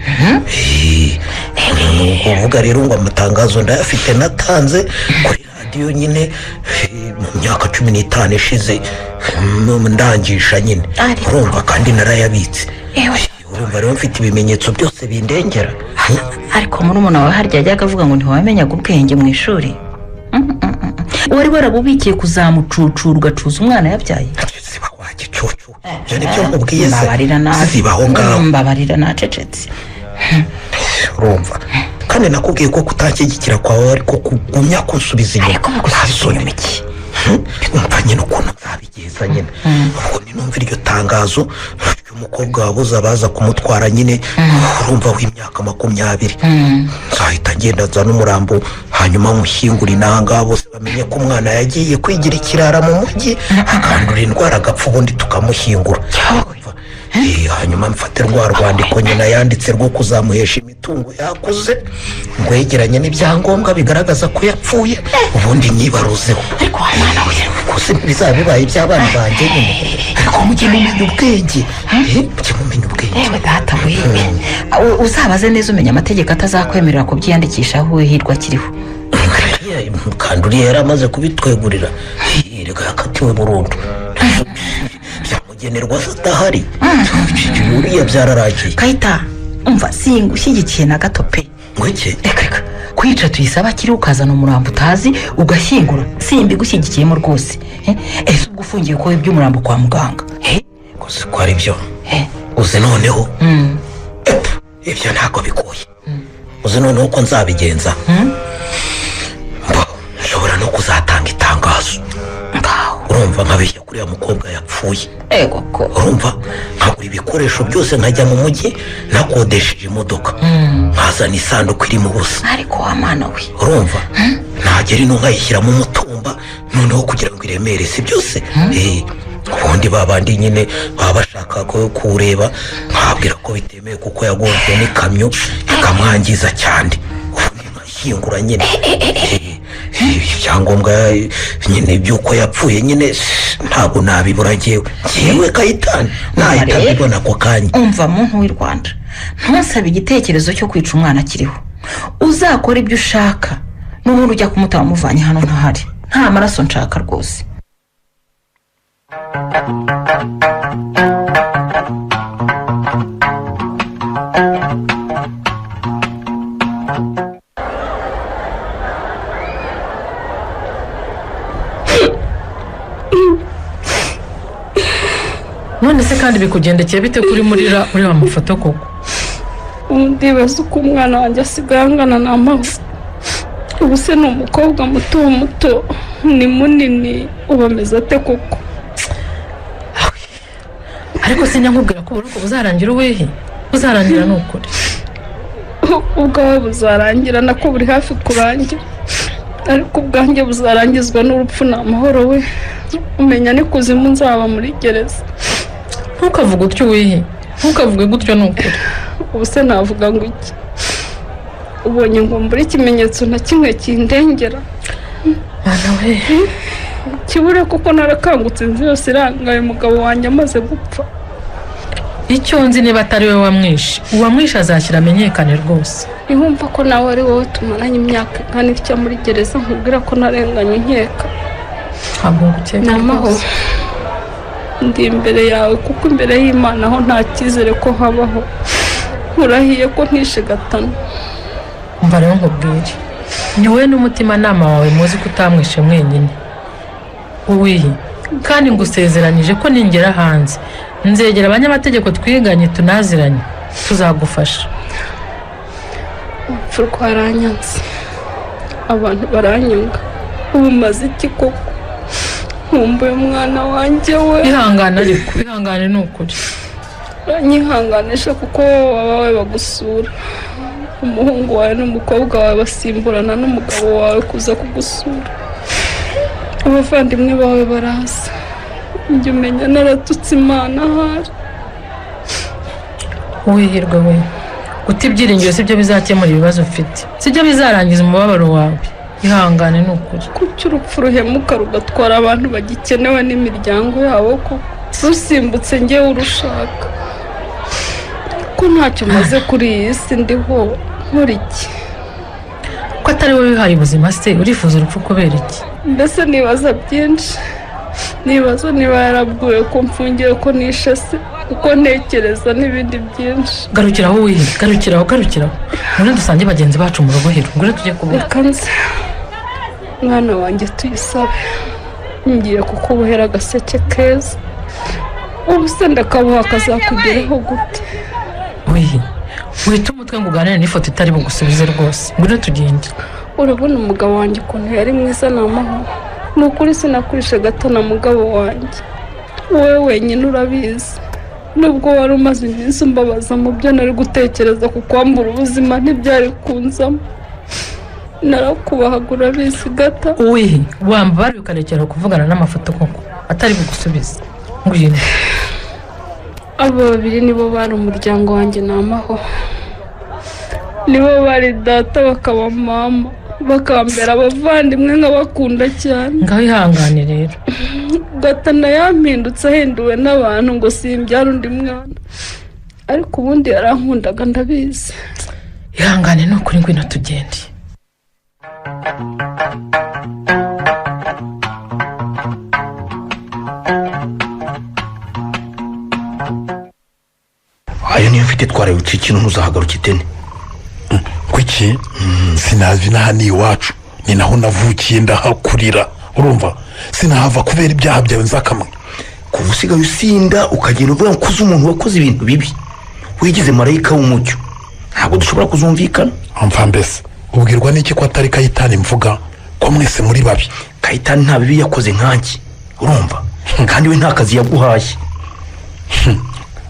Ni ukuvuga rero ngo amatangazo ndayafite, natanze kuri radiyo nyine mu myaka 15 ishize, ndangisha nyine. Urumva kandi narayabitse. Urumva rero mfite ibimenyetso byose bindengera. Ariko murumuna wawe harya yajyaga avuga ngo ntiwamenyaga ubwenge mu ishuri. Wari warabubikiye kuzamucucura ugacuza umwana yabyaye. Ibyo nibyo nkubwiye se? Mbabarira nabi. Ziba aho ngaho. Mbabarira nacecetse. Urumva Kandi nakubwiye ko kutanshyigikira kwawe ariko kugumya kunsubiza inyuma. Nta soni. Umva nyine ukuntu nzabigenza nyine. Ubwo ninumva iryo tangazo ry'umukobwa wabuze abaza kumutwara nyine, urumva w'imyaka 20, nzahita ngenda nzana umurambo, hanyuma mushyingure inanga, bose bamenye ko umwana yagiye kwigira ikirara mu mujyi, akandura indwara agapfa, ubundi tukamushyingura. Hanyuma mfate rwa rwandiko nyina yanditse rwo kuzamuhesha imitungo yakuze, ngwegeranye n'ibyangombwa bigaragaza ko yapfuye, ubundi nyibaruzeho. Ariko wa mwana we, Gusa ntibizaba bibaye iby'abana banjye nyine. Ariko mujye mumenya ubwenge. Mujye mumenya ubwenge. Yewe data we, uzabaze neza umenya amategeko atazakwemerera kubyiyandikishaho Uwihirwe akiriho. Kandi uriya yari amaze kubitwegurira. Reka, yakatiwe burundu, byamugenerwa se adahari? Uriya byararangiye. Kayita, umva, singushyigikiye na gato pe. Ngo iki? Reka reka, kwica tuyisaba akiriho, ukazana umurambo utazi ugashyingura, simbigushyigikiyemo rwose. Ese ubwo ufungiye ko wibye umurambo kwa muganga? Gusa ko ari byo. Uzi noneho, ibyo ntabwo bigoye. Uzi noneho ko nzabigenza? Mbo, nshobora no kuzatanga itangazo, urumva, nkabeshya kuriya mukobwa yapfuye. Ego ko. Urumva, nkagura ibikoresho byose, nkajya mu mujyi nakodesheje imodoka, nkazana isanduku irimo ubusa. Ariko wa mwana we. Urumva, nagera ino nkayishyiramo umutumba noneho kugira ngo iremere, si byose. Ubundi ba bandi nyine baba bashaka kuwureba, nkababwira ko bitemewe kuko yagonzwe n'ikamyo ikamwangiza cyane, ubundi nkashyingura nyine. Ibyangombwa nyine by'uko yapfuye nyine ntabwo nabibura njyewe. Njyewe Kayitani nahita mbibona ako kanya. Umva muntu w'i Rwanda, ntusabe igitekerezo cyo kwica umwana akiriho. Uzakora ibyo ushaka, n'ubundi ujya kumuta wamuvanye hano ntahari. Nta maraso nshaka rwose. None se kandi bikugendekeye bite kuri murira ureba amafoto koko? Ubu ndibaza uko umwana wanjye asigaye angana na mama. Ubu se ni umukobwa muto muto, ni munini, ubu ameze ate koko? Ariko sinjya nkubwira ko uburoko buzarangira uwehe? Buzarangira ni ukuri. Ubwawe buzarangira, nako buri hafi kurangira, ariko ubwanjye buzarangizwa n'urupfu. Ni amahoro we, umenya n'ikuzimu nzaba muri gereza. Ntukavuge utyo uwihe, ntukavuge gutyo ni ukuri. Ubu se navuga ngo iki? Ubonye ngo mbure ikimenyetso na kimwe kindengera? Mwana we. Kibure kuko narakangutse inzu yose irangaye umugabo wanjye amaze gupfa. Icyo nzi, niba atari we wamwishe, uwamwishe azashyira amenyekane rwose. Ntiwumva ko nawe ari wowe tumaranye imyaka ingana itya muri gereza, nkubwira ko narenganye inkeka? Ntabwo ngukeka Ni amahoro. rwose. Ndi imbere yawe kuko imbere y'Imana ho nta cyizere ko habaho. Nkurahiye ko ntishe Gatana. Umva rero nkubwire, ni wowe n'umutimanama wawe muzi ko utamwishe mwenyine uwihe. Kandi ngusezeranyije ko ningera hanze nzegera abanyamategeko twiganye tunaziranye, tuzagufasha. Urupfu rwaranyanze, abantu baranyanga, ubu maze iki koko? Nkumbuye umwana wanjye we. Ihangane ariko, ihangane ni ukuri. Uranyihanganisha kuko wowe abawe bagusura, umuhungu wawe n'umukobwa wawe basimburana n'umugabo wawe kuza kugusura, abavandimwe bawe baraza. Njya umenya naratutse Imana ahari. Uwihirwe we, guta ibyiringiro sibyo bizakemura ibibazo ufite, sibyo bizarangiza umubabaro wawe. Ihangane ni ukuri. Kuki urupfu ruhemuka rugatwara abantu bagikenewe n'imiryango yabo ko rusimbutse ngewe urushaka, ko ntacyo maze kuri iyi si? Ndiho nkora iki? Ko atari wowe wihaye ubuzima se, urifuza urupfu kubera iki? Mbese nibaza byinshi, nibaza niba yarabwiwe ko mfungiwe, ko nishe se, uko ntekereza n'ibindi byinshi. Garukiraho wihe, garukiraho, garukiraho. None dusange bagenzi bacu mu rubohero, ngwino tujye kuboha. Reka nze mwana wanjye tuyisabe, ngiye kukubohera agaseke keza. Ubu se ndakaboha kazakugeraho gute? Wihe, Wite umutwe ngo uganire n'ifoto itari bugusubize rwose. Ngwino tugende. Urabona umugabo wanjye ukuntu yari mwiza, ni amahoro. Ni ukuri sinakurisha gato na mugabo wanjye, wowe wenyine urabizi. Nubwo wari umaze iminsi umbabaza mu byo nari gutekereza ku kwambura ubuzima, ntibyari kunzamo. Narakubahaga, urabizi gata. Uwihe wambara ukarekera kuvugana n'amafoto koko atari bugusubize? Ngwino. Aba babiri nibo bari umuryango wanjye, ni amahoro. Nibo bari data, bakaba mama, bakambera abavandimwe, nkabakunda cyane. Ngaho ihangane rero. Gatana yampindutse ahinduwe n'abantu ngo simbyara undi mwana, ariko ubundi yarankundaga, ndabizi. Ihangane ni ukuri, ngwino tugende. Ayo niyo mfite, twaraye ucikino, ntuzahagaruke itene. Kuki sinazi? Inaha ni iwacu, ni naho navukiye, ndahakurira, urumva? Sinahava kubera ibyaha byawe nzakamwe. Kuva usigaye usinda ukagenda uvuga ngo kuze umuntu wakoze ibintu bibi, wigize marayika w'umucyo, ntabwo dushobora kuzumvikana. Mva mbese, ubwirwa n'iki ko atari Kayitani mvuga, ko mwese muri babi? Kayitani nta bibi yakoze nkanjye, urumva? Kandi we nta kazi yaguhaye.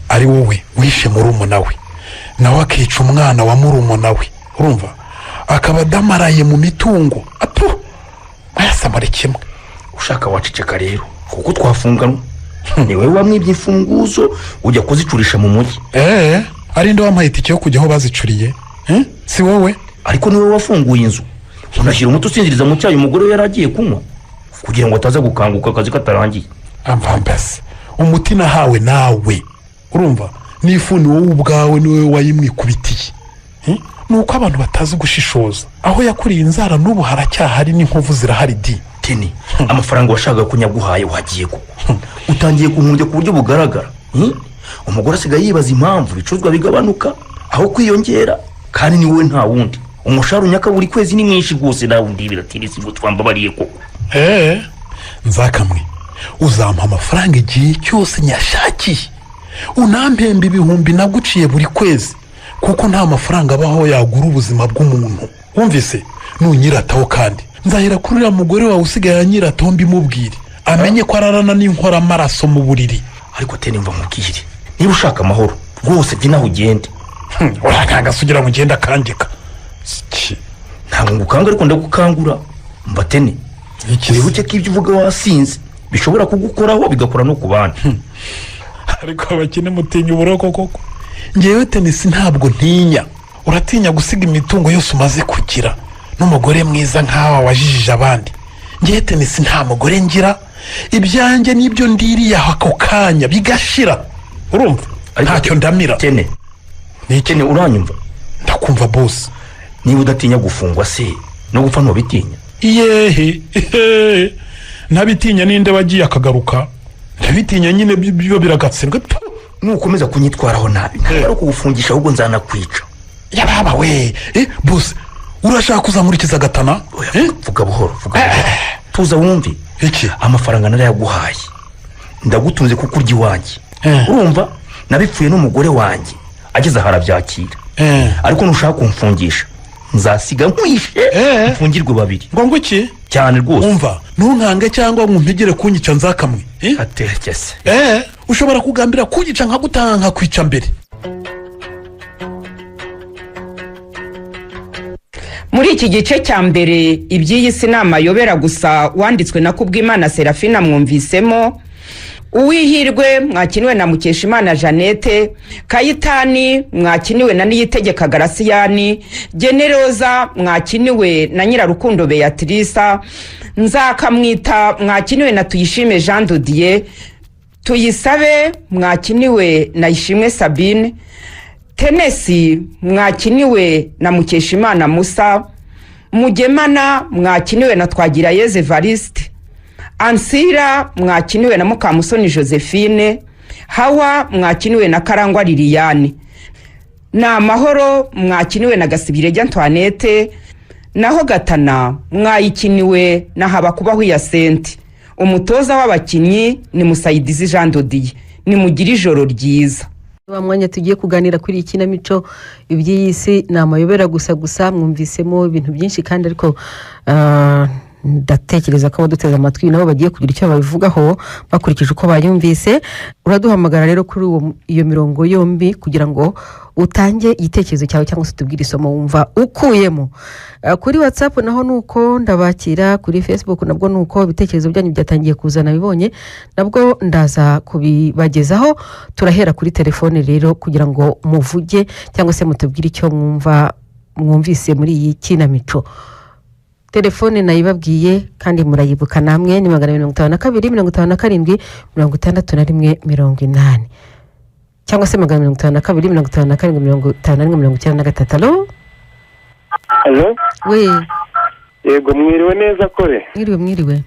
Ari wowe wishe murumuna we, nawe akica umwana wa murumuna we, urumva? Akaba adamaraye mu mitungo apu ayasamare kimwe. Ushaka waceceka rero, kuko twafunganwa. Ni wowe wamwibye imfunguzo ujya kuzicurisha mu mujyi. Eee, ari nde wampaye itike yo kujya aho bazicuriye? Si wowe? Ariko ni wowe wafunguye inzu, unashyira umuti usinziriza mu cyayi umugore we yari agiye kunywa, kugira ngo ataza gukanguka akazi katarangiye. Amva mbese, umuti nahawe nawe, urumva? N'ifuni wowe ubwawe ni wowe wayimwikubitiye. Ni uko abantu batazi gushishoza. Aho yakuriye inzara n'ubu haracyahari, n'inkovu zirahari di. Teni, amafaranga washakaga ko nyaguhaye wagiye koko utangiye kunkumbya ku buryo bugaragara. Umugore asigaye yibaza impamvu ibicuruzwa bigabanuka aho kwiyongera, kandi ni wowe nta wundi. Umushahara unyaka buri kwezi ni mwinshi rwose, nawe undi biratinze ngo twambabariye koko. Eee, nzakamwe, uzampa amafaranga igihe cyose nyashakiye, unampemba ibihumbi naguciye buri kwezi, kuko nta mafaranga abaho yagura ubuzima bw'umuntu, wumvise? Nunyirataho kandi nzahera kuri uriya mugore wawe usigaye anyirataho, mbimubwire amenye ko ararana n'inkoramaraso mu buriri. Ariko teni, mva nkubwire, niba ushaka amahoro rwose jya inaha ugende. Urakanga se ugira ngo ugende akangika? Ntabwo ngukanga, ariko ndagukangura. Mva teni, wibuke ko ibyo uvuga wasinze bishobora kugukoraho, bigakora no ku bandi. Ariko abakene mutinya uburoko koko. Ngewe tenisi ntabwo ntinya. Uratinya gusiga imitungo yose umaze kugira n'umugore mwiza nkawe wajijije abandi. Ngewe tenisi nta mugore ngira, ibyanjye n'ibyo ndiriye aho ako kanya bigashira, urumva? Ntacyo ndamira. Tene, tene, uranyumva? Ndakumva bose. Niba udatinya gufungwa se, no gupfa ntubitinya? Yehe, ntabitinya ninde wagiye akagaruka? Ndabitinya nyine, byo biragatsindwa. Nukomeza kunyitwaraho nabi, ntabwo ari ukugufungisha, ahubwo nzanakwica. Yababa we, bose, urashaka kuzankurikiza Gatana? Vuga buhoro, vuga buhoro, tuza wumve. Iki? Amafaranga narayaguhaye, ndagutunze kuko urya iwanjye, urumva? Nabipfuye n'umugore wanjye ageze aho arabyakira. Ariko nushaka kumfungisha, nzasiga nkwishe, mfungirwe babiri. Ngo iki? Cyane rwose. Umva, ntunkange cyangwa ngo umpigire kunyica nzakamwe. Atekese. Ushobora kugambira kunyica nkagutanga nkakwica mbere. Muri iki gice cya mbere, iby'iyi si ni amayobera gusa, wanditswe na Kubwimana Serafina, mwumvisemo Uwihirwe mwakiniwe na Mukeshimana Jeannette, Kayitani mwakiniwe na Niyitegeka Garasiyani, Generoza mwakiniwe na Nyirarukundo Beatrice, Nzakamwita mwakiniwe na Tuyishime Jean Dodier, Tuyisabe mwakiniwe na Ishimwe Sabine, Tenesi mwakiniwe na Mukeshimana Musa, Mugemana mwakiniwe na Twagirayeze Evariste, Ansira mwakiniwe na Mukamusoni Josephine, Hawa mwakiniwe na Karangwa Liliane, ni Amahoro mwakiniwe na Gasibirege Antoinette, naho Gatana mwayikiniwe na Habakubaho Sente. Umutoza w'abakinnyi ni Musayidizi Jean Dodiye. Nimugire ijoro ryiza. Wa mwanya tugiye kuganira kuri iyi kinamico iby'iyi si ni amayobera gusa gusa. Mwumvisemo ibintu byinshi kandi, ariko ndatekereza ko abaduteze amatwi nabo bagiye kugira icyo babivugaho bakurikije uko bayumvise. Uraduhamagara rero kuri iyo mirongo yombi kugira ngo utange igitekerezo cyawe cyangwa se utubwire isomo wumva ukuyemo. Kuri WhatsApp naho ni uko ndabakira, kuri Facebook nabwo ni uko. Ibitekerezo byanyu byatangiye kuzana, bibonye nabwo ndaza kubibagezaho. Turahera kuri telefone rero kugira ngo muvuge cyangwa se mutubwire icyo mwumva mwumvise muri iyi kinamico. Telefone nayibabwiye kandi murayibuka namwe, ni 252 57 61 80, cyangwa se 252 57 51 93. Alo? Alo? We. Yego, mwiriwe neza kore? Mwiriwe, mwiriwe.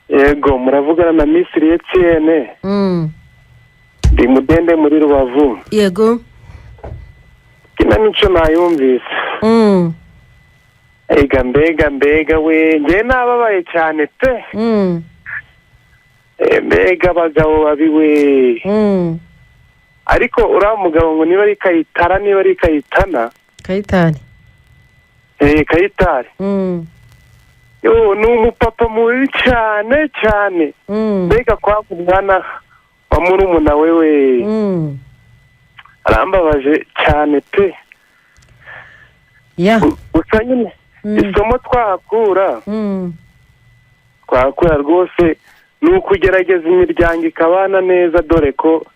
Yego, muravugana na Misiri Etienne. Ndi Mudende muri Rubavu. Yego. Kinamico nayumvise. Ega mbega mbega we, njye nababaye cyane pe. Mbega abagabo babi we. Ariko uriya mugabo ngo niba ari Kayitara, niba ari Kayitana. Kayitani. Kayitari. Yo, ni umupapa mubi cyane cyane. Mbega kwanga umwana wa murumuna we we. Arambabaje cyane pe. Gusa nyine isomo twahakura twahakura rwose ni ukugerageza imiryango ikabana neza, dore ko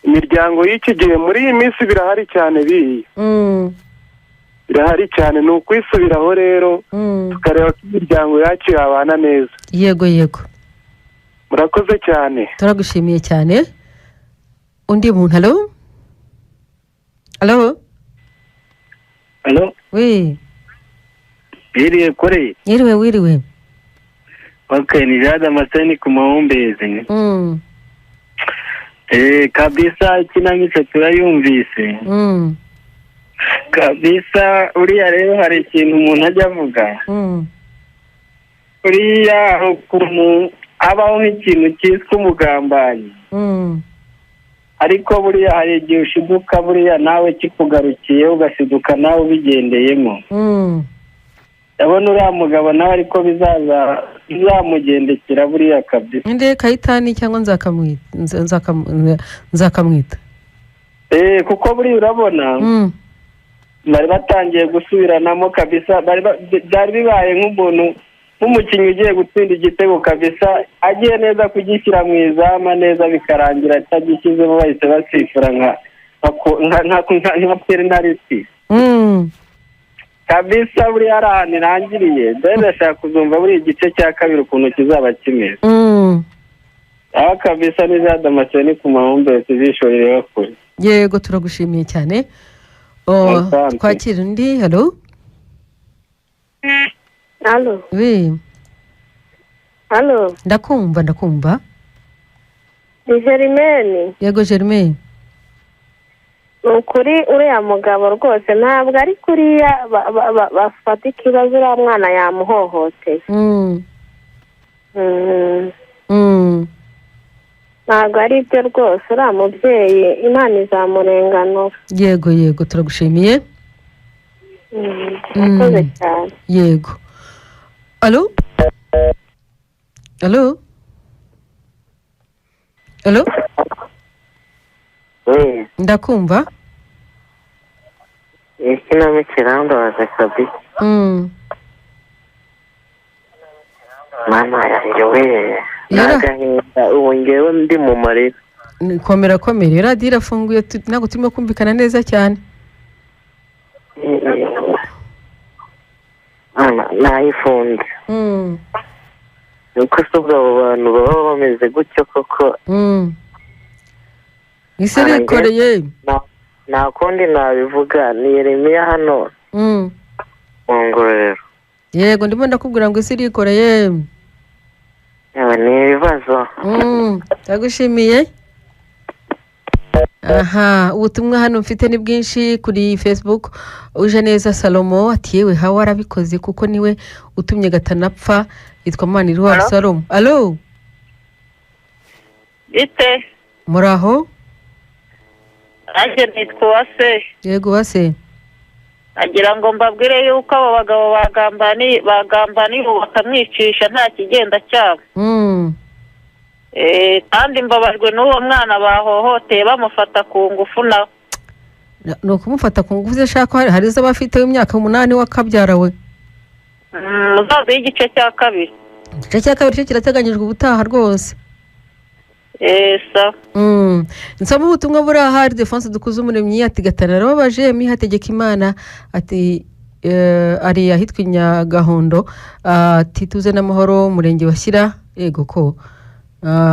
imiryango y'iki gihe muri iyi minsi birahari cyane biyi. Birahari cyane, ni ukwisubiraho rero tukareba ko imiryango yacu yabana neza. Yego yego. Murakoze cyane. Turagushimiye cyane. Undi muntu, alo? Alo? Alo? We. Wiriwe kore? Wiriwe, wiriwe. Okay, ni Jade Amaseni ku Mahumbezi. Kabisa ikinamico turayumvise. Kabisa uriya rero hari ikintu umuntu ajya avuga. Uriya ukuntu habaho nk'ikintu cyitwa umugambanyi. Ariko buriya hari igihe ushiduka buriya nawe kikugarukiye, ugashiduka nawe ubigendeyemo. Ndabona uriya mugabo nawe ariko bizamugendekera buriya kabisa. Nde, Kayitani cyangwa Nzakamwita? Kuko buriya urabona bari batangiye gusubiranamo kabisa, byari bibaye nk'umuntu nk'umukinnyi ugiye gutsinda igitego kabisa, agiye neza kugishyira mu izamu neza, bikarangira atagishyizemo, bahise basifura nka penaliti. Kabisa buriya ari ahantu irangiriye. Mbere ndashaka kuzumva buriya igice cya kabiri ukuntu kizaba kimeze. Aho kabisa ni za Damascene ku Mahumbezi, ijisho rireba kure. Yego, turagushimiye cyane. Twakira undi, halo? Alo. We. Alo. Ndakumva, ndakumva. Ni Germaine. Yego Germaine. Ni ukuri uriya mugabo rwose ntabwo ari kuriya bafata ikibazo, uriya mwana yamuhohoteye. Ntabwo ari byo rwose, uriya mubyeyi Imana izamurenganura. Yego yego, turagushimiye. Murakoze cyane. Yego. Alo? Alo? Alo? Ndakumva. Ikinamico irambabaza kabisa. Mana yanjye we, n'agahinda, ubu ngewe ndi mu marira. Komera komera, radiyo irafunguye, ntabwo turimo kumvikana neza cyane. Nayifunze. Nuko se ubwo abo bantu baba bameze gutyo koko? Ese rikoreye? Nta kundi nabivuga, ni Yeremiya hano mu Ngororero. Yego, ndimo ndakubwira ngo isi irikoreye. Ni ibibazo. Ndagushimiye. Aha, ubutumwa hano mfite ni bwinshi kuri Facebook. Uje neza Salomo ati yewe hawe arabikoze kuko niwe utumye Gatanapfa, yitwa Maniriho Salomo. Alo? Bite? Muraho? Nanjye nitwa Uwase. Yego Uwase. Agira ngo mbabwire yuko abo bagabo bagambaniye ubu bakamwicisha nta kigenda cyabo. Kandi mbabajwe n'uwo mwana bahohoteye bamufata ku ngufu nawe. Ni ukumufata ku ngufu ze shaka hari izo aba afite w'imyaka 8 w'akabyara we. Muzaduhe igice cya kabiri. Igice cya kabiri cyo kirateganyijwe ubutaha rwose. Sawa. Nsoma ubutumwa buri aha. Defonse Dukuze Umuremyi ati Gatana arababaje. Mihategeka Imana ati ari ahitwa i Nyagahondo, ati tuze n'amahoro, umurenge wa Shyira. Yego ko.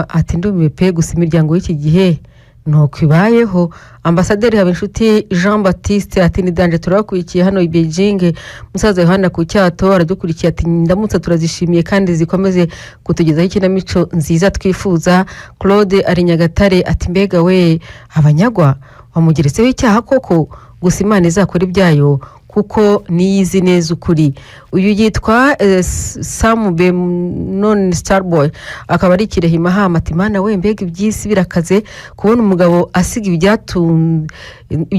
Ati ndumiwe pe, gusa imiryango y'iki gihe nuko ibayeho. Ambasaderi Habinshuti Jean Baptiste ati ni danje, turabakurikiye hano i Beijing. Musaza Yohana ku Cyato aradukurikiye, ati ndamutse turazishimiye kandi zikomeze kutugezaho ikinamico nziza twifuza. Claude ari Nyagatare ati mbega we, abanyagwa bamugeretseho icyaha koko, gusa Imana izakora ibyayo kuko niyizi neza ukuri. Uyu yitwa Sam Benon Starboy, akaba ari Kirehe Mahama, ati Mana we, mbega iby'isi birakaze, kubona umugabo asiga ibyo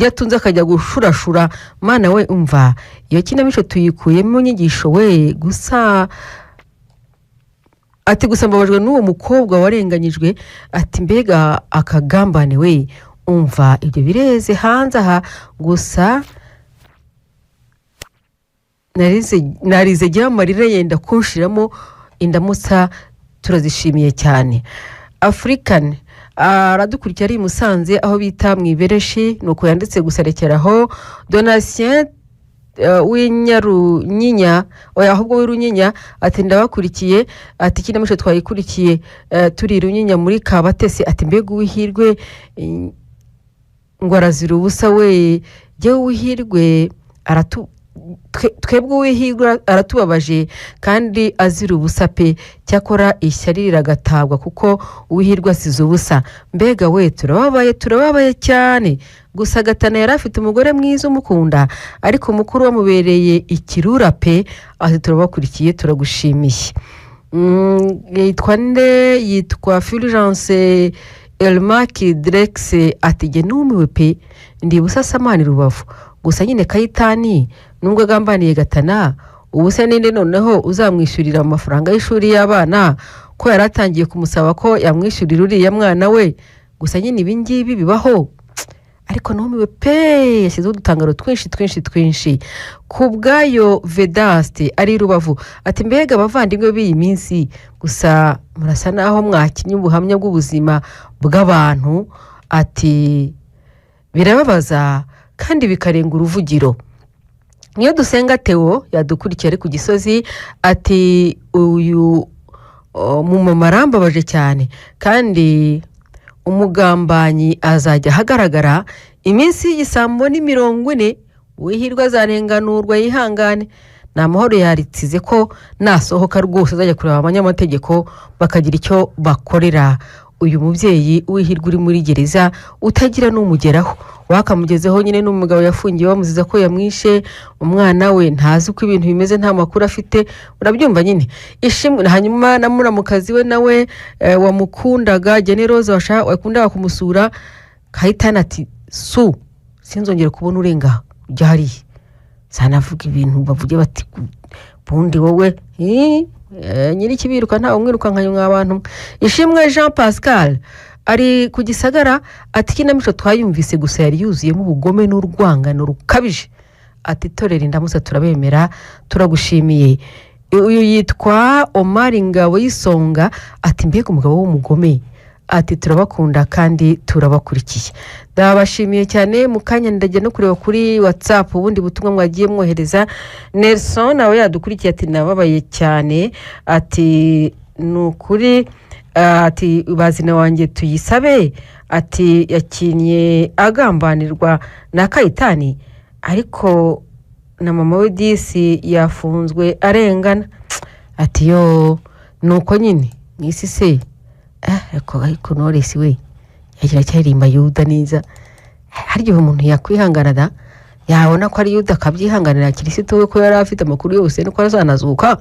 atunze akajya gushurashura. Mana we, umva iyo kinamico tuyikuyemo inyigisho we. Gusa ati gusa mbabajwe n'uwo mukobwa warenganyijwe, ati mbega akagambane we, umva ibyo bireze hanze aha. Gusa narize gira amarira yenda kunshiramo. Indamutsa turazishimiye cyane. Afurikani aradukurikiye ari i Musanze aho bita mu Ibereshi, nuko yanditse gusa rekeraho. Donatien w'Inyarunyinya, oya ahubwo w'Irunyinya, ati ndabakurikiye, ati ikinamico twayikurikiye turi Irunyinya muri Kabatesi, ati mbega uwihirwe ngo arazira ubusa we, jyewe uwihirwe aratu twebwe uwihirwe aratubabaje kandi azira ubusa pe, cyakora ishyari riragatabwa kuko uwihirwe asize ubusa. Mbega we, turababaye, turababaye cyane. Gusa Gatana yari afite umugore mwiza umukunda, ariko umukuru wamubereye ikirura pe. Ati turabakurikiye, turagushimiye. Yitwa nde? Yitwa Fulgence Elmaki Drex, ati jye numiwe pe, ndi Busasamana i Rubavu. Gusa nyine Kayitani nubwo agambaniye Gatana, ubu se ninde noneho uzamwishyurira amafaranga y'ishuri y'abana, ko yari atangiye kumusaba ko yamwishyurira uriya mwana we? Gusa nyine ibi ngibi bibaho, ariko numiwe pe. Yashyizeho udutangaro twinshi twinshi twinshi. Ku bwayo Vedaste ari i Rubavu, ati mbega abavandimwe b'iyi minsi, gusa murasa naho mwakinnye ubuhamya bw'ubuzima bw'abantu, ati birababaza kandi bikarenga uruvugiro. Niyo dusenga Theo yadukurikiye ari ku Gisozi, ati uyu mumama arambabaje cyane, kandi umugambanyi azajya ahagaragara. Iminsi y'igisambo ni 40, uwihirwe azarenganurwa yihangane. Ni amahoro yaritsize ko nasohoka rwose azajya kureba abanyamategeko bakagira icyo bakorera uyu mubyeyi w'ihirwe uri muri gereza utagira n'umugeraho. Wakamugezeho nyine n'umugabo yafungiwe bamuziza ko yamwishe umwana we, ntazi uko ibintu bimeze, nta makuru afite, urabyumva nyine. Ishimwe hanyuma na muramukazi we nawe wamukundaga Generose wakundaga kumusura, Kayitani ati su sinzongere kubona urenga ujya hariya, sanavuga ibintu bavuge bati bundi wowe nyirikibiruka ntawe umwirukankanye mwa bantu. Ishimwe Jean Pascal ari ku Gisagara, ati ikinamico twayumvise gusa yari yuzuyemo ubugome n'urwangano rukabije, ati torera indamutsa turabemera, turagushimiye. Uyu yitwa Omar Ngabo y'Isonga, ati mbega umugabo w'umugome, ati turabakunda kandi turabakurikiye. Ndabashimiye cyane. Mu kanya ndajya no kureba kuri WhatsApp ubundi butumwa mwagiye mwohereza. Nelson nawe yadukurikiye, ati nababaye cyane, ati ni ukuri, ati bazina wanjye tuyisabe, ati yakinnye agambanirwa na Kayitani, ariko na mama we disi yafunzwe arengana, ati yo ni uko nyine mu isi se. Ariko Knowless we yagira cyaririmba Yuda neza, hari igihe umuntu yakwihangana da yabona ko ari Yuda akabyihanganira. Kirisitu we ko yari afite amakuru yose nuko azanazuka.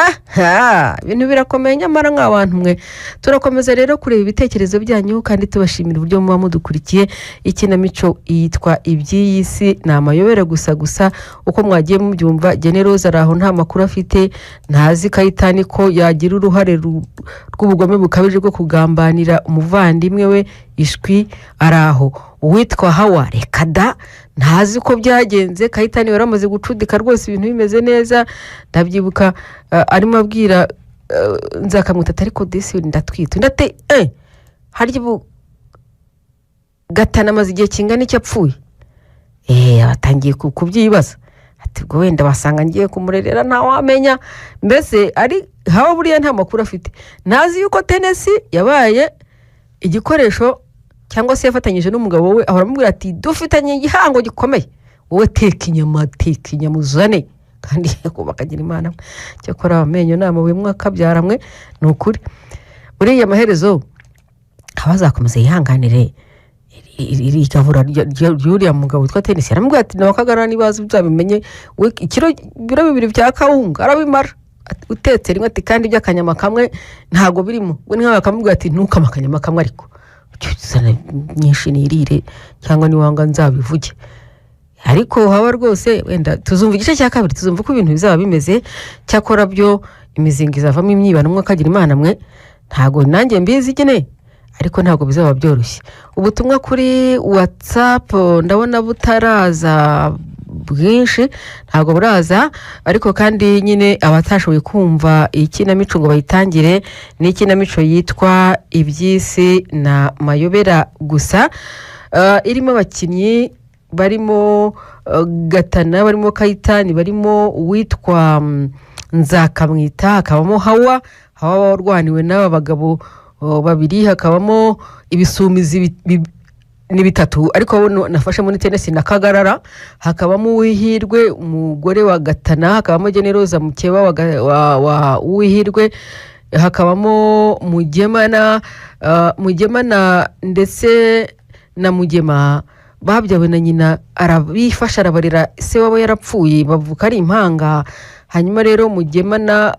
Aha, ibintu birakomeye nyamara nk'abantu mwe. Turakomeza rero kureba ibitekerezo byanyu kandi tubashimira uburyo muba mudukurikiye. Ikinamico yitwa Iby'iyi si ni amayobera gusa gusa. Uko mwagiye mubyumva, Generoza ari aho, nta makuru afite, ntazi Kayitani ko yagira uruhare rw'ubugome bukabije bwo kugambanira umuvandimwe we. Ishwi ari aho. Uwitwa Hawa, reka da, ntazi uko byagenze. Kayitani yari amaze gucudika rwose, ibintu bimeze neza. Ndabyibuka arimo abwira Nzakamwita ati: "Ariko disi ndatwite." Undi ati: "Harya ubu Gatana amaze igihe kingana icyo apfuye?" Batangiye kubyibaza, ati: "Ubwo wenda basanga ngiye kumurerera, ntawamenya." Mbese ari Hawa buriya nta makuru afite, ntazi yuko Tenesi yabaye igikoresho cyangwa se yafatanyije n'umugabo we. Ahora amubwira ati: "Dufitanye igihango gikomeye, wowe teka inyama, teka inyama uzane." Kandi bakagira Imana, cyakora amenyo ni amabuye, mwakabyara mwe. Ni ukuri buriya amaherezo abazakomeza yihanganire iri gabura ry'uriya mugabo witwa Tenisi. Aramubwira ati: "Nawe Kagarara, niba uzabimenye we, ikiro, ibiro 2 bya kawunga arabimara." Ati: "Utetse rimwe." Ati: "Kandi by'akanyama kamwe ntabwo birimo." We nkawe akamubwira ati: "Ntukame akanyama kamwe, ariko ujye uzana nyinshi nirire, cyangwa niwanga nzabivuge." Ariko haba rwose wenda tuzumva igice cya kabiri, tuzumva uko ibintu bizaba bimeze. Cyakora byo imizinga izavamo imyibano, umwe akagira Imana mwe. Ntabwo nanjye mbizi nyine, ariko ntabwo bizaba byoroshye. Ubutumwa kuri WhatsApp ndabona butaraza bwinshi, ntabwo buraza. Ariko kandi nyine abatashoboye kumva ikinamico ngo bayitangire, ni ikinamico yitwa Iby'isi na Mayobera gusa, irimo abakinnyi barimo Gatana, barimo Kayitani, barimo uwitwa Nzakamwita, hakabamo Hawa, Hawa warwaniwe n'aba bagabo babiri, hakabamo ibisumizi ni bitatu, ariko bo nafashe muri Tenesi na Kagarara, hakabamo Uwihirwe umugore wa Gatana, hakabamo Generoza mukeba wa Uwihirwe, hakabamo Mugemana ndetse na Mugema babyawe na nyina, arabifasha arabarera, se wabo yarapfuye, bavuka ari impanga. Hanyuma rero Mugemana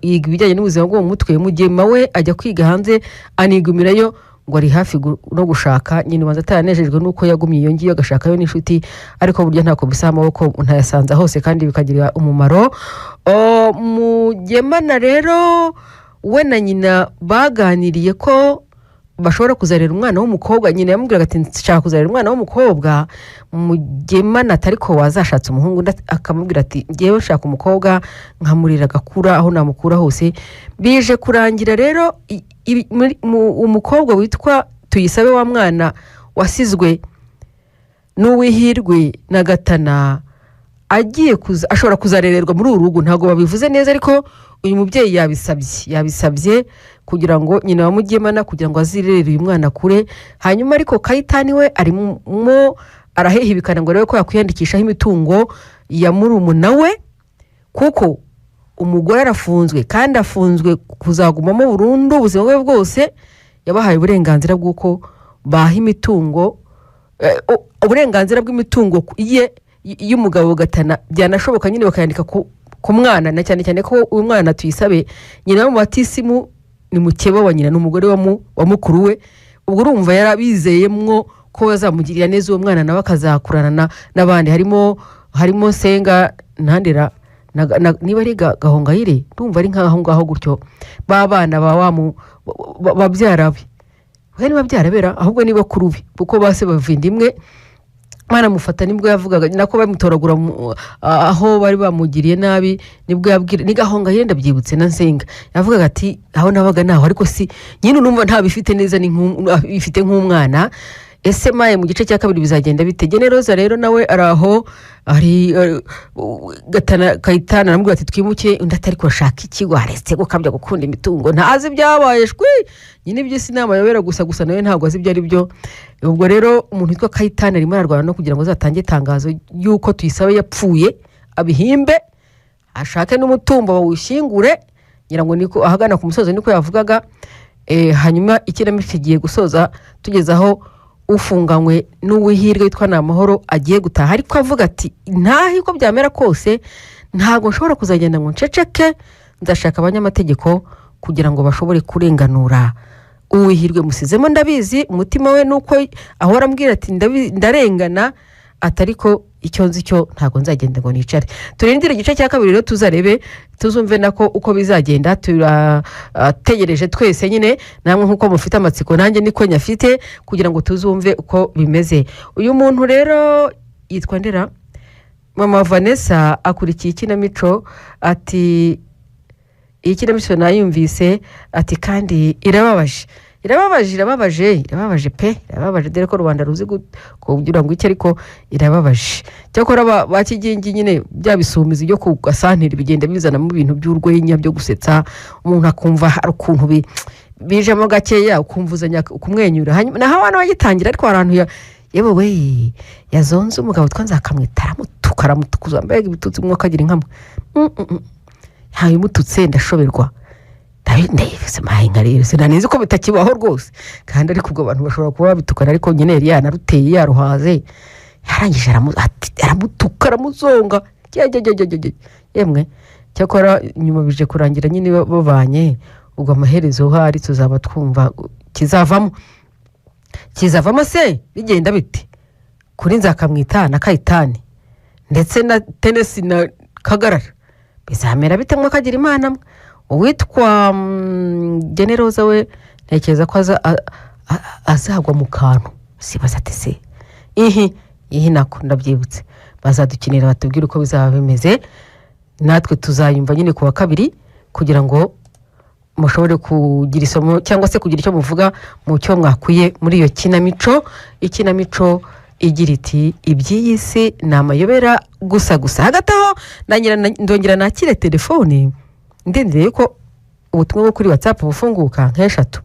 yiga ibijyanye n'ubuzima bwo mu mutwe, Mugema we ajya kwiga hanze anigumirayo, ngo ari hafi no gushaka nyina. Ubanza ataranejejwe n'uko yagumye iyo ngiyo agashakayo n'inshuti, ariko burya ntako bisa, amaboko ntayasanza hose kandi bikagira umumaro. Mugemana rero we na nyina baganiriye ko bashobora kuzarera umwana w'umukobwa. Nyina yamubwiraga ati: "Nshaka kuzarera umwana w'umukobwa." Mugemana ati: "Ariko wazashatse umuhungu." Undi akamubwira ati: "Ngewe nshaka umukobwa nkamurira agakura aho namukura hose." Bije kurangira rero umukobwa witwa Tuyisabe, wa mwana wasizwe n'Uwihirwe na Gatana, agiye kuza, ashobora kuzarererwa muri uru rugo. Ntabwo babivuze neza, ariko uyu mubyeyi yabisabye kugira ngo nyina wa Mugemana, kugira ngo azirerere uyu mwana kure. Hanyuma ariko Kayitani we arimo arahehibikana ngo arebe ko yakwiyandikishaho imitungo ya murumuna we, kuko umugore arafunzwe kandi afunzwe kuzagumamo burundu ubuzima bwe bwose. Yabahaye uburenganzira bw'uko baha imitungo, uburenganzira bw'imitungo ye y'umugabo Gatana, byanashoboka nyine bakayandika ku mwana, na cyane cyane ko uyu mwana Tuyisabe nyina w'umubatisimu ni mukeba wa nyina, ni umugore wa mukuru we. Ubwo urumva yarabizeyemwo ko bazamugirira neza, uwo mwana nawe akazakurana n'abandi. Harimo Nsenga ntandera niba ari Gahongayire, ndumva ari nk'aho ngaho gutyo, ba bana ba wa babyara be, we ni babyara bera, ahubwo ni bakuru be, kuko base bava imwe. Banamufata nibwo yavugaga nako bamutoragura aho bari bamugiriye nabi, nibwo yabwira ni Gahongayire, ndabyibutse, na Nsenga yavugaga ati: "Aho nabaga naho." Ariko si nyine urumva ntabifite neza, ni bifite nk'umwana. Ese maye mu gice cya kabiri bizagenda bite? Generoza rero nawe ari aho, ari Gatana, Kayitana aramubwira ati: "Twimuke." Undi ati: "Ariko ashaka iki? Waretse gukabya gukunda imitungo?" Ntazi ibyabaye shwi nyine, iby'isi ni amayobera gusa gusa, nawe ntabwo azi ibyo ari byo. Ubwo rero umuntu witwa Kayitana arimo ararwana no kugira ngo azatange itangazo y'uko Tuyisabe yapfuye, abihimbe, ashake n'umutumba bawushyingure. Ngira ngo niko ahagana ku musozo niko yavugaga. Hanyuma ikinamico kigiye gusoza tugeze aho ufunganywe n'Uwihirwe witwa Namahoro agiye gutaha, ariko avuga ati: "Ntahe uko byamera kose, ntabwo nshobora kuzagenda ngo nceceke." Ndashaka abanyamategeko kugira ngo bashobore kurenganura Uwihirwe musizemo. Ndabizi umutima we nuko ahora ambwira ati: "Ndarengana," atari ko icyo nzi cyo ntabwo nzagenda ngo nicare. Turindire igice cya kabiri rero, tuzarebe, tuzumve nako uko bizagenda. Turategereje twese nyine, namwe nk'uko mufite amatsiko, nanjye niko nyafite, kugira ngo tuzumve uko bimeze. Uyu muntu rero yitwa Ndera Mama Vanessa, akurikiye ikinamico, ati: "Iyi kinamico nayumvise," ati, "kandi irababaje, irababaje, irababaje, irababaje pe, irababaje." Dore ko rubanda ruzi kugira ngo iki, ariko irababaje. Cyakora ba Kigingi nyine, bya bisumizi byo ku gasantire bigenda bizanamo ibintu by'urwenya byo gusetsa umuntu, akumva hari ukuntu bijemo gakeya, ukumva uzanya kumwenyura. Hanyuma naho abana bagitangira, ariko hari ahantu yewe we yazonze umugabo witwa Nzakamwita, aramutuka, aramutukuza, mbega ibitutsi, umwuka agira inkamwe. Ntayimututse, ndashoberwa, ndayivuze mayi nka rero sinanizi ko bitakibaho rwose. Kandi ariko ubwo abantu bashobora kuba babitukana, ariko nyine yari yanaruteye, yaruhaze, yarangije aramutuka, aramuzonga. Jye, jye, jye, jye, jye, jye. Yemwe, cyakora nyuma bije kurangira nyine babanye. Ubwo amaherezo hari tuzaba twumva kizavamo, kizavamo se bigenda bite kuri Nzakamwita na Kayitani ndetse na Tenesi na Kagarara? Bizamera bite mwakagira Imana mwe? Uwitwa Generoza we, ntekereza ko azagwa mu kantu. Sibaza ati se ihi ihi nako ndabyibutse. Bazadukinira batubwire uko bizaba bimeze, natwe tuzayumva nyine ku wa kabiri, kugira ngo mushobore kugira isomo cyangwa se kugira icyo muvuga mu cyo mwakuye muri iyo kinamico. Ikinamico igira iti: "Iby'iyi si ni amayobera gusa gusa." Hagati aho ndongera nakire telefoni, ndindiriye yuko ubutumwa bwo kuri WhatsApp bufunguka nk'eshatu.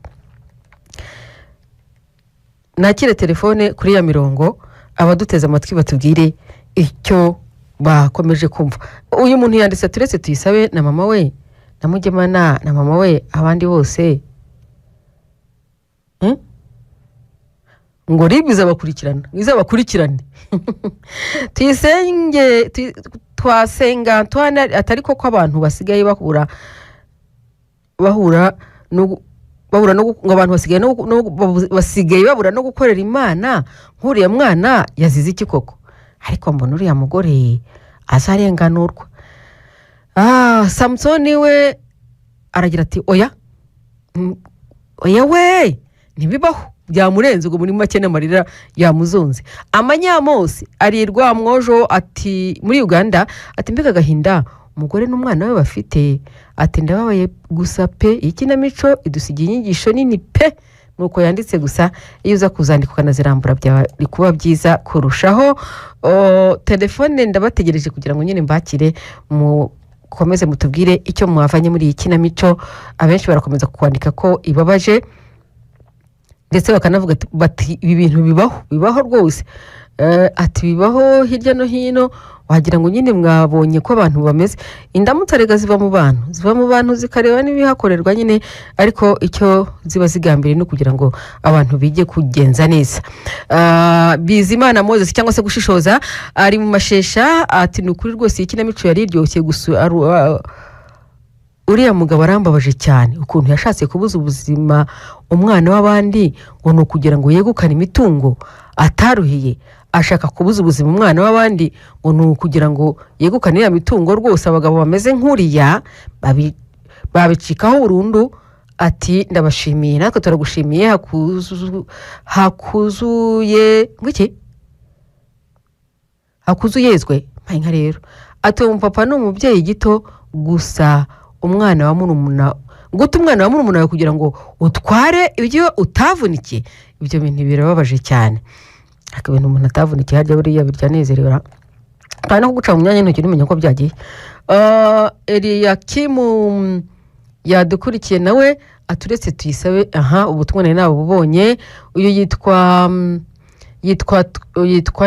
Nakire telefone kuri ya mirongo, abaduteze amatwi batubwire icyo bakomeje kumva. Uyu muntu yanditse: "Turetse tuyisabe na mama we na Mugemana na mama we, abandi bose, Ngo RIB izabakurikirana, izabakurikirane." Tuyisenge Twasenga Antoine atari koko abantu basigaye bahura bahura no bahura no ngo abantu basigaye no gu- no gu- basigaye babura no gukorera Imana. Nk'uriya mwana yazize iki koko? Ariko mbona uriya mugore azarenganurwa. Samusoni we aragira ati: "Oya, oya we, ntibibaho, byamurenze." Ubwo muri make n'amarira yamuzonze. Amanyamosi ari Rwamwojo, ati muri Uganda, ati: "Mbega agahinda umugore n'umwana we bafite," ati: "Ndababaye gusa pe. Iyi kinamico idusigiye inyigisho nini pe." Nuko yanditse gusa, iyo uza kuzandika ukanazirambura byari kuba byiza kurushaho. Telefone ndabategereje kugira ngo nyine mbakire, mukomeze mutubwire icyo mwavanye muri iyi kinamico. Abenshi barakomeza kwandika ko ibabaje, ndetse bakanavuga bati: "Ibi bintu bibaho, bibaho rwose." Ati: "Bibaho hirya no hino." Wagira ngo nyine mwabonye ko abantu bameze. Indamutsa rega ziva mu bantu, ziva mu bantu zikareba n'ibihakorerwa nyine, ariko icyo ziba zigambiriye ni ukugira ngo abantu bige kugenza neza. Bizimana Moses cyangwa se Gushishoza ari mu Mashesha, ati: "Ni ukuri rwose iyi kinamico yari iryoshye gusa uriya mugabo arambabaje cyane, ukuntu yashatse kubuza ubuzima umwana w'abandi ngo ni ukugira ngo yegukane imitungo ataruhiye. Ashaka kubuza ubuzima umwana w'abandi ngo ni ukugira ngo yegukane iriya mitungo. Rwose abagabo bameze nk'uriya babicikaho burundu." Ati: "Ndabashimiye." Natwe turagushimiye. Hakuzuye ngwiki, hakuzuyezwe mpaye nka rero. Ati: "Uwo mupapa ni umubyeyi gito gusa. Umwana wa murumuna, guta umwana wa murumuna wawe kugira ngo utware ibyo utavunikiye, ibyo bintu birababaje cyane." Ariko ibintu umuntu atavunikiye harya buriya birya nezerewe, kandi no kuguca mu myanya y'intoki ntumenya ko byagiye. Eliyakimu yadukurikiye nawe, aturetse tuyisabe. Aha ubutumwa nari nabubonye. Uyu yitwa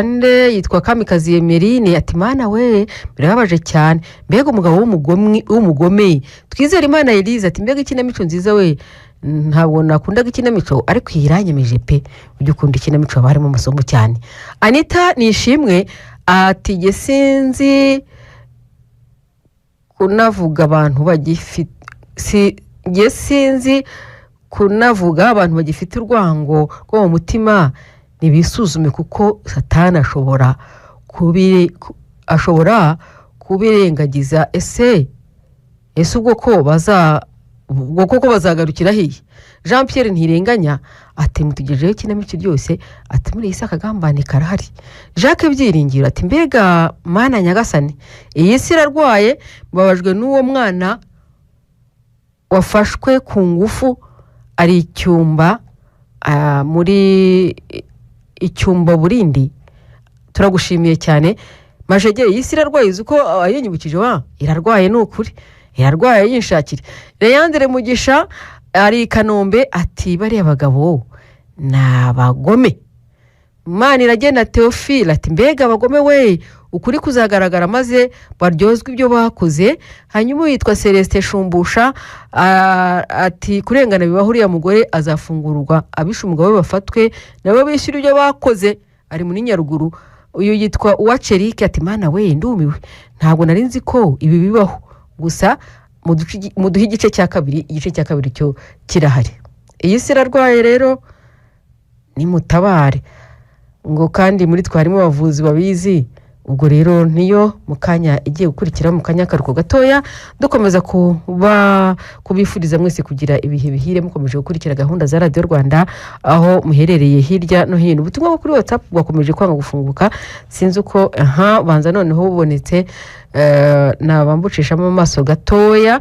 nde? Yitwa Kamikazi Emeline, ati: "Mana we, birababaje cyane, mbega umugabo w'umugome." Twizere Imana Elise ati: "Mbega ikinamico nziza we, ntabwo nakundaga ikinamico ariko iyi iranyemeje pe." Ujya ukunda ikinamico haba harimo amasomo cyane. Anita Nishimwe ati: "Jye sinzi." Kunavuga abantu bagifite, si njye sinzi kunavuga, abantu bagifite urwango rwo mu mutima ntibisuzume, kuko Satani ashobora kubirengagiza. Ese ubwo koko bazagarukira hehe? Jean Pierre Ntirenganya ati: "Mutugejeho ikinamico ryose." Ati: "Muri iyi si akagambane karahari." Jacques Byiringiro ati: "Mbega Mana Nyagasani, iyi si irarwaye, mbabajwe n'uwo mwana wafashwe ku ngufu, ari icyumba muri icyumba burindi." Turagushimiye cyane, Majegere. Iyi si irarwaye, uzi ko yinyibukije wa irarwaye, ni ukuri irarwaye, yinshakire. Leandre Mugisha ari i Kanombe ati: "Bariya bagabo ni abagome." Maniragena Theophile ati: "Mbega abagome we, ukuri kuzagaragara maze baryozwe ibyo bakoze." Hanyuma yitwa Celestin Shumbusha ati: "Kurengana bibaho, uriya mugore azafungurwa, abishe umugabo we bafatwe nabo bishyura ibyo bakoze." Ari muri Nyaruguru. Uyu yitwa Uwacerike ati: "Mana we, ndumiwe, ntabwo nari nzi ko ibi bibaho, gusa muduhe igice cya kabiri." Igice cya kabiri cyo kirahari. Iyi si irarwaye rero, nimutabare ngo kandi muri twe harimo abavuzi babizi. Ubwo rero niyo mu kanya igiye gukurikira, mu kanya karuhuko gatoya, dukomeza kuba kubifuriza mwese kugira ibihe bihire, mukomeje gukurikira gahunda za Radiyo Rwanda aho muherereye hirya no hino. Ubutumwa bwo kuri WhatsApp bwakomeje kwanga gufunguka, sinzi uko. Aha banza noneho bubonetse, nabambucishamo amaso gatoya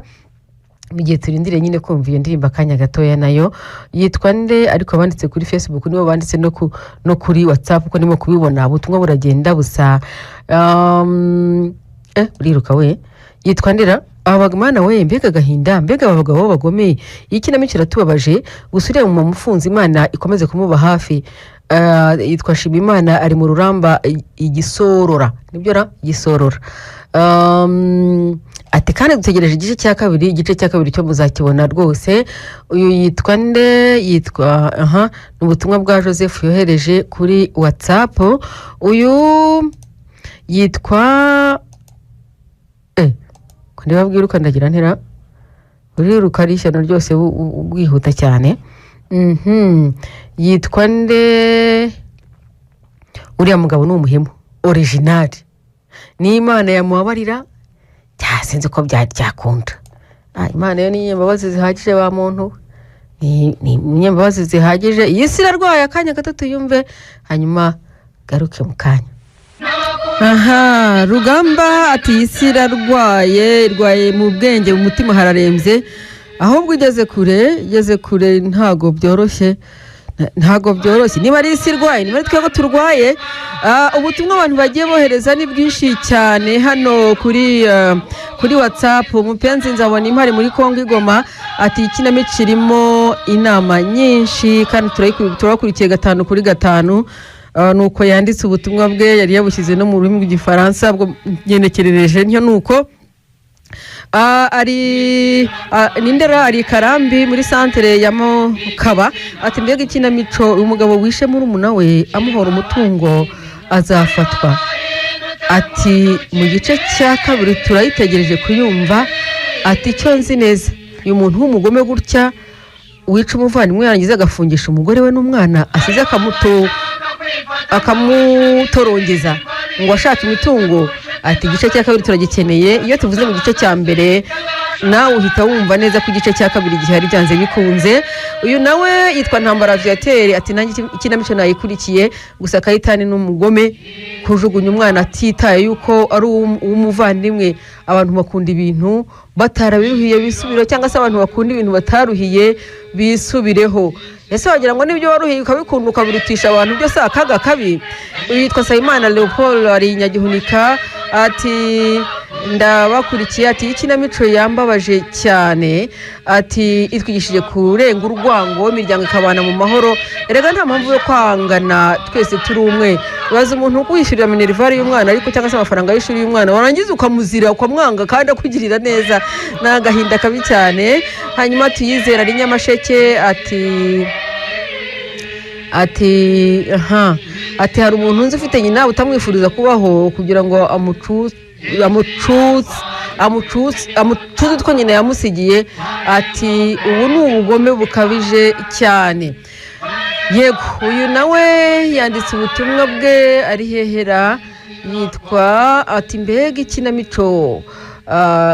mu gihe turindiriye nyine kumva iyo ndirimbo akanya gatoya. Nayo yitwa nde? Ariko abanditse kuri Facebook nibo banditse no kuri WhatsApp, uko ndimo kubibona ubutumwa buragenda busa uriruka we. Yitwa ndera aba mana we, mbega agahinda, mbega aba bagabo b'abagome! Iyi kinamico iratubabaje, gusa uriya mumama ufunze Imana ikomeze kumuba hafi. Yitwa Shimimana, ari mu Ruramba, Igisorora, nibyo ra Gisorora. Ati: "Kandi dutegereje igice cya kabiri." Igice cya kabiri cyo muzakibona rwose. Uyu yitwa nde? Yitwa, aha ni ubutumwa bwa Joseph yohereje kuri WhatsApp. Uyu yitwa ko ndibabwira, ndagira ntera uriruka ari ishyano ryose, bwihuta cyane. Yitwa nde? "Uriya mugabo ni umuhemu original, n'Imana yamubabarira sinzi ko byakunda." Imana yo ni imbabazi zihagije ba muntu we, ni imbabazi zihagije. Iyi si irarwaye. Akanya gato tuyumve, hanyuma garuke mu kanya. Aha Rugamba ati: "Iyi si irarwaye, irwaye mu bwenge, mu mutima hararembye." Ahubwo igeze kure, igeze kure, ntago byoroshye, ntago byoroshye. Niba ari isi irwaye, niba ari twebwe turwaye. Ubutumwa abantu bagiye bohereza ni bwinshi cyane hano kuri WhatsApp. Mupenzi Nzabona Impari muri Kongo Igoma ati: "Ikinamico irimo inama nyinshi kandi turabakurikiye gatanu kuri gatanu." Nuko yanditse ubutumwa bwe, yari yabushyize no mu rurimi rw'Igifaransa, bwo ngenekerereje ntyo nuko. Ari nindera, ari Karambi muri santere ya Mukaba ati: "Mbega ikinamico, umugabo wishe murumuna we amuhora umutungo azafatwa." Ati: "Mu gice cya kabiri turayitegereje kuyumva." Ati: "Icyo nzi neza, uyu muntu w'umugome gutya wica umuvandimwe yarangiza agafungisha umugore we n'umwana asize, akamutorongeza ngo ashaka imitungo." Ati: "Igice cya kabiri turagikeneye." Iyo tuvuze mu gice cya mbere, nawe uhita wumva neza ko igice cya kabiri gihari byanze bikunze. Uyu nawe yitwa Ntambara Viateur ati: "Nanjye ikinamico nayikurikiye, gusa Kayitani ni umugome, kujugunya umwana atitaye yuko ari uw'umuvandimwe. Abantu bakunda ibintu batarabiruhiye bisubiro, cyangwa se abantu bakunda ibintu bataruhiye bisubireho. Ese wagira ngo nibyo waruhiye ukabikunda ukabirutisha abantu byose, akaga kabi." Uyu yitwa Sayimana Leopold, ari Nyagihunika ati: "Ndabakurikiye." Ati: "Ikinamico yambabaje cyane." Ati: "Itwigishije kurenga urwango, imiryango ikabana mu mahoro. Erega nta mpamvu yo kwangana, twese turi umwe. Ibaze umuntu ukwishyurira minerval y'umwana ariko, cyangwa se amafaranga y'ishuri y'umwana, warangiza ukamuzira, ukamwanga kandi akugirira neza. Ni agahinda kabi cyane." Hanyuma Tuyizera ari Nyamasheke ati aha, ati: "Hari umuntu nzi ufite nyina utamwifuriza kubaho kugira ngo amucuze utwo nyina yamusigiye. Ati ubu ni ubugome bukabije cyane. Yego, uyu nawe yanditse ubutumwa bwe ari hehera, yitwa ati mbega ikinamico.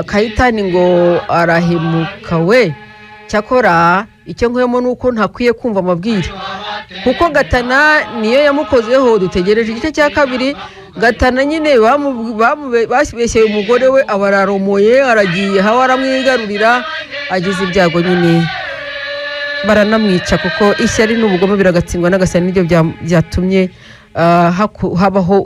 Kayitani ngo arahemuka we. Cyakora icyo nkuyemo ni uko ntakwiye kumva amabwire, kuko Gatana niyo yamukozeho. Dutegereje igice cya kabiri. Gatana nyine bashyeye umugore we, aba araromoye, aragiye hawe, aramwigarurira, agize ibyago nyine baranamwica, kuko ishyari n'ubugome biragatsindwa n'agasani, nibyo byatumye habaho.